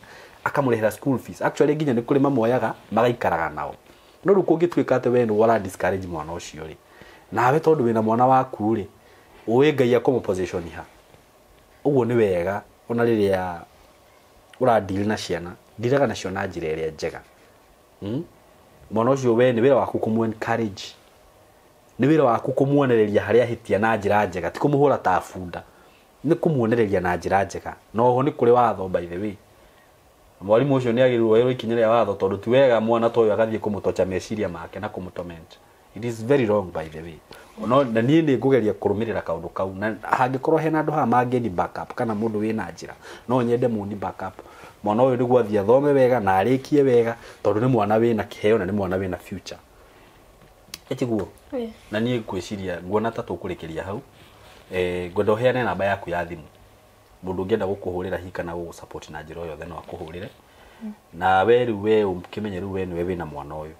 Speaker 3: Akamũrĩhĩra school fees. Actually nginya nĩ kũrĩ mamoyaga magaikaraga nao. No rĩu kũngĩtuĩka atĩ we nĩwe ũra discourage mwana ũcio rĩ, nawe tondũ wĩna mwana waku rĩ, ũĩ Ngai akũmũ position ha. Ũguo nĩ wega ona rĩrĩa ũra deal na ciana, ndiraga nacio na njĩra ĩrĩa njega. Mwana ũcio we nĩ wĩra waku kũmũ encourage, nĩ wĩra waku kũmuonereria harĩa ahĩtia na njĩra njega, ti kũmũhũra ta bunda, nĩ kũmuonereria na njĩra njega. Na oho nĩ kũrĩ watho by the way. Mwarimũ ũcio nĩ agĩrĩirwo oerwo ikinya rĩa watho tondũ ti wega mwana ta ũyũ agathiĩ kũmũtocha meciria make na kũmũtorment. It is very wrong by the way. No na niĩ nĩ ngũgeria kũrũmĩrĩra kaũndũ kau, na hangĩkorwo hena andũ haha mangĩni backup kana mũndũ wĩna njĩra, no nyende mũni backup. Mwana ũyũ nĩguo athiĩ athome wega na arĩkie wega tondũ nĩ mwana wĩna kĩheo na nĩ mwana wĩna future. Ĩtiguo? Na niĩ ngwĩciria nguona ta tũkũrĩkĩria hau. Ngwenda ũheane namba yaku ya thimũ. Mũndũ ũngĩenda gũkũhũrĩra hihi kana gũgũ support na njĩra o yothe no akũhũrĩre. Na we rĩu we ũkĩmenye rĩu we nĩwe wĩna mwana ũyũ.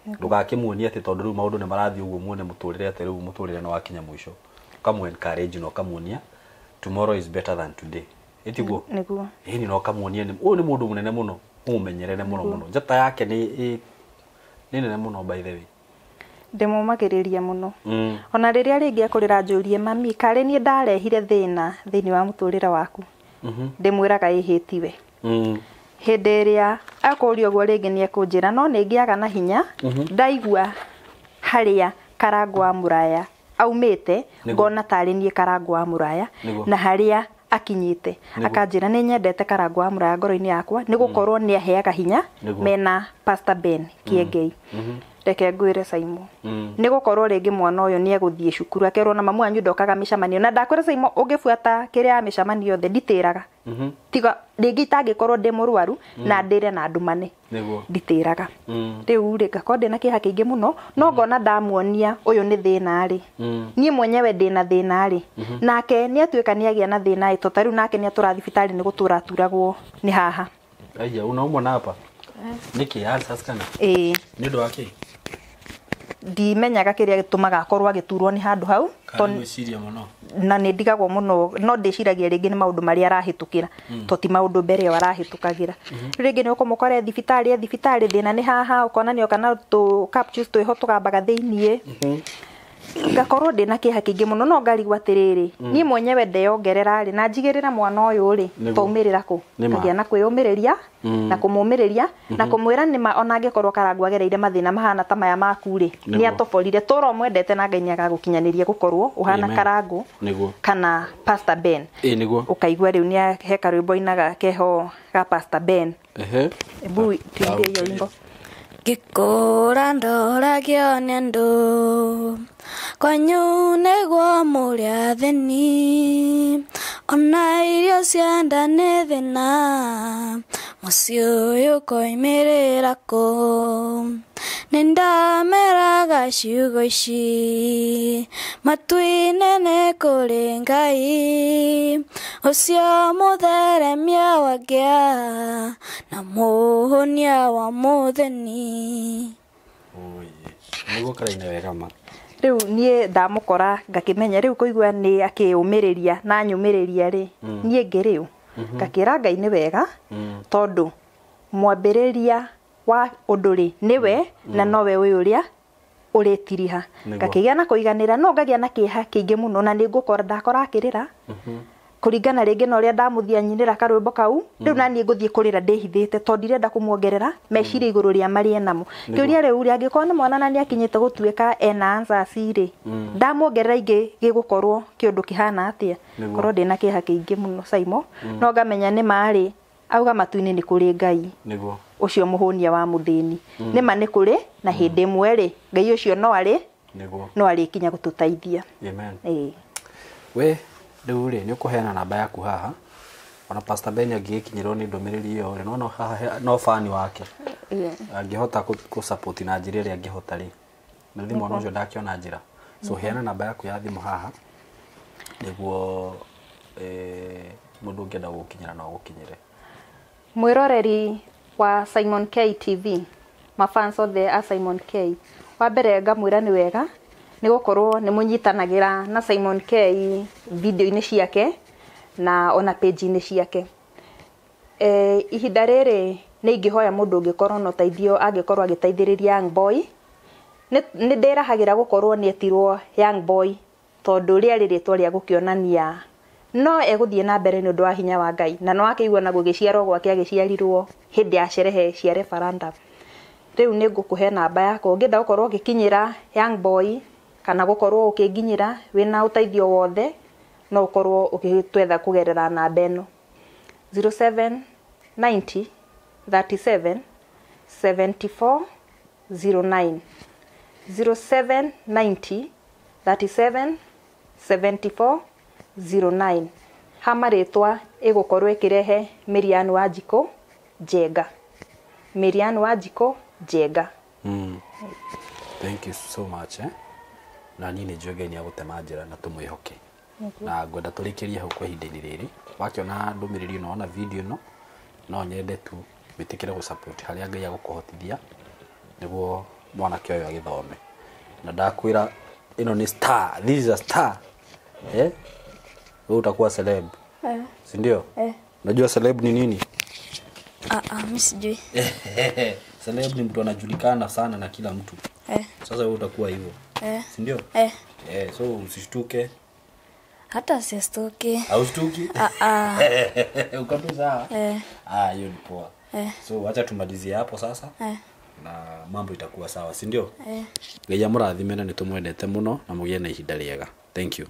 Speaker 3: Ndũgakĩmuonie atĩ tondũ rĩu maũndũ nĩ marathiĩ ũguo muone mũtũrĩre atĩ rĩu mũtũrĩre nĩ wakinya mũico. Ũkamũ encourage na ũkamuonia tomorrow is better than today. Ĩtiguo?
Speaker 1: Nĩguo.
Speaker 3: Ĩni na ũkamuonia nĩ ũyũ nĩ mũndũ mũnene mũno, ũmũmenyerere mũno mũno. Njata yake nĩ nene mũno by the way.
Speaker 1: Ndĩmũmagĩrĩria mũno. Ona rĩrĩa rĩngĩ ekũrĩra njũrie mami, karĩ niĩ ndarehire thĩna thĩinĩ wa mũtũrĩre waku. Ndĩmwĩraga ĩhĩtiwe. Hĩndĩ ĩrĩa akũria ũguo rĩngĩ nĩ ekũnjĩra no nĩ ngĩaga na hinya, ndaigua harĩa Karangũ wa Mũraya aumĩte, ngona tarĩ niĩ Karangũ wa Mũraya na harĩa akinyĩte. Akanjĩra nĩ nyendete Karangũ wa Mũraya ngoro-inĩ yakwa nĩ gũkorwo nĩ aheaga hinya mena Pastor Ben Kiengei. Reke ngwĩre Saimo, nĩ gũkorwo rĩngĩ mwana ũyũ nĩ egũthiĩ cukuru akerwo na mamu wanyu ndokaga mĩcemanio, na ndakwĩra Saimo ũngĩbuata kĩrĩa ya mĩcemanio yothe nditĩraga. Tiga rĩngĩ itangĩkorwo ndĩ mũrwaru na ndĩre na ndumane, nditĩraga. Rĩu rĩ ngakorwo ndĩna kĩeha kĩingĩ mũno, no ngona ndamuonia ũyũ nĩ thĩna rĩ, niĩ mwenyewe ndĩna thĩna rĩ, nake nĩ atuĩka nĩ agĩa na thĩna ĩ, to ta rĩu nake nĩ atũra thibitarĩ nĩ gũtũra aturagwo nĩ haha.
Speaker 3: Aya, unaumwa na hapa? Nĩkĩ ulcers kana?
Speaker 1: Ĩĩ.
Speaker 3: Nĩ ũndũ wa kĩ?
Speaker 1: Ndimenyaga kĩrĩa gĩtũmaga akorwo agĩturwo nĩ handũ hau,
Speaker 3: Kana mũno.
Speaker 1: Na nĩ ndigagwo mũno, no ndĩciragia rĩngĩ nĩ maũndũ marĩa arahĩtũkĩra, to ti maũndũ mbere ĩyo arahĩtũkagĩra. Rĩngĩ nĩ ũkũmũkora thibitarĩ, thibitarĩ thĩna nĩ haha, ũkona nĩ oka na tũ capsules twĩho tũgambaga thĩiniĩ. Ngakorwo ndĩna kĩeha kĩingĩ mũno no ngarigwo atĩrĩrĩ, niĩ mwenyewe ndeyongerera rĩ na njigĩrĩra mwana ũyũ rĩ, twaumĩrĩra kũ? Ngagĩa na kwĩyũmĩrĩria na kũmũmĩrĩria na kũmwĩra nĩma ona angĩkorwo Karangũ agereire mathĩna mahana ta maya maku rĩ, nĩ atoborire, tũra ũmwendete na Ngai nĩ agagũkinyanĩria gũkorwo ũhana Karangũ kana Pastor Ben. Ũkaigua rĩu nĩ he karwĩmbo ainaga keho ga Pastor Ben. Ebu tuimbie hiyo wimbo.
Speaker 2: Ngĩkũra ndoragio nĩ andũ, kwanyu nĩguo mũrĩ athĩni, ona irio cia nda nĩ thĩna, mũciĩ ũyũ ũkoimĩrĩra kũ? Nĩ ndameraga ciugo ici, matu-inĩ nĩ kũrĩ Ngai, ũcio mũtheremia wa ngĩa na mũhũnia wa mũthĩni.
Speaker 3: Nĩguo karaina wega ma.
Speaker 1: Rĩu niĩ ndamũkora ngakĩmenya rĩu kũigua nĩ akĩũmĩrĩria na nyũmĩrĩria rĩ, niĩ ngĩrĩ ũ ngakĩra Ngai nĩ wega, tondũ mwambĩrĩria wa ũndũ rĩ nĩwe na nowe ũyũ ũrĩa ũrĩtiriha. Ngakĩgĩa na kũiganĩra no ngagĩa na kĩeha kĩingĩ mũno na nĩ ngũkora ndakora akĩrĩra kũringana rĩngĩ na ũrĩa ndamũthia nyinĩra karwĩmbo kau, rĩu naniĩ ngũthiĩ kũrĩra ndĩhithĩte tondũ ndirenda kũmuongerera meciria igũrũ rĩa marĩa enamo. Kĩũria rĩu rĩ, angĩkorwo nĩ mwana na nĩakinyĩte gũtuĩka ena answers rĩ, ndamuongerera ingĩ gĩgũkorwo kĩũndũ kĩhana atĩa? Korwo ndĩna kĩeha kĩingĩ mũno Saimo, no ngamenya nĩ marĩ auga matu-inĩ nĩ kũrĩ Ngai ũcio mũhũnia wa mũthĩni. Nĩma nĩ kũrĩ na hĩndĩ ĩmwe rĩ, Ngai ũcio no arĩ no arĩkinya gũtũteithia.
Speaker 3: Amen. We rĩu rĩ, nĩ ũkũheana namba yaku haha, ona Pastor Ben angĩgĩkinyĩrwo nĩ ndũmĩrĩri ĩyo rĩ, no haha no fani wake angĩhota kũ support na njĩra ĩrĩa angĩhota rĩ, na thimũ ona ũcio ndakĩona njĩra. So heana namba yaku ya thimũ haha nĩguo mũndũ ũngĩenda gũgũkinyĩra no agũkinyĩre.
Speaker 1: Mwĩroreri wa Simon K TV, mafans othe a Simon K, wa mbere ngamwĩra nĩ wega nĩ gũkorwo nĩ mũnyitanagĩra na Simon K video-inĩ ciake na ona page-inĩ ciake. Ihinda rĩrĩ nĩ ingĩhoya mũndũ ũngĩkorwo na ũteithio angĩkorwo agĩteithĩrĩria Young Boy. Nĩ ndĩrahagĩra gũkorwo nĩ etirwo Young Boy tondũ rĩarĩ rĩtwa rĩa gũkĩonania no egũthiĩ na mbere nĩ ũndũ wa hinya wa Ngai, na no akĩigua na gũgĩciarwo gwake agĩciarirwo hĩndĩ ya sherehe cia referendum. Rĩu nĩ ngũkũhe namba yakwa ũngĩenda gũkorwo ũgĩkinyĩra Young Boy kana gũkorwo ũkĩnginyĩra wĩna ũteithio wothe, no ũkorwo ũgĩtwetha kũgerera namba ĩno 0790 37 74 09, 0790 37 74 09. Ha marĩtwa ĩgũkorwo ĩkĩrehe Miriam Wanjikũ Njenga. Miriam Wanjikũ Njenga.
Speaker 3: Thank you so much. Na niĩ nĩ njũĩ Ngai nĩ agũtema njĩra na tũmwĩhoke. Na ngwenda tũrĩkĩrie hau kwa ihinda-inĩ rĩrĩ. Wakĩona ndũmĩrĩri ĩno ona video ĩno, no nyende tu wĩtĩkĩre gũ support harĩa Ngai agũkũhotithia nĩguo mwanake ũyũ agĩthome. Na ndakwĩra ĩno nĩ star, this is a star. Wewe utakuwa celeb. Si ndio? Unajua celeb ni nini?
Speaker 2: Mimi sijui.
Speaker 3: Celeb ni mtu anajulikana sana na kila mtu. Sasa wewe utakuwa hivyo. Si ndio? So usishtuke.
Speaker 2: Hata sistuki.
Speaker 3: Haushtuki? Uko tu sawa? Hiyo ni poa. So acha tumalizie hapo sasa. Na mambo itakuwa sawa, si ndio? Ngai amũrathime na nĩtũmwendete mũno na mũgĩe na ihinda rĩega. Thank you.